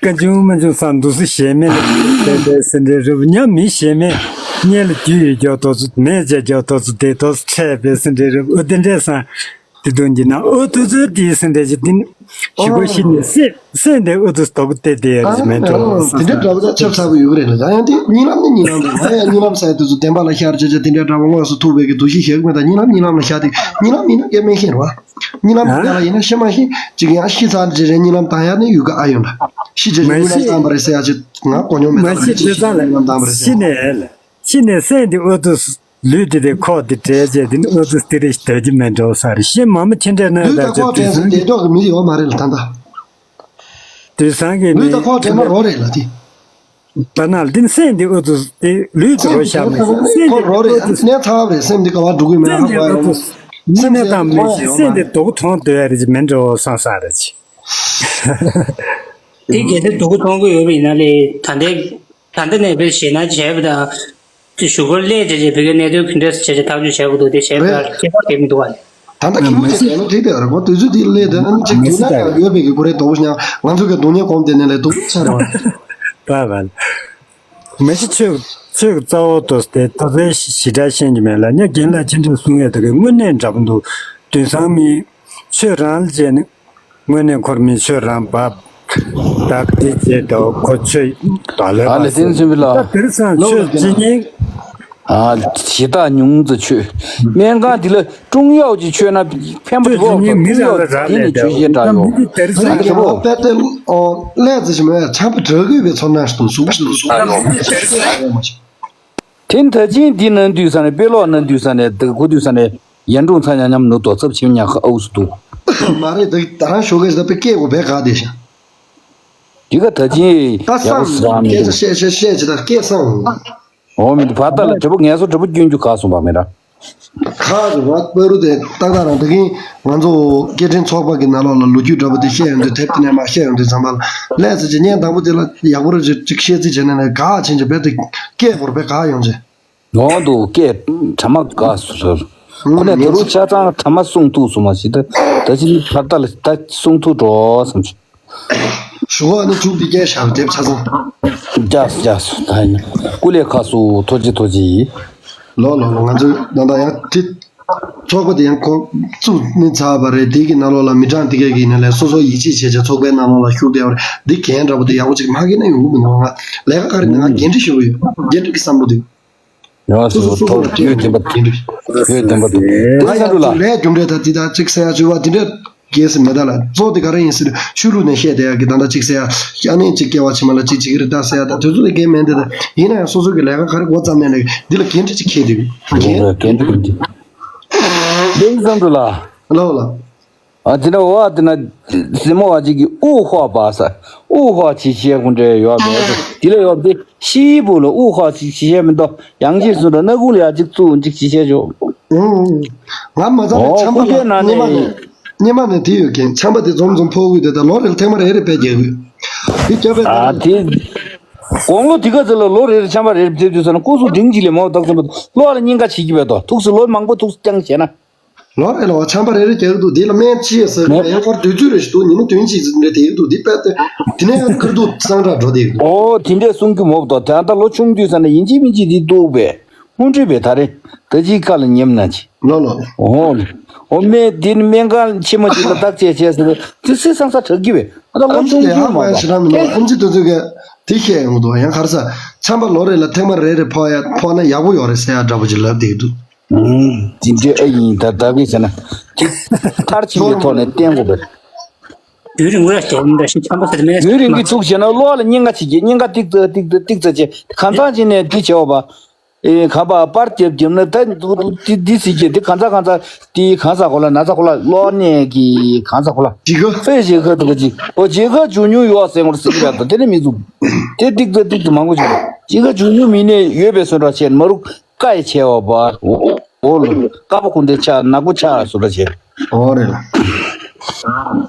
ཀ་ཆུང་མ་ཆུང་སང་འདུག་སེ་ཞེ་མེད་ལ་བསྡད་པའི་སེ་འདྲའི་རུབ་ཉམས་མི་ཞེ་མེད་གཉེན་ལ་རྒྱུས་ཡོད་ཀྱོག་ཏོག་ཙུ་མེད་བྱས་ཀྱོག་ཏོག་ཙུ་བསྡད་ཏོག་ཙུ་འཕྲད་པའི་སེ་འདྲའི་རུབ་ཨོ་དེ་འདྲས་སང་དེ་དུང་གྱི་ན་ཨོ་ཏོག་ཙུ་དེའི་སེ་འདྲའི་ཅི་དེ་ནི་ཞི་བ་ཤི་ནས་སེ་སེ་འདྲའི་ཨོ་ཏོག་ཙུ་དོག་བསྡད་དེ་ཡ་རེད་མེད་ཏོག་ཙུ་དེ་འདྲའི་འདྲ་པོ་ད་ཆབ་ཚ་པོ་ཡོད་གི་རེད་ལ་ད་ཡང་དེ་གཉིད་ལམ་ནི་གཉིད་ལམ་རེད་ད་ཡང་གཉིད་ལམ་ས་ཡ་དེ་ཚོ་བདེན་པ་ལ་ཤར་བྱས་བྱས་དེ་འདྲའི་འདྲ་པོ་དངོས་སུ་ཐུག་པའི་གི་འདུ་ཤེས་ཞིག་ཞིག་མེད་ད་གཉིད་ལམ་གཉིད་ལམ་ལ་ཤར་དེ་གཉིད་ལམ་མིན་ན་སྐད་མེད་ཤེས་རེད་བ། གཉིད་ལམ་ཡག་ལ་ཡིན་ན་ཤི་མ་ཤི་ཅིག་ཡང་ཤི་ཚར་རྗེས་རེད་གཉིད་ལམ་བཏང་ཡག་ནི་ཡུལ་ག་ཨ་ཡོད་ལ། ཤི་རྗེས་ཀྱི་གཉིད་ལམ་བཏང་བ་རེད་ཟེར་ཡག་ཅིག་ང་གོ་མྱོང་མེད་ད་རེད་ཤི་རྗེས་ཀྱི་གཉིད་ལམ་བཏང་བ་རེད་ཟེར། ཤི་ནས་ལ་ཤི་ནས་སེམས་དེ་ཨོ་ཏུ་ལུས་དེ་དེ་ཁོག་དེ་བྲལ་རྗེས་དེ་ནི་ཨོ་ཏུ་དེ་རེ་སྡོད་ཀྱི་མེད་འགྲོ་ས་རེད་ཤི་མ་མ་ཁྱེད་འདྲ་ན་ལུས་ད་ད་ཁོག་བྲལ་སོང་དེ་འགྲོ་གི་མི་ཡོད་མ་རེད་ལ་ད་ད། དུས་སང་གི་ལུས་ད་ཁོག་བྲལ་ན་རོ་རེད་ལ་དེ། ད་ནང་ལ་འདི་ནི་སེམས་འདི་ཨུ་ཚུགས་ཏེ་ལུས་ཚུགས་རོ་ཤར་མེད་ཟེར་སེམས་འདི་ཁོ་རོ་རེད་ཨུ་ཚུགས་གནས་ཚ་བ་རེད་སེམས་འདི་ག་བ་འགྲོ་གི་མེད་ཧ་གོ་ཡོང་། སེམས་འདི་མཐོང་དོ་ཡ་རེད་ཅི་མེད་འགྲོ་སང་སང་རེད་ཅི། དེ་གལ་ཏེ་སྡུག་གུ་མཐོང་གི་ཡོད་པ་ཡིན་ན་ལས་ད་ལྟའི་ད་ལྟ་ནས་དཔེ་ཞེད་སྣང་བྱས་པ་དང་། དེ་བཞུགས་སྒར་སླེབས་བྱས་བྱས་བོད་སྐད་གནད་དོན་ག་འདྲས་སེ་བྱས་བྱས་ཐག་གཅོད་བྱས་དགོས་འདུག་དེ་བྱས་པ་ལ་ཁྱད་པར་གང་ཡང་མི་འདུག་བ། ད་ལྟ་ཁྱིམ་མི་ཚེ་ལས་ལོ་དྲིག་དེ་རེད་མོ་དུས་ཚོད་དེ་སླེབས་དེ་ཨ་ནི་ཅིག་མི་དུས་ཚེ་ན་ད་ཡང་ཡོད་པའི་གི་གུ་རེ་དོག་ཤ་ང་ཚོ་གི་སྡུག་བསྔལ་གོམས་དེ་ནས་ལས་སྡུག་ཆ་རེད་བ། བ་བ། མི་ཤི་ཆོས་ཆོས་ཀྱི་རྩ་བ་ཏོ་སྟེ་ད་ཚོའི་ཞི་དྲག་ཤེས་ཀྱི་མེད་ལ་ཉ་རྒན་ལགས་ཅི་འདྲ་གསུང་ཡས་ད་གི་དངོས་གནས་འདྲ་པོ་འདུག་དུས་སང་མི་ཆོས་རང་ལ་བྱས་ནས། དངོས་གནས་འཁོར་མི་ཆོས་རང་བབ། བདག་དེ་བྱེད་དོ་ཁོ་ཆོས་དོ་ལོས་ཨ་ལེ་བསྟན་ཟིན་པི་ལ། ད་དེར་སང་ཆོས་ཇི་སྙིང་ ཨ། ཞེ་དྲག་ཉུང་ཙམ་མཆོད། སྨན་ཁང་འདི་ལ་ཀྲུང་ཡའོ་ཅིག་མཆོད་ན་ཕན་པ་འདུག་ཀྲུང་ཡའོ་དེ་ནི་མཆོད་བཞེས་འདྲ་ཡོད། ཨ་ནི་དེ་བོ། དཔེ་དེ་ཀླད་ཙམ་ཞིག་མེད་ཡ། ཆམ་པ་དྲག་གི་བའི་ཚོར་སྣང་ཞིག་འདུག་གཟུགས་ཞིག་འདུག་གཟུགས་ཡོད་མ་ཞིག་དེ་ད་ཅིང་འདི་ན་འདུས་ས་ནས་དཔེ་ཀློག་ན་འདུས་ས་ནས་དེ་གོ་འདུས་ས་ནས་ཡན་ཀྲུང་ཚ་ཉམ་ཉམ་ནུ་དོ་ཚབ་ཆེམ་ཉག་ཁ་ཨུ་སུ་འདུག་མ་རེད། དེ་ད་རང་ཞོགས་ཀས་ད་དཔེ་སྐད་གོ་བས་ག་དེ་ཤ། འདི་ག་ད་ཅིང་ད་ཡག་པོ་སང་ཟ་ནི་སྐད་ཆ་བཤད་བཤད་བཤད་ཅི་ད་སྐད་སང་། འོ་མི་འདུག་བར་ད་ལ་དྲི་བ་ངལ་གསོ་དྲི་བ་སྐྱོན་རྒྱུ་ག་སོང་བ་མེད་ར། ཁག་རེད་བ། པ་རུ་དེ་ཏག་ཏག་རང་ད་གིན་ང་ཚོ་སྐད་འཕྲིན་ཚོགས་པ་གི་ནང་ལོགས་ལ་ལོ་རྒྱུས་འདྲ་པོ་དེ་བཤད་ཡོང་དུས་དེབ་དེ་ནས་མ་བཤད་ཡོང་དུས་ཙམ་པ་ལ་ལས་ཟེར་གྱི་བརྙན་དང་པོ་དེ་ལ་ཡག་པོ་རེ་ཅིག་བཤད་རྩིས་བྱས་ནས་ནས་ག་ཕྱིན་ཅི་བས་དེ་སྐད་བོར་བས་ག་ཡོང་ཅི། ཡོང་འདུག་སྐད་གྲ་མ་ག་སུ་རེད། ཁོ་ནས་ད་རུང་ཆ་ཚང་གྲ་མ་གསུང་ཐུབ་སོང་མ་ཞིག་ད་ད་ཅི་ནི་བར་ད་ལ་ད་གསུང་ཐུབ་འགྲོ་བསམ་ཞིག་ཞུ་བ་ནི་ཆུང་དེ་སྐད་ཤར་བ་དེབ་ཆ་ཚང་། རྒྱགས་སོ་རྒྱགས་སོ་ད་ཡིན། སྐུ་ལས་ཁག་སུ་ཐོ་ཅི་ཐོ་ཅི་ཡིན། ལོ་ལོ་ལོ་ང་ཚོའི་ད་ལྟ་ཡང་དེ། ཚོགས་པ་དེ་ཡང་ཁོ་བཙུགས་ནི་ཚར་བ་རེད། དེ་གི་ནང་ལོགས་ལ་མི་གྲངས་དེ་གས་ཀྱི་ནང་ལས་སོ་སོ་ཡིད་ཆེས་བྱས་བྱས་ཚོགས་པའི་ནང་ལོགས་ལ་ཤུགས་བསྡད་པ་རེད། འདི་གན་འདྲ་པོ་དེ་ཡག་པོ་ཅིག་མ་གི་ན་ཡོང་གི་མི་འདུག་ང་ལས་ཀ་ག་རེ་ནི་ང་འགན་འཁྲི་ཞུ་གི་ཡོད། འགན་འཁྲི་གི་བསམ་བློ་དེ། ཡང་སོ་སོ་ཐོག་ཡོད་དེ་འབའ་འགན་འཁྲི་ཡོད་དེ་འབའ་འདུག་ང་ཡང་ལས་རྒྱུ་འབྲས་ད་དེ་དག་ཅིག་ཟེར་ཡ་བཅུ་བ་དེ་འདྲས། རྒྱལ་སྲིད་མེ་ད་ལ་གཙོ་དེ་ག་རེ་ཡིན་ཟེར་ཆོས་ལུགས་ནས་བཤད་བསྡད་ཡག་གི་ད་ལྟ་གཅིག་ཟེར་ཡ་ཨ་ནེ་གཅིག་སྐྱེ་བ་ཕྱི་མ་ལ་གཅིག་བྱེད་ཀྱི་རེད་ད་ཟེར་ཡ་ད་དེ་ཚོ་ལ་འགན་མེད་འདི་ད་ཡིན་ན་ཡང་སོ་སོ་གི་ལས་ཀ་ག་རེ་འགོ་བརྩམས་ནས་ལས་འདི་ལ་འགན་འཁྲི་གཅིག་འཁྱེར་འདུག་འགན་འགན་འཁྲི་འདི་འདི་བསམ་འགྲོ་ལ་ལོ་ལ་ཨ་དེ་འདྲ་འོ་ཨ་དེ་ན་སྲིན་མོ་བ་གཅིག་གིས་དབུགས་ཧོ་བ་ས་དབུགས་ཧོ་ཆི་བཤད་ཁུངས་འདྲ་ཡོད་མེད་དེ་ལ་ཡོད་དེ་ཤི་བོ་ལ་དབུགས་ཧོ་ཆི་བཤད་མི་འདུག་ཡང་གཅིག་སུ་འདྲ་སྣ་ཁུག་ལ་ཡ་གཅིག་བཙུགས་གཅིག་བཤད་ཆོག་ང་མ་ཚང་ལ་ཆམ་པ་ལ་སྔོན་མ་ནས། སྔོན་མ་ནས་དེ་ཡོད་མཁན་ཆམ་པ་དེ་འཛོམས་འཛོམས་ཕོག་གི་དེ་དང་ལོ་རེར་ཐེངས་མ་རེ་རེ་དཔེ་རྒྱག་གི་ཡོད། དེ་སྐྱོ་བས་ཨ་དེ། དགུང་ལོ་དེ་ག་ཚོད་ལ་ལོ་རེ་རེ་ཆམ་པ་རེ་རེ་ཐེབས་དུས་ཙམ་ན་སྐུ་གཟུགས་སྒྲིང་གཅིག་ལས་མ་བཏགས་ཙམ་པ་གློ་བ་ལ་སྙིང་ག་བྱེད་ཀྱི་བས་དོ་ཐུགས་སུ་ལོ་མང་པོ་ཐུགས་སུ་བསྐྱངས་བྱས་ན། ལོ་རེ་ལོ་ཆམ་པ་རེ་རེ་རྒྱག་གི་འདུག་དེ་ལ་སྨན་ཅི་ཡོད་ཟེར་གི་ཡང་སྐོར་དུས་ཚོད་རེ་ཞིག་འདུག་ཉིན་མོ་དོན་གཅིག་ཙམ་རེ་དེ་ཡོད་འདུག་དེ་དཔེ་དེ་དེ་ནས་ཡང་ཁུར་འདུག་གཙང་སྦྲ་འགྲོ་བསྡད་ཀྱི་འདུག་ཨོ་དེ་འདྲས་གསུང་གི་མོ་བས་དོ་ད་ལྟ་ལོ་ཆུང་དུས་ཙམ་ན་ཡིན་གཅིག་མིན་གཅིག་དེ་འདུག་པས། སྔོན་འགྲོས་པའི་ད་རེ། ད་ཅིའི་ཁ་ལ་ཉེམ་ན་ཅི། ལོ་ལོ། འོ། འོ་སྨན་དེ་ནི་སྨན་ཁང་ཆེན་མོ་ཅིག་ལ་བརྟག་དཔྱད་བྱས་ཟེར་ཏེ་སེ་སང་ས་དྲག་གི་བས་ཨ་ད་ལོ་ཆུང་ཆུང་མ་གཏོགས་ཨམ་ཆི་དོན་ཚོད་ག་དེ་བཤད་ཡོང་འདུག་ཡང་གར་ས་ཆམ་པ་ལོ་རེ་ལ་ཐེངས་མ་རེ་རེ་ཕོག་ཡ་ཕོག་ན་ཡག་པོ་ཡོད་རེད་ཟེར་ཡ་འདྲ་པོ་ཅིག་ལབ་བསྡད་འདུག་ཨུམ། དེ་འདྲའི་ཨ་ཡིན་ད་ད་གི་ཟེར་ན། དེ་མཐར་ཕྱིན་གྱི་ཐོག་ནས་བསྟན་དགོས་པས། དུས་རིང་ངུ་ར་ཞེས་འདྲ་ཞིག་ཆམ་པ་ཟེར་མེད་དུས་རིང་གི་ཐུག་བྱས་ན་གློ་བ་ལ་སྙིང་ག་བྱེད་ཀྱི་སྙིང་ག་ཏིག་ཙ་ཏིག་ཙ་ཏིག་ཙ་བྱས་གང་ཚང་བྱས་ནས་འདི་བྱས་བ་པ། ཨེ་ག་པ་པར་རྒྱབ་རྒྱབ་ན་ད་འདི་འདི་ཟེར་གྱི་འདི་གང་ཚ་གང་ཚ་འདི་གང་ཚ་གོ་ལ་ན་ཚ་གོ་ལ་གློ་ནད་ཀྱི་གང་ཚ་གོ་ལ་ཇི་ག་ཧྥེ་ཇི་ག་འདུག་ག་ཅི་ཨོ་ཇི་ག་འཇུ་མྱོང་ཡོད་ཟེར་ངོར་ཟེར་གྱི་ར་ད་དེ་ནས་མི་འཛུགས་དེ་ཏིག་ཙ་ཏིག་ཙ་མང་པོ་བྱུང་ཇི་ག་འཇུ་མྱོང་མི་ནས་ཡོད་པའི་སོན་ར་ཆེན་མ་རུག་ཀ་ཡི་ཆེ་བ་པ་ཨོ་ལོ་ཀ་པ་ཁུ་འདེ་ཆ་ནག་པོ་ཆ་སོ་ར་ཆེ་ཨོ་རེད་ལ།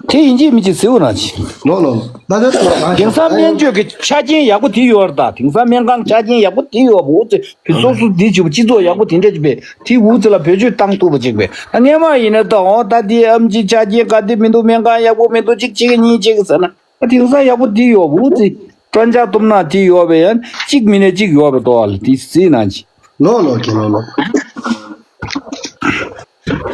དེ་ཡིན་གཅིག་མིན་གཅིག་ཟེར་བ་ན་ཅི། ལོ་ལོ་ལོ། ད་ལྟ་ཚོ་ང་དེང་སང་སྨན་བཅོས་ཀྱི་ཆ་རྐྱེན་ཡག་པོ་དེ་ཡོད་རེད་ད། དེང་སང་སྨན་ཁང་ཆ་རྐྱེན་ཡག་པོ་དེ་ཡོད་པ་འུ་ཚོ་བོད་སོ་སོ་འདི་བྱེད་པ་སྤྱི་ཚོགས་ཡག་པོ་དེ་འདྲ་ཅིག་པས་དེ་འུ་ཚོ་ལ་བེད་སྤྱོད་བཏང་ཐུབ་པ་ཅིག་པས་ད་སྔན་མ་ཡིན་ན་ད་འོ་ད་དེ་ཨམ་ཆི་ཆ་རྐྱེན་ག་དེ་མི་འདུག་སྨན་ཁང་ཡག་པོ་མི་འདུག་གཅིག་གཅིག་གཉིས་གཅིག་ཟེར་ན་ད་དེང་སང་ཡག་པོ་དེ་ཡོད་པ་འུ་ཚོ་སྤྲོ་འཆམ་གཏུབ་ན་དེ་ཡོད་པས་ཡང་གཅིག་མིན་ན་གཅིག་ཡོད་པས་ཏོ་ཨ་ལ་དེ་སྲིད་ན་ཅི། ལོ་ལོ་ཁྱེད་ལོ་ལོ།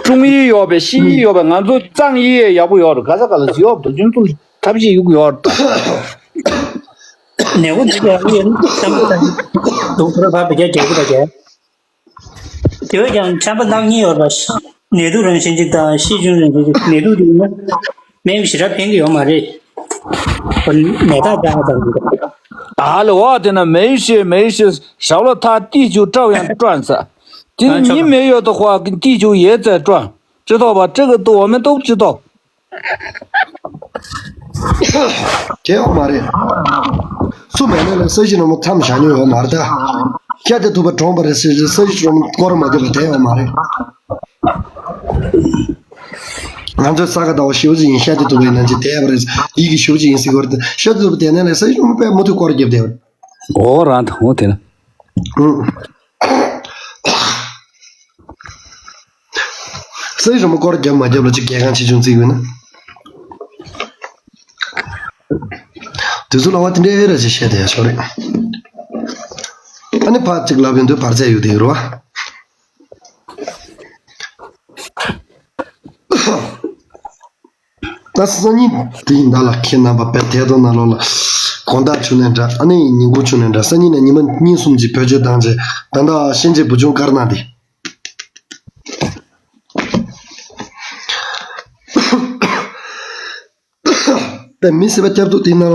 ཀྲུང་ཡི་ཡོད་པའི་ཤི་ཡི་ཡོད་པའི་ང་ཚོ་གཙང་ཡི་ཡག་པོ་ཡོད་རེད། ག་ས་ག་ལ་ཡོད་དོ་ཅུང་ཚུལ་ཐབས་ཤེས་ཡུག་ཡོད་རེད། ནས་གོ་འདི་ཡག་པོ་ཡོད་ན་ཆམ་པ་ད་འདུག་ཁོ་ར་བབ་པའི་རྒྱ་རྒྱག་གི་ར་རྒྱ། དེ་བས་ཀྱང་ཆམ་པ་ནག་གཉིས་ཡོད་རེད་པ། ནད་དུག་རང་བཞིན་གཅིག་དང་ཤེད་ཆུང་རང་བཞིན་གཅིག་ནད་དུག་དེ་ཡིན་ན། སྨན་ཞེ་དྲག་ཕན་གྱི་ཡོད་མ་རེད། ཁོ་ནད་རྟགས་འདྲ་བ་དང་འདི་འདྲ། ཨ་ལེ་ཝ་དེ་ན་没事没事 ཞབས་ལ་ཐག་地球照样转噻。དེ་ནི་你没有的话，地球也在转，知道吧？这个都我们都知道。 དེ་ཡོད་མ་རེད། སུ་མེད་ན་ལ་ས་གཞི་རིང་མོ་མཚམས་བཞག་མྱོང་ཡོད་མ་རེད་ད། ཤ་དེ་ཐུབ་པ་གྲོངས་པ་རེད་ཟེར་ས་གཞི་རིང་མོ་སྐོར་མ་རྒྱབ་པ་དེ་ཡོད་མ་རེད། ང་ཚོའི་ས་ག་ཟླ་བ་ཞེ་པོ་ཅིག་ཡིན་ཤ་དེ་ཐུབ་པ་ཡིན་ན་ཅི་དེ་ཡོད་པ་རེད། ཡིད་ཀྱི་ཞེ་པོ་ཅིག་ཡིན་ཟེར་གི་རེད། ཤ་དེ་ཐུབ་པ་དེ་ནས་ལ་ས་གཞི་རིང་མོ་དཔེ་མུ་མཐུད་སྐོར་རྒྱབ་དེ་ཡོད་རེད། ཨོ་རང་དང་འོ་དེ་ན། ཨུ། ས་གཞི་རིང་མོ་སྐོར་རྒྱབ་མ་རྒྱབ་ལ་ཅིག་གལ་འགངས་ཆེ་ཆུང་བརྩི་དགོས་ན། དུས་ཚོད་ལ་བ་དེ་འདྲའི་ར་ཅིག་བཤད་དེ་ཡ་ཆོག་རེད། ཨ་ནི་ཕར་ཅིག་ལབ་ཡོང་དུས་བར་ཆད་ཡོད་དེ་ཡོད་རེད་བ། ད་སང་ཉིན་དེ་ཡིན་ད་ལ་ཁྱེད་རྣམ་པ་དཔེ་དེ་དང་ནང་ལོགས་ལ་ དགོང་དག་བྱུང་ནའི་འདྲ། ཨ་ནི་ཉིན་གུང་བྱུང་ནའི་འདྲ། སང་ཉིན་ནས་ཉི་མ་གཉིས་གསུམ་གྱི་བེད་སྤྱོད་བཏང་རྗེས་ད་ལྟ་ཤན་འབྱེད་བུ་ཆུང་དཀར་ནག་དེ། དེ་མི་སྲིད་པ་སྐྱབས་ཐུག་དེ་ནང་།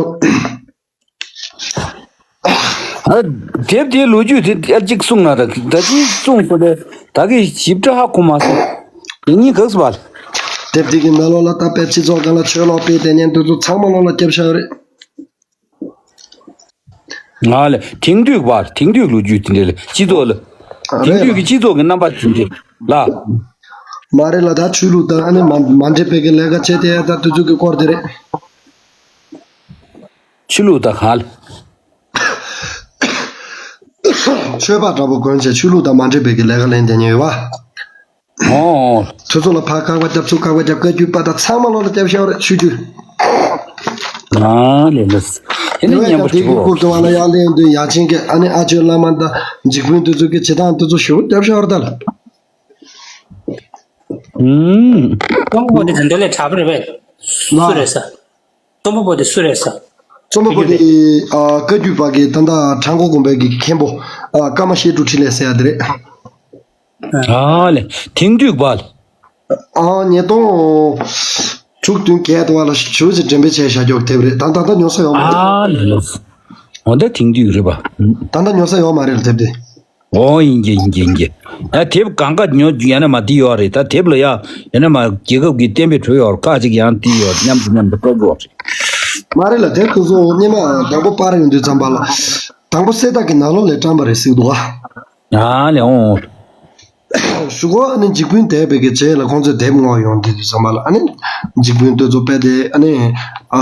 ཨ། དེབ་དེའི་ལོ་རྒྱུས་དེ་ཨ་གཅིག་གསུངས་ན་ད་ད་ཅིག་གསུངས་སོང་། དེ་ད་གི་ཞིབ་ཕྲ་ཧ་གོ་མ་སོང་། དེ་གཉིས་ག་ས་བ། དེབ་དེ་གི་ནང་ལོགས་ལ་ད་དཔེ་སྤྱི་ཚོགས་སྒང་ལ་ཆོས་ལོག་སྤེལ་དེ་ཉན་དུས་ཚོ་ཚང་མ་ལོགས་ལ་སྐྱབས་ཤ་རེད། ང་ལ་དེང་དུས་བར་དེང་དུས་ལོ་རྒྱུས་དེ་འདྲ་ལ་སྤྱི་ཚོགས་ལ། ཨ། དེང་རེད་དུས་ལ། ཀྱི་སྤྱི་ཚོགས་ཀྱི་རྣམ་པ་དེ་འདྲ་ལ། མ་རེད་ལ། ད་ཆོས་ལུགས་དང་ཨ་ནི་མ་མ་འདྲེས་པའི་གི་ལས་ཀ་བྱེད་དེ་ད་དུས་ཚོད་ཀྱི་སྐོར་དེ་རེད། ཆོས་ལུགས་དང་གང་ལ། ཆོས་པ་འདྲ་པོ་གོན་བྱས་ཆོས་ལུགས་དང་མ་འདྲེས་པའི་གི་ལས་ཀ་ལེན་དེ་ཉན་ཡོད་བ། ཨོ། ཁྱོད་ཚོ་ལ་ཕར་ཁག་པ་རྒྱབ་ཚུར་ཁག་པ་རྒྱབ། བཀའ་བརྒྱུད་པ་དང་ཚང་མ་ལོག་ལ་རྒྱབ་ཤ་རེད་ཆོས་བརྒྱུད། ཨ་ལས་ལས། ཨེ་ནི་སྙན་པོ་དེ་གི་ཆུ་རྐུབ་ཏུ་བ་ལ་ཡར་ལེན་དུས་ཡ་ཆེན་གྱི་ཨ་ནི་ཨ་ཆོས་བླ་མ་དང་འཇིགས་དཔོན་དེ་ཚོ་གི་བྱེད་སྟངས་དེ་ཚོ་ཞུ་རྒྱབ་ཤ་རེད་ད་ལ། ཨུམ། རྩོམ་པ་པོ་དེ་ད་འདོད་ལས་གྲགས་པ་རེད་པས། སུ་རེད་ས། རྩོམ་པ་པོ་དེ་སུ་རེད་ས། རྩོམ་པ་པོ་དེ་ཨ་བཀའ་བརྒྱུད་པ་གི་ད་ལྟ་བྲག་འགོ་དགོན་པའི་གི་མཁན་པོ་ཨ་ཀརྨ་བཤད་སྒྲུབ་འཕྲིན་ལས་ཟེར་ཡ་དེ་རེད། ཨ་ལས། དེང་དུས་བར། ཨ་ཉིས་སྟོང་དྲུག་བདུན་བརྒྱད་དུ་བ་ལ་ཞུ་ཅིག་འགྲེམས་སྤེལ་བྱས་བཞག་རྒྱུ་དེབ་རེད། ད་ད་ལྟ་ཉོ་ས་ཡོད་མ་རེད། ཨ་ལས་ལས། འོ་ད་དེང་དུས་རེད་པ། ད་ལྟ་ཉོ་ས་ཡོད་མ་རེད་ལ་དེབ་དེ། ཨོ་ཡིན་གྱི་ཡིན་གྱི་ཡིན་གྱི། ཨ་དེབ་གང་ག་ཉོ་ཡང་ན་མ་དེ་ཡོད་རེད། ད་དེབ་ལ་ཡ་ཡང་ན་མ་རྒྱལ་ཁབ་ཀྱི་གཏན་འབེབས་གྲོལ་ཡོད་རེད། ཁ་ཅིག་ཡང་དེ་ཡོད་མཉམ་དུ་མཉམ་དུ་སྤྲོད་དགོས་རེད། མ་རེད་ལ་དེབ་དེ་ཚོ་སྔོན་མ་དང་པོ་པར་ཡོང་དུས་ཙམ་པ་ལ་དང་པོ་གསེར་རྟ་གི་ནང་ལོགས་ལ་བཀྲམ་པ་རེད་ཟེར་འདུག་ག་ཨ་ལས་འོང་། ཞུ་གོ་ཨ་ནི་འཇིགས་དཔོན་དེ་བས་ཀྱི་རྗེས་ལ་ཁོང་ཚོས་དེབ་བསྔོག་ཡོང་དུས་ཙམ་པ་ལ་ཨ་ནི་འཇིགས་དཔོན་དེ་ཚོ་དཔེ་དེ་ཨ་ནི་ཨ་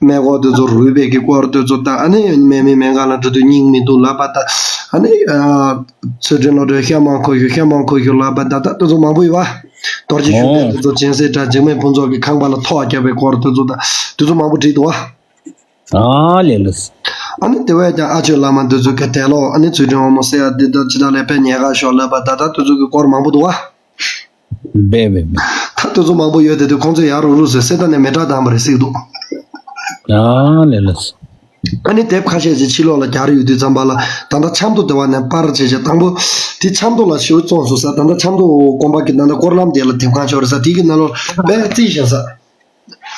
སྨད་སྒོ་དེ་ཚོ་རུལ་བའི་གི་སྐོར་དེ་ཚོ་དང་ཨ་ནི་སྨན་མི་སྨན་ཁང་ལ་འགྲོ་དུས་སྙིང་མི་འདུག་ལབ་པ་དང་ཨ་ནི་ཨ་ཚུལ་ཁྲིམས་བློ་གྲོས་ཤ་མང་ཁོ་ཤོ་ཤ་མང་ཁོ་ཤོ་ལབ་པ་ད་ལྟ་དེ་ཚོ་མང་པོ་ཡོད་བ། རྡོ་རྗེ་ཤུགས་ལྡན་དེ་ཚོ་སྦྱིན་སྲེག་དང་འཇིགས་མེད་ཕུན་ཚོགས་ཀྱི་ཁང་པ་ལ་ཐོག་བརྒྱབ་པའི་སྐོར་དེ་ཚོ་དང་དེ་ཚོ་མང་པོ་བྲིས་འདུག་བ། ཨ་ལས་ལས། ཨ་ནི་དེ་བས་ཀྱང་ཨ་ཆོས་བླ་མ་འདི་ཚོ་གི་དད་ལོ་ཨ་ནི་ཚུལ་ཁྲིམས་དབང་མོ་ཟེར་ཡ་འདི་ལྟར་ཅི་ལྟར་ལས་དཔེ་ཉེས་ཁ་ཤོར་ལབ་པ་ད་ལྟ་དེ་ཚོ་གི་སྐོར་མང་པོ་འདུག་ཨ། བས་བས་བས། ད་དེ་ཚོ་མང་པོ་ཡོད་དེ་དུས་ཁོང་ཚོས་ཡར་རུག་རུག་ཟེར་གསེར་རྟ་ནས་མེ་སྲེག་བཏང་བ་རེད་ཟེར་གི་འདུག་ཨ་ལས་ལས། ཨ་ནི་དེབ་ཁ་ཤས་ཅིག་ཕྱི་ལོགས་ལ་གྱར་ཡོད་དུས་ཙམ་པ་ལ་ད་ལྟ་ཆབ་མདོ་དེ་བ་ནས་པར་བྱས་བྱས་དང་པོ་དེ་ཆབ་མདོ་ལ་ཞེ་པོ་བཙོང་སོང་ས། ད་ལྟ་ཆབ་མདོ་དགོན་པ་གི་ད་ལྟ་སྐོར་ལམ་དེ་ལ་དེབ་ཁང་ཤོར་རེད་ས། དེ་གི་ནང་ལོགས་དཔེ་རྩིས་བཞིན་ས།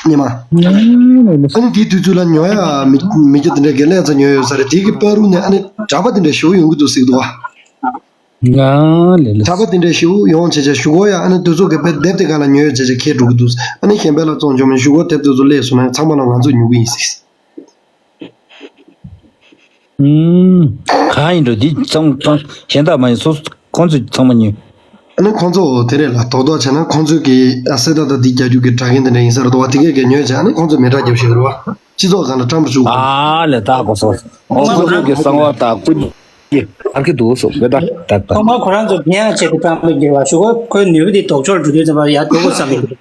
ཉི་མ། ཨ་ནི་དེའི་དུས་ཚོད་ལ་ཉོ་ཡ་མི་མི་སྐྱ་དེ་འདྲ་གི་ལས་ཚ་ཉོ་ཡོད་ས་རེད། དེ་གི་པར་རུ་ནས་ཨ་ནི་གྲྭ་པ་དེ་འདྲ་ཞེ་པོ་ཡོང་གི་འདུག་ཟེར་གི་འདུག་བ། ང་ལས་ལས། གྲྭ་པ་དེ་འདྲ་ཞེ་པོ་ཡོང་བྱས་བྱས་ཞུ་སྒོ་ཡ་ཨ་ནི་དེ་ཚོ་གི་པའི་དེབ་དེ་ག་ལ་ཉོ་ཡོད་བྱས་བྱས་ཁྱེར་འགྲོ་གི་འདུག་ཨ་ནི་གཞན་པའི་ལ་བཙོང་ཆོག་མིན་ཞུ་སྒོ་དེབ་དེ་ཚོ་སླེབས་སོང་ན་ཚང་མ་ལ་ང་ཚོས་ཉོ་གི་ཡིན་ཟེར། ཨུམ། གང་ཡིན་འགྲོ་འདི་ཚང་ཚང་གཞན་དག་མ་ཡིན་སོ་སོ་ཁོང་ཚོས་ཚང་མ་ཉོས། ཨ་ནི་ཁོང་ཚོ་དེ་རེད་ལ་རྡོག་རྡོག་བྱས་ན་ཁོང་ཚོས་ཀྱི་ཨ་གསེར་རྟ་དང་འདི་རྒྱག་རྒྱུ་གི་དྲ་མཁན་དེ་འདྲ་ཡིན་ས་རེད་དོ། དེ་གས་ཀྱི་ཉོས་བྱས་ཨ་ནི་ཁོང་ཚོས་མེ་སྲེག་རྒྱབ་ཤེས་རེད་བ། སྤྱི་ཚོགས་སྒང་ལ་བཀྲམ་རུ་བཅུག་ཨ་ལས་ད་གོ་སོང་། ཁོང་ཁོང་ཚོ་ཚོ་གི་གསང་བ་དང་སྐུ་མཁྱེན་ཨར་ཀི་འདུག་སོ་བེ་ད་ད་ད། ཁོང་མ་ཁོ་རང་ཚོ་ཉན་ཡ་ཆེད་དུ་བཀྲམ་པའི་འགྱུར་བ་ཞུ་གོ་ཁོའི་ནུས་པ་དེ་ལྡོག་ཕྱོགས་འགྲོ་དུས་ཙམ་པ་ཡར་འགྲོ་དགོས་བསམ་གི་འདུག་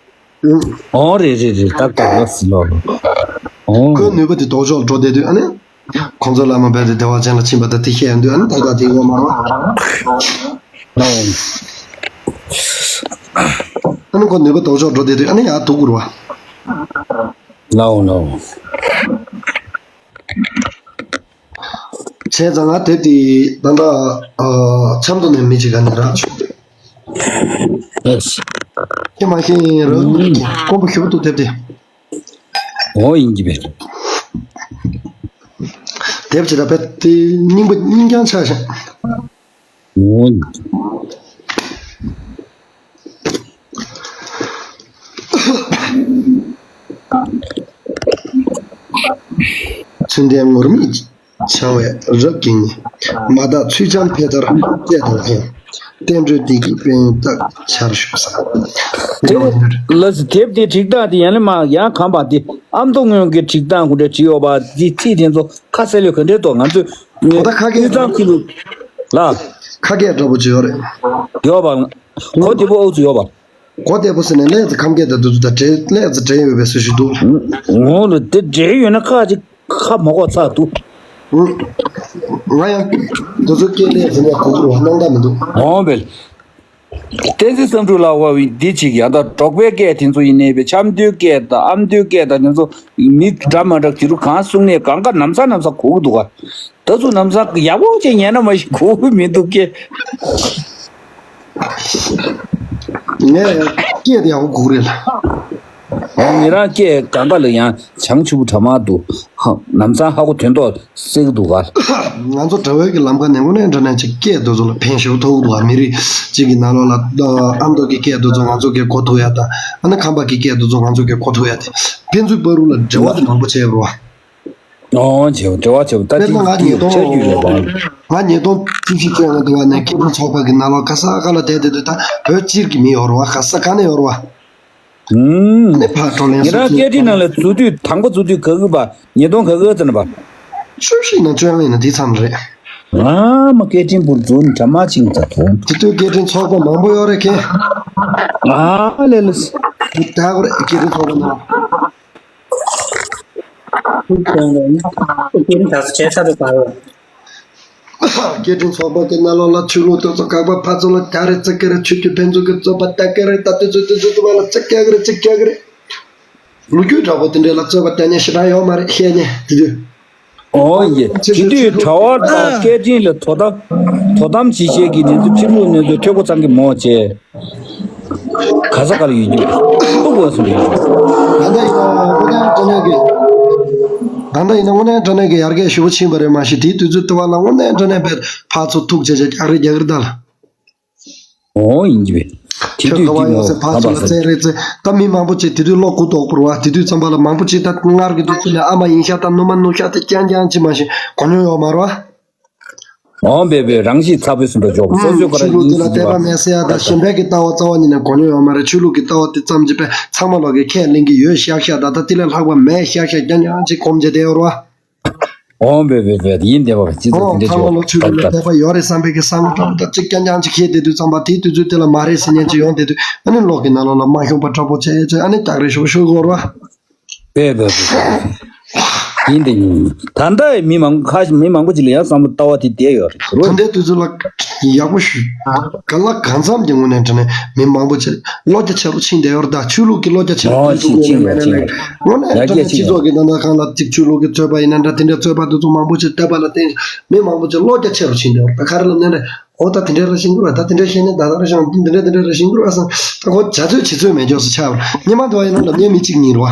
ཨོ་རེད་རེད་རེད་ད་ད་ལོ་སི་ལོ། ཨོ། ཁོའི་ནུས་པ་དེ་ལྡོག་ཕྱོགས་འགྲོ་བསྡད་དུས་ཨ་ནི། ཁོང་ཚོ་བླ་མ་རྦད་དེ་བདེ་བ་ཅན་ལ་ཕྱིན་པ་དང་དེ་བཤད་ཡོང་དུས་ཨ་ནི་ད་ག་དེ་ཡོད་མ་རེད། ཨོ། ཨ་ནི་ཁོ་ནུས་པ་ལྡོག་ཕྱོགས་འགྲོ་བསྡད་དུས་ཨ་ནི་ཡར་འདུག་དགོས་རེད་བ། ལའོ་ལའོ། བྱས་ཙང་ང་དེབ་དེ་ད་ལྟ་ཨ་ཆབ་མདོ་ནས་མི་གཅིག་ག་ནས་རག་བྱུང་། ཨེས། ཁྱེད་མ་ཤེས་ཡིན་རོགས་ཀྱི་དཀོན་པོ་ཞེ་པོ་འདུག་དེབ་དེ། འོ་ཡིན་གྱི་བས། དེབ་ཅིག་ལ་བས་དེ་རྙིང་པ་རྙིང་རྐྱང་ཆགས་ཤག་འོ་ཡིན། ཚུལ་ལྡན་ངུར་སྨྲིག་བྱ་བས་རབ་བརྒྱན་ནས། མ་དག་ཚུལ་འཆང་འཕེལ་མཐར་བཅས་དང་ལྷན། བསྟན་འགྲོའི་བདེ་སྐྱིད་དཔལ་ཡོན་རྟག་འཆར་ཤོག་ཟེར། དེ་ལ་དེབ་དེ་སྒྲིག་སྟངས་དེ་ཡང་ན་མ་ཡང་གང་པ་དེ་ཨ་མདོ་སྔོན་གྱི་སྒྲིག་སྟངས་ཀུན་འདྲ་བྲིས་ཡོད་པ་དེ་ཚིག་དེ་ཚོ་ཁ་གསལ་ཡོད་ག་འདྲས་ཏོ་ང་ཚོས་གོ་ད་ཁ་སྐད་དབྱིན་ཚང་གི་ལུགས་ལ་ཁ་སྐད་འདྲ་པོ་ཅིག་ཡོད་རེད། ཡོད་པ་གོ་བདེ་པོ་ཨོ་ཚོ་ཡོད་པ། གོ་བདེ་པོ་ཟེར་ནས་ལས་ཚེ་ཁམས་སྐད་དང་དུ་དུ་དང་འབྲེལ་ལས་ཚེ་འབྲེལ་ཡོད་པའི་སུ་ཞིག་འདུག་ངོ་ལ་དེ་འབྲེལ་ཡོད་ན་ཁ་ཅིག་ཁ་མ་གོ་ཚར་འདུག་ང་ཡང་དུ་ཚོ་སྐད་ལས་ཚེ་ནས་གོ་གི་རུ་སྣང་དག་མི་འདུག་འོང་བས། བསྟན་འཛིན་བསམ་གྲུབ་ལགས་འདི་ཅིག་ཡང་ད་འབྲོག་པའི་སྐད་དེ་ཚོ་ཡིན་ནའི་བས་ཆབ་མདོའི་སྐད་དང་ཨ་མདོའི་སྐད་དང་དེ་ཚོ་མི་འདྲ་མ་འདྲ་དེ་རུ་གང་གསུང་ནས་གང་ག་ནམ་ས་ནམ་ས་གོ་གི་འདུག་ག་ད་ཚོ་ནམ་ས་ཡག་པོ་ཅིག་ཉན་ན་མ་ཤི་གོ་གི་མི་འདུག་སྐད། ངས་སྐད་དེ་ཡག་པོ་གོ་གི་རེད་ལ། ཨོ་ངེད་རང་སྐད་གང་ག་ལ་ཡང་བྱང་ཆུབ་གྲ་མ་འདུག་ཧ་ནམ་ས་ཧ་གོ་དོན་ཐོག་སེག་འདུག་ག་ང་ཚོ་དྲ་བའི་གི་ལམ་ཁ་ནས་དངོས་གནས་དྲང་གནས་ཅིག་སྐད་དེ་ཚོ་ལ་ཕན་ཞེ་པོ་ཐོགས་འདུག་ག་མི་རིགས་གཅིག་གི་ནང་ལོགས་ལ་ཨ་མདོ་གི་སྐད་དེ་ཚོ་ང་ཚོ་གི་གོ་ཐུབ་ཡ་དང་ཨ་ནི་ཁམས་པ་གི་སྐད་དེ་ཚོ་ང་ཚོ་གི་གོ་ཐུབ་ཡ་དེ་ཕན་ཚུན་བར་དུ་ལ་འབྲེལ་བ་དེ་མང་པོ་བྱས་པ་རེད་བ། ཨོ་བྱེད་འབྲེལ་བ་བྱེད་ད་དཔེར་ན་ང་ཉིས་སྟོང་ཆ་རྒྱུས་ཡོད་པ། ང་ཉིས་སྟོང་བཅུ་བཞི་བཅོ་ལྔ་དུ་བ་ནས་སྐད་འཕྲིན་ཚོགས་པ་གི་ནང་ལོགས་ག་ས་ག་ལ་བསྡད་བསྡད་དུས་ད་བོད་སྤྱིར་གི་མི་ཡོད་རེད་བ། ག་ས་ག་ནས་ཡོད་རེད་བ། ཨུམ། ཨ་ནི་ཕར་བགྲོ་གླེང་ངེད་རང་སྐད་འཕྲིན་ནང་ལ་འཛུལ་དུས་དང་པོ་འཛུལ་དུས་ག་གི་བ་ཉིས་སྟོང་ག་གི་ཙམ་ན་བ། བཅུ་བཞི་ན་བཅོ་ལྔ་ཡིན་ན་དེ་ཙམ་རེད། ཨ་མ་སྐད་འཕྲིན་པུར་འཛུལ་ནས་གྲ་མ་ཕྱིན་ཙ་ཐོང་། དེ་དུས་སྐད་འཕྲིན་ཚོགས་པ་མང་པོ་ཡོད་རེད་ཁེ། ཨ་ལེ་ལེ། དེ་ད་གོ་རེད་སྐད་འཕྲིན་ཚོགས་པ་ནང་། སྐད་འཕྲིན་ཚོགས་པ་བྱས་ཚར་དུ་བར་བ། སྐད་འཕྲིན་ཚོགས་པ་དེ་ནང་ལོགས་ལ་ཆོས་ལུགས་དེ་ཚོ་བཀག་པ་ཕར་ཚུར་ལ་རྒྱག་རེད་ཙི་གེ་རེད། ཆོས་བརྒྱུད་ཕན་ཚུན་གྱི་རྩོད་པ་རྒྱག་གི་རེད། ད་དེ་ཚོ་དེ་ཚོ་དུ་བ་ལ་ཙི་རྒྱག་གི་རེད་ཙི་རྒྱག་གི་རེད། ལོ་རྒྱུས་འདྲ་པོ་དེ་འདྲས་ལ་རྩོད་པ་རྒྱག་མཁན་ཞེ་དྲག་ཡོད་མ་རེད་ཤེས་ཉེ་དེ་དུས། ཨོ་ཡེ་དེ་དུས་དྲ་བ་དང་སྐད་འཕྲིན་ལ་དོ་དམ་དོ་དམ་བྱེད་བྱེད་ཀྱི་དེ་ཚོ་ཕྱི་ལུགས་ནས་ཚོ་ཐོས་གོ་ཚང་གི་མོ་བྱས། ག་ས་ག་ལ་ཡོད་རྒྱུ་ལྟོ་གོ་སོང་རེད། ད་ལྟ་ཡིན་ན་དངོས་གནས་དྲང་གནས་ཀྱི་ད་ལྟ་ཡིན་ན་དངོས་གནས་དྲང་གནས་ཀྱི་ཡར་རྒྱས་ཞེ་པོ་ཕྱིན་པ་རེད། མ་གཞི་དེའི་དུས་ཚོད་དུ་བ་ལ་དངོས་གནས་དྲང་གནས་པའི་ཕར་ཚུར་ཐུག་བྱས་བྱས་རྒྱག་རེས་རྒྱག་རེས་ད་ལ། ཨོ་ཡིན་གྱི་བས། དེ་ཁྱོད་དུས་ག་བ་དེ་ཡོད་མོ་སེ་ཕར་ག་ཚུར་པ་ལ་སེ། བཙན་རེད་ཚེ་ད་མི་མང་པོ་ཅིག་དེ་དུས་བློ་གུ་དོག་པོ་རེད་བ། དེ་དུས་ཙམ་པ་ལ་མང་པོ་ཅིག་ད་སྔར་གྱི་དུས་ཚོད་ལ་ཨ་མ་ཡིན་ཤག་ད་ནུ་མ་ནུ་ཤག་དེ་རྐྱང་རྐྱང་ཅི་མ་ཤེས་གོ་མྱོང་ཡོད་མ་རེད་བ། ཨོ་བས་བས་རང་གཤིས་ཚ་པོའི་སུ་འགྲོ་ཆོག་སོ་སོའི་ཁོ་རང་ཆོས་ལུགས་དེ་ཡིན་ལ་ཟེར་དད་པ་བ། མེད་ཟེར་ཡ་ད་གཞན་ཕན་གྱི་ལྟ་བ་རྩ་བ་ཉིད་ནས་གོ་མྱོང་ཡོད་མ་རེད། ཆོས་ལུགས་ཀྱི་ལྟ་བ་དེ་ཙམ་གྱིས་པས་ཚང་མ་ལོག་གི་ཁས་ལེན་གྱི་ཡོད་ཤག་ཤག་ད་ད་དེ་ལས་ལྷག་པ་མེད་ཤག་ཤག་རྐྱང་རྐྱང་ཅིག་གོམས་བྱས་བསྡད་ཡོད་རེད་བ། ཨོ་བས་བས་བས་ཡིན་བསྡད་པ་བས་སྤྱི་ཚོགས་དེ་འདྲ་ཨོ་ཚང་མ་ལོ་ཆོས་ལུགས་ལ་དད་པ་ཡོད་རེད་བསམ་པའི་གི་བསམ་བློ་འདྲ་པོ་ད་ཅིག་རྐྱང་རྐྱང་ཅིག་ཁྱེར་བསྡད་དུས་ཙམ་པ་དེའི་དུས་ཚོད་དེ་ལ་མ་རེད་ཟེར་མཁན་ཅིག་ཡོང་བསྡད་དུས་ཨ་ནི་ལོག་གི་ནང་ལོགས་ལ་མ་ཤོང་པ་འདྲ་པོ་བྱས་བྱས་ཨ་ནི་རྒྱག་རེས་ཞུ་ཞུ་དགོས་རེད་བ། བས་བས་བས་ཡིན་དེ་ཡིན། ད་ལྟ་མི་མང་ཁ་མི་མང་པོ་ཅིག་ལ་ཡང་བསམ་བློ་ལྟ་བ་དེ་བསྡད་ཡོད་རེད་ད་རུང་ལྟའི་དུས་ཚོད་ལ་ཡག་པོ་ཞུ། ག་ལ་གང་འཚམ་གྱི་ངོས་ནས་དྲན་ནས་མི་མང་པོ་ཅིག་བློ་རྒྱ་ཆེ་རུ་ཕྱིན་བསྡད་ཡོད་རེད་ད། ཆོས་ལུགས་ཀྱི་བློ་རྒྱ་ཆེ་རུ་ཨོ་ཕྱིན་ཕྱིན་འདུག་ཕྱིན་ངོས་ནས་ཡོད་ཕྱིན་ཡོད། དངོས་གནས་ཡར་དྲན་ནས་རྒྱས་ཕྱིན་སྤྱི་ཡོད། ཚོགས་ཀྱི་ནང་ན་ཁང་ལ་གཅིག་ཆོས་ལུགས་ཀྱི་རྩོད་པ་ཡིན་ན་འདྲ་དེ་འདྲའི་རྩོད་པ་དེ་ཚོ་མང་པོ་ཅིག་བསྡད་པ་ལ་བརྟེན་མི་མང་པོ་ཅིག་བློ་རྒྱ་ཆེ་རུ་ཕྱིན་བསྡད་ཡོད་རེད་ད། ག་རེ་ལབ་ན་འདྲ། ཨོ་ད་དེ་འདྲའི་ར་ཤིང་གུ་ར་ད་དེ་འདྲའི་ཤེས་ནས་ད་ད་ར་ཤང་དེ་འདྲའི་དེ་འདྲའི་ར་ཤིང་གུ་ར་སང་ད་ཁོ་བྱ་ཚོད་བྱེད་ཚོད་མེད་ཅོག་སུ་ཆགས་པ་ཉི་མ་དུ་བ་ཡིན་ན་ལབ་ཉན་མི་གཅིག་ཉིན་རུ་བ།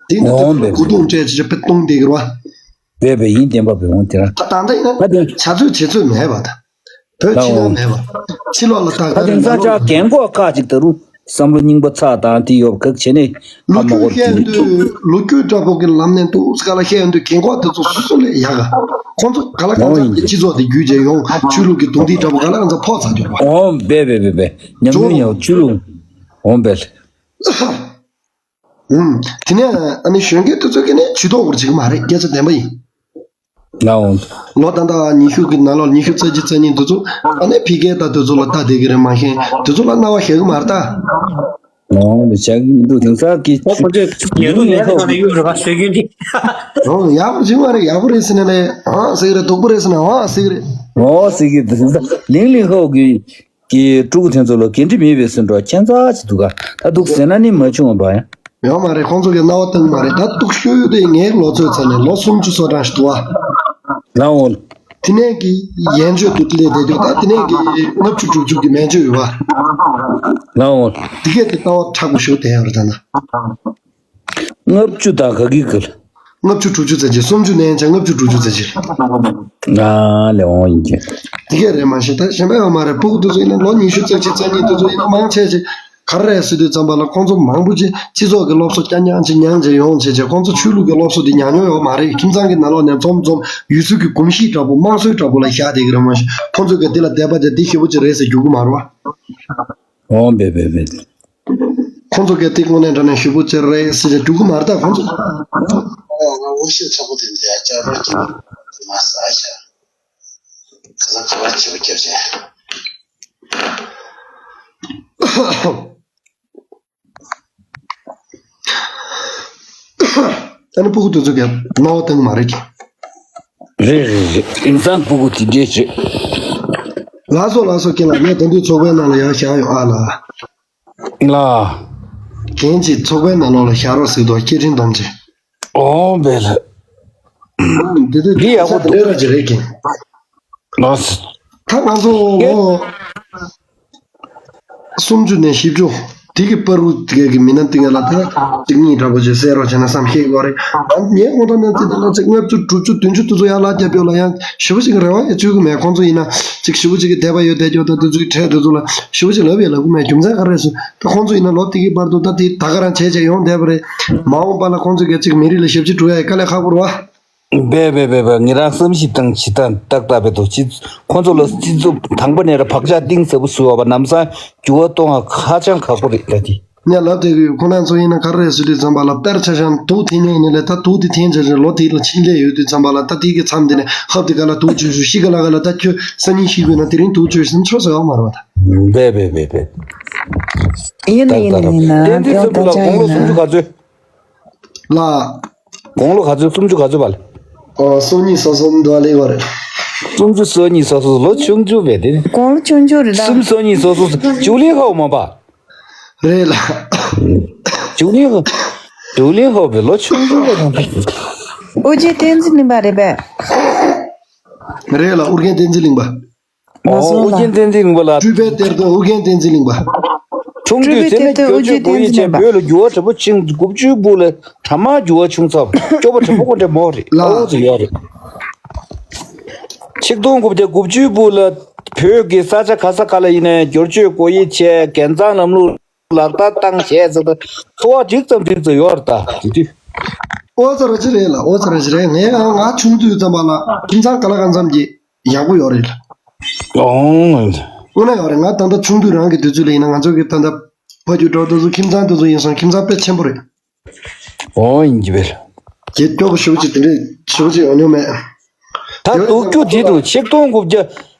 དེ་འདྲ་དེ་འོང་བས། གུ་དུང་སྤྲད་ཅི་ཅི་པེ་གཏོང་བསྡད་གི་རུ་བ། བས་བས་ཡིན་བདེན་པ་བས་འོང་དེ་ར། ད་ད་ད་ཡིན་ན་ད་དེ། བྱ་ཚོད་བྱེད་ཚོད་མེད་པ་ད། བོད་ཕྱི་ནང་མེད་པ། ཕྱི་ལོགས་ལ་ད་ད་ག་རེ་དེང་སང་ནང་ལོགས་ཅག་རྒན་གོག་ཁག་ཅིག་ད་རུ། བསམ་བློ་རྙིང་པ་ཚགས་དང་དེ་ཡོད་གག་བྱས་ནས་ལོ་ཨ་མ་རྒྱུས་གོ་བཤད་དེ། དུས་ལོ་རྒྱུས་འདྲ་པོ་གི་ལམ་ནས་འདུག་སྐ་ལ་བཤད་དུས་རྒན་གོག་དེ་ཚོ་སུ་ལས་ཡག་ག་ཁོང་ཚོ་ག་ལ་གང་འཚམ་གྱི་སྤྱི་ཚོགས་དེ་བརྒྱུད་བྱས་ཡོང་ཆོས་ལུགས་ཀྱི་རྡུང་རྡེག་འདྲ་པོ་ག་ལ་གང་འཚམ་ཕོག་ཚར་འདུག་བ། ཨོ་བས་བས་བས་བས་ཉམས་མྱོང་ཉོ་ཆོས་ལུགས་ཨོ་བས། ཧུམ། དེ་ནས་ཨ་ནི་གཞོན་སྐྱེས་དེ་ཚོ་གི་ནས་ཇུས་གཏོགས་སྐོར་བྱེད་ཀྱི་མ་རེད་སྐད་ཆ་བདེན་པ་ཡིན། ལའོ། ལོ་ད་ལྟ་ཉི་ཤུ་གི་ནང་ལོགས་ཉི་ཤུ་རྩ་གཅིག་རྩ་གཉིས་དེ་ཚོ་ཨ་ནི་ཕི་ཀའི་ད་དེ་ཚོ་ལ་ལྟ་བསྡད་ཀྱི་རེད་མ་གཞི་དེ་ཚོ་ལ་རྣ་བ་བཞག་གི་མ་རེད་ད། ལའོ་བཞག་གི་མི་འདུག་དེང་སང་གི་ད་ཁོ་ཚོས་ཉལ་དུ་ཉལ་དུ་གང་ནས་གཡུག་རེད་པ་ཟེར་རྒྱུ་འདི། ཨོ་ཡག་པོ་བྱུང་བ་རེད་ཡག་པོ་རེད་ཟེར་ནས་ལས་ཨང་ཟེར་གི་རེད་སྡུག་པོ་རེད་ཟེར་ན་ཨང་ཟེར་གི་རེད། ཨོ་ཟེར་གི་འདུག་དེང་སང་ལིང་ལིང་ཧོ་གི་གི་ཕྲུ་གུ་དེ་ཚོ་ལ་འགན་འཁྲི་མེད་པའི་ཟིན་འགྲོ་ཁྱད་མཚར་ཅིག་འདུག་ག་ད་འདུག་ཟེར་ན་ནི་མ་བྱུང་བ་འགྲོ་ཡ། ཡོད་མ་རེད་ཁོང་ཚོ་གི་རྣ་བ་གཏོང་མ་རེད་ད་སྡུག་ཤོས་དེ་ངའི་ལོ་ཚོད་ཚར་ནས་ལོ་སུམ་ཅུ་སོ་གྲངས་ཤིག་འདུག་བ། ལའོ། དེ་ནས་གི་ཡན་ཆོད་དུ་སླེབས་བསྡད་དུས་ད་དེ་ནས་གི་ལྔ་བཅུ་དྲུག་ཅུ་གི་མན་ཆད་ཡོད་བ། ལའོ། དེ་གས་དེ་ལྟ་བ་མཁྲེགས་པོ་ཞིག་བསྡད་ཡོད་རེད་ད་ན། ལྔ་བཅུ་དང་ག་གི་གི་ལྔ་བཅུ་དྲུག་ཅུ་ཙམ་ཅིག་སུམ་ཅུ་ནས་ཡན་ཆད་ལྔ་བཅུ་དྲུག་ཅུ་ཙམ་ཅིག་ང་ལས་འོང་ཡིན་གྱི། དེ་གས་རེད་མ་གཞི་ད་གཞན་པ་ཡོད་མ་རེད་ཕྲུ་གུ་དེ་ཚོ་ཡིན་ན་ལོ་ཉི་ཤུ་རྩ་གཅིག་རྩ་གཉིས་དེ་ཚོ་ཡིན་ན་མང་ཆེ་ཆེ་ག་རེ་རེད་ཟེར་དུས་ཙམ་པ་ལ་ཁོང་ཚོ་མང་པོ་ཅིག་སྤྱི་ཚོགས་ཀྱི་སློབ་གསོ་རྐྱང་རྐྱང་ཅིག་མྱངས་བྱས་ཡོང་བྱས་བྱས་ཁོང་ཚོ་ཆོས་ལུགས་ཀྱི་སློབ་གསོ་དེ་མྱངས་མྱོང་ཡོད་མ་རེད་ཁྱིམ་ཚང་གི་ནང་ལོགས་ནས་འཛོམས་འཛོམས་ཡུལ་སྲོལ་གྱི་གོམས་གཤིས་འདྲ་པོ་དམངས་སྲོལ་འདྲ་པོ་ལ་བཞག་བསྡད་ཀྱི་རེད་མ་གཞི་ཁོང་ཚོ་གི་དེ་ལ་དད་པ་དེ་དེ་ཞེ་པོ་ཅིག་རེད་ཟེར་རྒྱུག་གི་མ་རེད་བ། འོང་བས་བས་བས། ཁོང་ཚོ་གལ་ཏེ་དངོས་གནས་དྲང་གནས་ཞེ་པོ་ཅིག་རེད་ཟེར་ཏེ་འགྲོ་གི་མ་རེད་ད་ཁོང་ཚོ། ང་ངོ་ཤེས་ཚ་པོ་དེ་འདྲ་ཅག་རོ་ཅིག་མ་ཟ་ཤ། ག་ས་ག་བ་ཆེ་བ་རྒྱབ་ཅན། ཨ་ནི་ཕྲུ་གུ་དེ་ཚོ་གས་རྣ་བ་གཏོང་མ་རེད་ཀྱི། རེད་རེད་རེད་དེང་སང་ཕྲུ་གུ་དེ་འདྲས་རེད། ལགས་སོ་ལགས་སོ། ཁྱེད་ལ་ངས་ད་དུང་ཚོགས་པའི་ནང་ལ་ཡར་བཞག་ཡོད་ཨ་ལ། ལ། རྒན་གྱིས་ཚོགས་པའི་ནང་ལོགས་ལ་བཞག་རོགས་ཟེར་འདུག་སྐད་འཕྲིན་སྡོམ་ཆེ། ཨོ་བེ་ལ། འདི་དུས་འདི་ཡག་པོ་འདུག་འདྲ་ཅིག་རེད་རྒན། ལགས་སོ། ད་ང་ཚོ་ངོ་། སུམ་ཅུ་ནས་བཞི་བཅུ། དེ་གི་བར་དུ་དེ་གི་མི་སྣ་དེ་ག་ལ་ད་གཅིག་གཉིས་འདྲ་པོ་ཅིག་གསན་རོགས་བྱས་ན་བསམ་ཤེས་དགོས་རེད། ཨ་ངའི་དགོངས་དག་ནང་ཚིག་དེ་ལ་ཅིག་ལྔ་བཅུ་དྲུག་ཅུ་བདུན་ཅུ་དེ་ཚོ་ཡར་ལ་རྒྱབ་ཡོད་ལ་ཡང་ཞེ་པོ་ཅིག་རེ་བ་ཡང་བཅོལ་གི་མེད། ཁོང་ཚོ་ཡིན་ན་ཅིག་ཞེ་པོ་ཅིག་གི་དད་པ་ཡོད་བསྡད་ཀྱོག་ད་དེ་ཚོ་གི་གྲས་དེ་ཚོ་ལ་ཞེ་པོ་ཅིག་ལབ་ཡས་ལབ་གི་མེད། རྒྱུ་མཚན་ག་རེ་རེད་ཟེར་ད་ཁོང་ཚོ་ཡིན་ན་ལོ་དེ་གི་བར་དུ་ད་དེ་ད་ག་རང་བྱས་བྱས་ཡོང་བསྡད་པ་རེད། མ་འོངས་པ་ལ་ཁོང་ཚོ་གི་ཅིག་མི་རིགས་ལ་ཞབས་ཕྱི་སྒྲུབ་ཡས་དཀའ་ལས་ཁག་པོ་རེད་བ། བས་བས་བས་བས་ངེད་རང་བསམ་ཞིབ་དང་ཇི་ལྟར་ཏག་ཏག་བས་འདུག་སྤྱི་ཁོང་ཚོ་ལ་སྤྱི་ཚོགས་དང་པོ་ནས་ར་བག་ཆགས་གཏིང་ཟབ་པོ་བཟོས་པ་ལམ་སང་འགྱུར་བ་གཏོང་བ་ཧ་ཅང་ཁག་པོ་རེད་ད་དེ། ངས་ལབ་བསྡད་ཀྱི་ཡོད། ཁོ་རང་ཚོ་ཡིན་ན་ག་རེ་རེད་ཟེར་དུས་ཙམ་པ་ལ་དཔེར་ཆ་བཞག་ན་དུག་འཐེན་མཁན་ཡིན་ནའི་ལས་ད་དུག་དེ་འཐེན་བྱས་བྱས་ལོ་དེ་ལ་ཕྱིན་བསྡད་ཡོད་དུས་ཙམ་པ་ལ་ད་དེ་གི་མཚམས་དེ་ནས་ཧབ་དེ་ག་ལ་དུག་བཅུག་ཤོག་ཤི་ག་ལ་ག་ལ་ད་ཁྱོད་སང་ཉིན་ཤི་དགོས་ན་དེ་རིང་དུག་བཅུག་ཟིན་ཆོག་ཟེར་བ་མ་རེད་བ་ད། བས་བས་བས་བས། ཡིན་ན་ཡིན་ན་ཡིན་ན་བསྟན་འཛིན་ཚོན་པོ་ལ་དགུང་ལོ་སུམ་ཅུ་ག་ཚོད། ལ། དགུང་ལོ་ག་ཚོད་སུམ་ཅུ་ག་ཚོད་པ་ལ། ཨོ་སོ་གཉིས་སོ་སོ་འདུག་ལེ་བ་རེད། སུམ་ཅུ་སོ་གཉིས་སོ་སོ་ལོ་ཆུང་ཆུང་བས་དེ་ནི། དགུང་ལོ་ཆུང་ཆུང་རེད་ད། སུམ་སོ་གཉིས་སོ་སོ་ཇུ་ལིན་ཧའོ་མ་པ། རེད་ལ། ཇུ་ལིན་ཧའོ། ཇུ་ལིན་ཧའོ་བས་ལོ་ཆུང་ཆུང་བས་དང་། ཨོ་རྒྱན་བསྟན་འཛིན་གླིང་པ་རེད་པས། རེད་ལ་ཨོ་རྒྱན་བསྟན་འཛིན་གླིང་པ། ཨོ་ཨོ་རྒྱན་བསྟན་འཛིན་གླིང་པ་ལ། སྤྲུལ་པའི་གཏེར་སྟོན་ཨོ་རྒྱན་བསྟན་འཛིན་གླིང་པ། ཆུང་དུས་དེ་ནི་སྐྱོ་ཆོས་སྐུ་ཡི་ཆེན་བོད་ལ་འགྱུར་བ་གྲགས་པོ་ཕྱིན། དགུ་བཅུའི་བུ་ལ་གྲ་མ་འགྱུར་བ་བྱུང་ཚར། སྐྱོ་པོ་གྲགས་པོ་ཁོ་འདྲ་མོ་རེད། ལ་ཨོ་ཙི་ཡོད་རེད། ཆིག་སྟོང་དགུ་བརྒྱ་དགུ་བཅུའི་བུ་ལ་བོད་ཀྱི་ས་ཆ་ག་ས་ག་ལ་ཡིན་ནའི་བསྒྱུར་བཅོས་སྒོ་དབྱེ་བྱས་འགན་གཙང་ལམ་ལུགས་ལག་བསྟར་བཏང་བྱས་ཟེར་ད་འཚོ་བ་འགྲིག་ཙམ་འགྲིག་ཙམ་ཡོད་རེད་ད་དེ་དུས། ཨོ་ཙི་ར་ཅི་རེད་ལ་ཨོ་ཙི་ར་ཅི་རེད། ངས་ང་ཆུང་དུས་ཙམ་པ་ལ་ཁྱིམ་ཚང་ག་ལ་གང་འཚམ་གྱི་ཡག་པོ་ཡོད་རེད། ཨོང་། དངོས་གནས་ཡོད་རེད། ང་ད་ལྟ་ཆུང་དུས་རང་གི་དུས་ཚོད་ལ་ཡིན་ན་ང་ཚོ་གི་ད་ལྟ་ཕ་རྒྱུད་གྲོགས་དེ་ཚོ་ཁྱིམ་ཚང་དེ་ཚོ་ཡིན་སོང་ཁྱིམ་ཚང་དཔེ་ཆེན་པོ་རེད། ཨོ་ཡིན་གྱི་བས། རྒྱལ་སྐྱོ་པོ་ཞེ་པོ་ཅིག་དེ་འདྲས་ཞེ་པོ་ཅིག་ཡོང་མྱོང་མེད། ད་སྡུག་རྒྱུ་དེ་དུ་ཆིག་སྟོང་དགུ་བརྒྱ་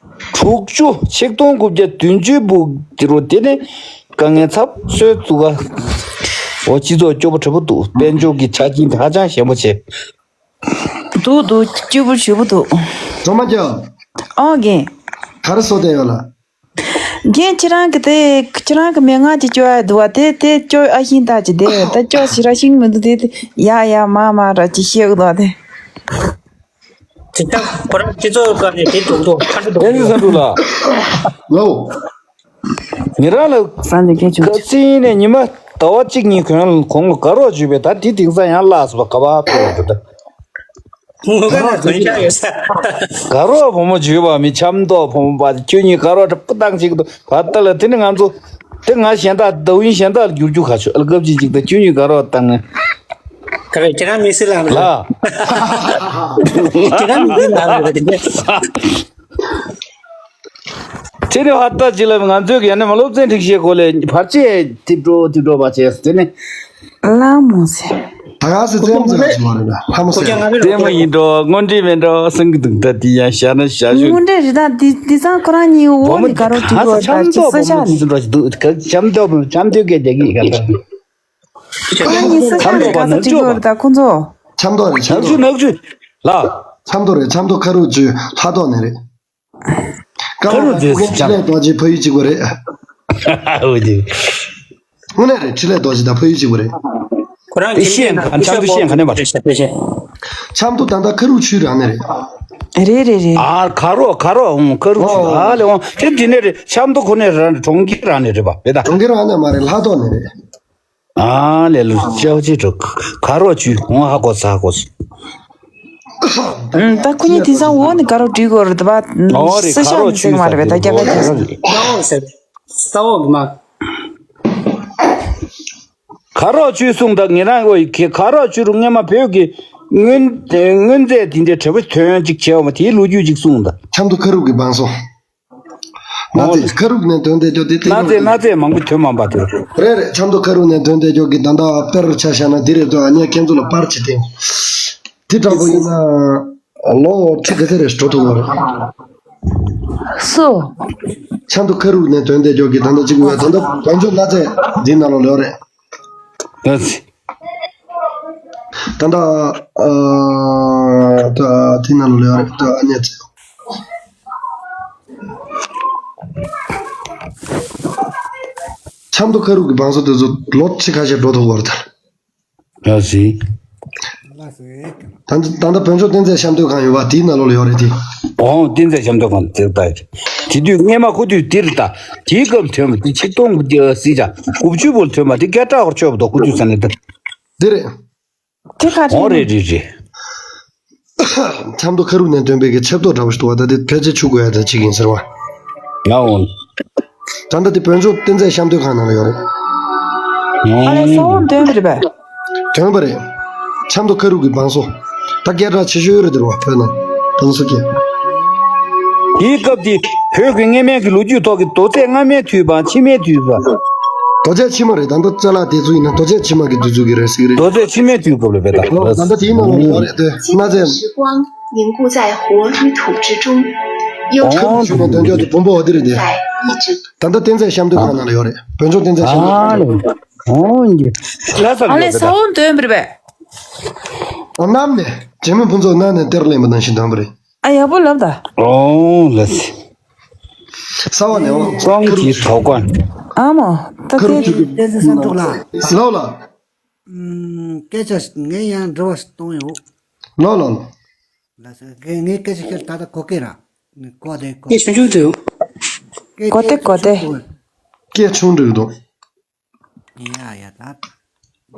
དྲུག་ཅུ་ཆིག་སྟོང་དགུ་བརྒྱ་བདུན་ཅུའི་བུ་དེ་རུ་དེ་ནི་དཀའ་ངལ་ཚབས་ཚོད་འདུག་ག་ཨོ་སྤྱི་ཚོགས་སྐྱོ་པོ་གྲི་པོ་འདུག་དཔལ་འབྱོར་གྱི་ཆ་རྐྱེན་དེ་ཧ་ཅང་ཞན་པོ་བྱས། འདུག་འདུག་སྐྱིད་པོ་ཞེ་པོ་འདུག་སྒྲོལ་མ་སྐྱབས། ཨོ་རྒན། ག་རེ་བཟོ་བསྡད་ཡོད་ལ། རྒན་ཁྱེད་རང་གི་དེ་ཁྱེད་རང་གི་མན་ངག་ཅིག་སྐྱོར་ཡ་འདུག་བ་དེ་དེ་སྐྱོར་ཨ་ཤིང་ད་ཅི་དེ་ད་སྐྱོར་ཞིག་ར་ཤིང་མི་འདུག་དེ་དེ་ཡ་ཡ་མ་མ་ར་ཅི་བཤད་གི་འདུག་བ་དེ། དེ་ལྟར་ཁོ་རང་སྤྱི་ཚོགས་སྐབས་ནས་དེ་སྒྲུང་དུ་ཁ་འདྲ་སྒྲུང་དུ། བསྟན་འཛིན་བསམ་གྲུབ་ལགས། ལོ། ཉེ་རང་ལ་ས་འདི་སྐད་ཆུང་ཁ་ཆེ་སིང་ནས་ཉི་མ་ཟླ་བ་གཅིག་གཉིས་གོང་ལ་གོང་ལ་དགའ་རོགས་བརྗོད་པས་ད་འདི་དེང་སང་ཡང་བརླགས་སོང་བ་ག་བ་ཕེབས་འགྲོ་ད། ངོ་དགའ་ན་དོན་ཆགས་ཡོད་ས། དགའ་རོགས་བུ་མོ་བརྗོད་པ་མི་འཆམ་མདོག་བུ་མོ་པ་ཁྱོད་གཉིས་དགའ་རོགས་འདྲ་པོ་བཏང་ཅིག་ཏུ་བ་ད་ལ་དེ་ནི་ང་ཚོ་དེ་ང་གཞན་དག་ཟླ་བའི་གཞན་དག་ལ་བསྒྱུར་རྒྱུ་ག་ཆོད་ཨ་ལ་སྐབས་ཅིག་ཅིག་ད་ཁྱོད་གཉིས་དགའ་རོགས་བཏང་ངས། ག་རེ་ཁྱེད་རང་མི་སྲིད་ལ་ལ། ཁྱེད་རང་མི་སྲིད་ལ་རེད་དེ། ཁྱེད་རང་ཧ་ད་ཅི་ལ་ང་ཚོས་ཡང་ན་མ་སློབ་ཚན་སྒྲིག་བྱེད་སྐོར་ལས་བར་ཆད་དེ་འགྲོ་དེ་འགྲོ་བ་བྱས་དེ་ནི། ལ་མོ་ཟེར། ད་ག་སེ་ཙེམ་ཙེམ་ཞིག་མ་རེད་ལ་ལྷ་མོ་ཟེར། ལྟད་མོ་ཡིན་འགྲོ་དངོས་འབྲེལ་མིན་འགྲོ་སེང་གི་འདུག་ད་དེ་ཡང་བཞག་ན་བཞག་ཞུ། དངོས་འབྲེལ་རེད་ད་འདི་འདི་ཚང་ཁོ་རང་གཉིས་འོག་ནས་དགའ་རོགས་བྲིས་དགོས་རེད་ད་ཅི་ས་ཆ་ནས། འཆམ་མདོག་པ་ནག་ཆུ་ཁོ་རང་གཉིས་སུ་འགྲོ་ཞིག་འདུག་འཆམ་མདོག་པ་འཆམ་མདོག་གི་བསྡད་ཀྱི་ཡིན་ག་ད། ཁོ་རང་གཉིས་ས་ཆ་ནས་དགའ་རོགས་བྲིས་དགོས་རེད་ད་ཁོ་ཚོ། འཆམ་མདོག་རེད་འཆམ་ནག་ཆུ་མདོག་ནག་ཆུ་ལ། འཆམ་མདོག་རེད་འཆམ་མདོག་ཁ་རུ་ཆུ་ལྷ་ཐོག་ནས་རེད། ཀ་ཁ་རུ་ལ་ཟེར་ཀུན་ཕྲིན་ལས་རྡོ་རྗེ་ཕ་ཡུལ་གཅིག་པ་རེད། འོ་དེ། དངོས་གནས་རེད་ཕྲིན་ལས་རྡོ་རྗེ་དང་ཕ་ཡུལ་གཅིག་པ་རེད། ཁོ་རང་དེ་གི་ཤེས་ཁ་འཆམ་དུ་ཤེས་ཁ་ནས་མ་རེད། འཆམ་དུ་ད་ལྟ་ཁ་རུ་ཆུ་རང་ནས་རེད། རེད་རེད་རེད། ཨ་ཁ་རོ་ཁ་རོ་ཨུང་ཁ་རུ་ཆུ་ཨོ། ཨ་ལེ་ཨོང་དེ་དེ་ནས་རེད་འཆམ་དུ་ཁོ་ནས་རང་གྲོང་ཁྱེར་རང་ནས་རེད་པ་རེད་ད། གྲོང་ཁྱེར་རང་ནས་མ་རེད་ལྷ་ཐོག་ནས་རེད། ཨ་ལེ་ལུ་ཅའོ་ཅི་འགྲོ་ག་རོགས་བཅུ་ཧོང་ཧ་གོ་ས་ཧ་གོ་སོང་། ད་ཁོ་གཉིས་དེང་སང་འོག་ནས་ག་རོགས་བྲིས་དགོས་རེད་པ། ཨོ་རེད་ས་ག་ཤག་རོགས་ནས་ཟེར་བཅུ་མ་རེད་པས་ད་རྒྱ་གར་རྒྱ་ས་རེད། ས་འོག་ཟེར། ས་འོག་གི་མ། ག་རོགས་བཅུ་གསུངས་ད་ངེད་རང་ཨོ་ཡི་ག་རོགས་བཅུ་རུ་སྔོན་མ་བོད་ཀྱི་དངོས་དངོས་རྫས་དེ་འདྲའི་དྲི་བ་དོན་གཅིག་བྱས་འོང་བ་དེའི་ལོ་རྒྱུས་གཅིག་གསུངས་ད། འཆམ་དུ་ཁ་རུག་གི་བང་སོ། གནའ་རྫས་ཁ་རུག་ནས་ཐོན་བསྡད་ཀྱོག་དེ་གནའ་རྫས་གནའ་རྫས་མང་པོ་ཐོན་མང་པ་དེ། རེད་རེད་འཆམ་དུ་ཁ་རུག་ནས་ཐོན་བསྡད་ཀྱོག་གི་ད་ལྟ་དཔེར་ཆ་བཞག་ན་འདི་རེད་འདུག་ཨ་ནི་ཁྱེད་ཚོ་ལ་པར་བྱེད་དེ། དེ་འདྲ་པོ་ཡིན་ན་ལོ་ཁྲི་ག་ཚད་རེད་འགྲོ་ཐུབ་ཡོད་རེད། སུ། འཆམ་དུ་ཁ་རུག་ནས་ཐོན་བསྡད་ཀྱོག་གི་ད་ལྟ་གཅིག་པུ་ཡོད་ད་ལྟ་བོད་ལྗོངས་གནའ་རྫས་འདི་ནང་ལོགས་ལོས་རེད། ཡ་ཚི། ད་ལྟ་ཨ་ད་དེ་ནང་ལོགས་ལོས་རེད་ད་ཨ་ནི་ཚེ། ཆབ་མདོ་ཁ་རུག་གི་བང་སོ་དེ་ཚོ་ལོ་ཆེ་ཁ་ཤས་འགྲོ་ཐུབ་པ་རེད་ད། ཡ་སི། ད་ད་ལྟ་བོད་ལྗོངས་རྟེན་རྫས་བཤམས་སྟོན་ཁང་ཡོད་པ་དེའི་ནང་ལོགས་ལ་ཡོད་རེད་དེ། ཨོ་རྟེན་རྫས་བཤམས་སྟོན་ཁང་དེ་ལྟ་ཡོད། དེ་དུས་སྔས་མ་ཁུ་དུས་དེར་ལྟ། དེའི་སྐབས་ཐོན་པ་དེ་ཆིག་སྟོང་དགུ་བརྒྱ་སྲིད་ཀྱང་དགུ་བཅུ་བོར་ཐོན་པ་དེ་སྐད་གྲགས་བར་ཆོད་པ་དོ་ཁུ་དུས་ས་ནས་ད། འདི་རེད། དེ་ག་ཨོ་རེད་རེད་རེད། ཆབ་མདོ་ཁ་རུག་ནས་ཐོན་པའི་གི་ཆབ་ཏོག་འདྲ་བོ་ཞིག་འདུག་བ། ད་དེ་ཕལ་ཆེར་ཆུ་དགོས་ཡ་དེ་གཅིག་ཡིན་ཟེར་བ། ཡ་འོང་། ད་ལྟ་དེ་བོད་ལྗོངས་རྟེན་རྫས་བཤམས་སྟོན་ཁང་ནང་ལ་ཡོད་རེད། ཨ་ལས་ས་འོག་འདོན་པ་རེད་པས། ཐོན་པ་རེད། ཆབ་མདོ་ཁ་རུག་གི་བང་སོ། ད་སྐད་གྲགས་ཆེ་ཤོས་རེད་འདུག་བ་བོད་ནང་། བང་སོ་སྐད། དེའི་སྐབས་དེ་བོད་ཀྱི་སྔ་མའི་གི་ལོ་རྒྱུས་ཐོག་གི་རྡོ་རྫས་སྔ་མའི་དུས་བ་ཕྱི་མའི་དུས་བ། རྡོ་རྗེ་ཕྱི་མ་རེད། ད་ལྟ་ཅ་ལག་དེ་ཚོ་ཡིན་ན་རྡོ་རྗེ་ཕྱི་མ་གི་དུས་ཚོད་ཀྱི་རེད་ཟེར་གི་རེད། རྡོ་རྗེ་ཕྱི་མའི་དུས་སྐབས་ལ་བས་ད། ད་ལྟ་དེའི་ནང་ལ་ཡོད་རེད་དེ་གནའ་རྫས། 时光凝固在火与土之中，有 ཁ་རུག་ཞུས་ནས་འདོན་ཆོག་དེ་བུམ་པ་འོ་དེ་རེད་དེ། 在意志。 ད་ལྟ་རྟེན་རྫས་བཤམས་སྟོན་ཁང་ནང་ལ་ཡོད་རེད། བོད་ལྗོངས་རྟེན་རྫས་བཤམས་སྟོན་ཁང་ནང་ལ་ཡོད་རེད། ཨོ་ཡིན་གྱི། ལ་ས་ཨ་ལས་ས་འོག་འདོན་པ་རེད་པས། ཨ་གནམ་ནས་རྗེ་མོ་ཕུན་ཚོགས་གནམ་ནས་གཏེར་ལེན་པ་ནང་བཞིན་འདོན་པ་རེད། ཨ་ཡག་པོ་ལབ་ད། ཨོ་ལ་སི། ས་འོག་ནས་འོང་། ཀོང་གི་དོ་ཀོན། ཨ་མོ། ད་ཁ་རུག་དེ་ཆུ་གི་རྟེན་རྫས་བཤམས་སྟོན་ལ། ལའོ་ལ། ཨུམ། སྐད་ཆ་ངས་ཡང་འདྲི་བ་ཞིག་གཏོང་ཡོང་། ལའོ་ལའོ་ལའོ། ལ་ས་ངས་ངས་སྐད་ཆ་ཤོད་ད་ལྟ་གོ་སྐད་ར། གོ་བདེ་གོ། སྐད་ཆུང་ཆུང་འདུག་སྐད་གོ་བདེ་གོ་བདེ། སྐད་ཆུང་འགྲིག་འདུག་ཡ་ཡ་ད།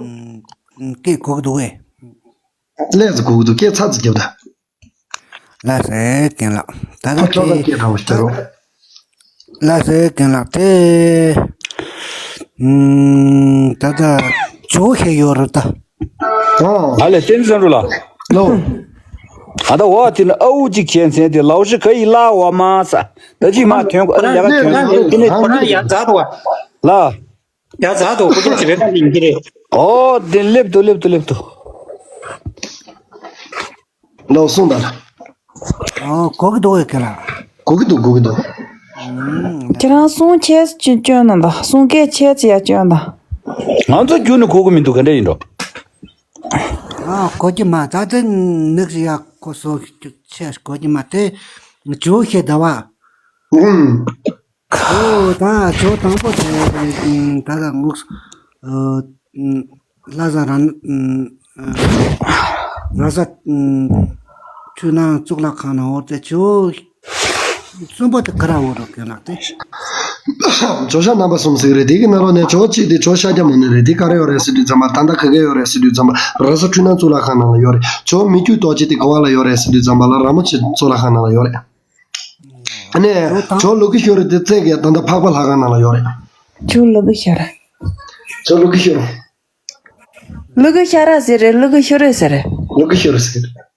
ཨུམ། སྐད་གོ་གི་འདུག་གས། ལས་ཀྱི་གོ་གི་འདུག་སྐད་ཚགས་ཚུད་རྒྱབ་ད། ལ་སེ་རྒན་ལགས། ད་ལྟ་ཁ་ཐོག་ལ་དེ་སྐད་གྲགས་པོ་ཞིག་རོ། ལ་སེ་རྒན་ལགས་དེ། ཨུམ། ད་ལྟ་ཇོ་ཤེས་ཡོད་རེད་ད། ཨོ། ཨ་ལས་བསྟན་བཟང་རུ་ལ། ལོ། ཨ་ད་འོ་དེ་ནི་ཨ་འུ་གཅིག་བྱས་ཚན་དེ་ལའོ་ཤི་ག་ཡི་ལ་འོ་མ་ས། ད་ཅི་མ་ཐོན་གོ་ཨ་ལ་ཡ་ག་ཐོན་དེ་ནི་ཁོ་རང་ཡ་མཛའ་འདུག་བ། ལ། ཡ་མཛའ་འདུག་ཁོ་ཚོ་ཞིག་རེད་ད་ཡིན་གྱི་རེད། ཨོ་དེ་སླེབས་འདུག་སླེབས་འདུག་སླེབས་འདུག་ལའོ་གསུངས་དང་། ཨོ་གོ་གི་འདུག་གས་ཁྱེད་རང་། གོ་གི་འདུག་གོ་གི་འདུག་ཁྱེད་རང་གསུང་ཁྱེད་ཀྱིས་སྐྱོན་གནང་དང་གསུང་སྐད་ཁྱེད་ཀྱིས་ཡ་སྐྱོན་དང་། ང་ཚོ་རྒྱུ་ནི་གོ་གི་མི་འདུག་ག་འདྲ་ཡིན་འགྲོ། ཨ་གོ་གི་མ་ད་དེ་ནག་ཡ་ཁོ་སོ་ཁྱེད་གོ་གི་མ་དེ་ཇོ་ཤེས་ད་བ། ཨུམ། ཨོ་ད་ཇོ་དང་པོ་དེ་ད་ད་ངུག་ཨ། ལྷ་ས་ར་ར་ས་འཕྲུལ་སྣང་གཙུག་ལག་ཁང་ནང་འོ་དེ་ཇོ་གསུམ་པོ་དེ་ག་ར་འོ་རོ་གན་ལགས་དེ། ཇོ་ཤཱཀ་རྣམ་པ་གསུམ་ཟེར་གི་རེད། དེ་གི་ནང་ལོགས་ནས་ཇོ་གཅིག་དེ་ཇོ་ཤཱཀྱ་མུ་ནེ་རེད། དེ་ག་རེ་ཡོད་རེད་ཟེར་དུས་ཙམ་པ་ད་ལྟ་ག་གེ་ཡོད་རེད་ཟེར་དུས་ཙམ་པ་ར་ས་འཕྲུལ་སྣང་གཙུག་ལག་ཁང་ནང་ལ་ཡོད་རེད། ཇོ་མི་བསྐྱོད་རྡོ་རྗེ་དེ་ག་བ་ལ་ཡོད་རེད་ཟེར་དུས་ཙམ་པ་ལ་ར་མོ་ཆེ་གཙུག་ལག་ཁང་ནང་ལ་ཡོད་རེད། ཨ་ནས་ཇོ་ལུ་གུ་ཤོ་རི་དེ་རྩེ་གི་ད་ལྟ་འཕགས་པ་ལྷ་ཁང་ནང་ལ་ཡོད་རེད། ཇོ་ལུ་གུ་ཤོ་རི། ཇོ་ལུ་གུ་ཤོ་རི། ལུ་གུ་ཤ་ར་ཟེར་རེད། ལུ་གུ་ཤོ་རི་ཟེར་རེད། ལུ་གུ་ཤོ་རི་ཟེར་རེད།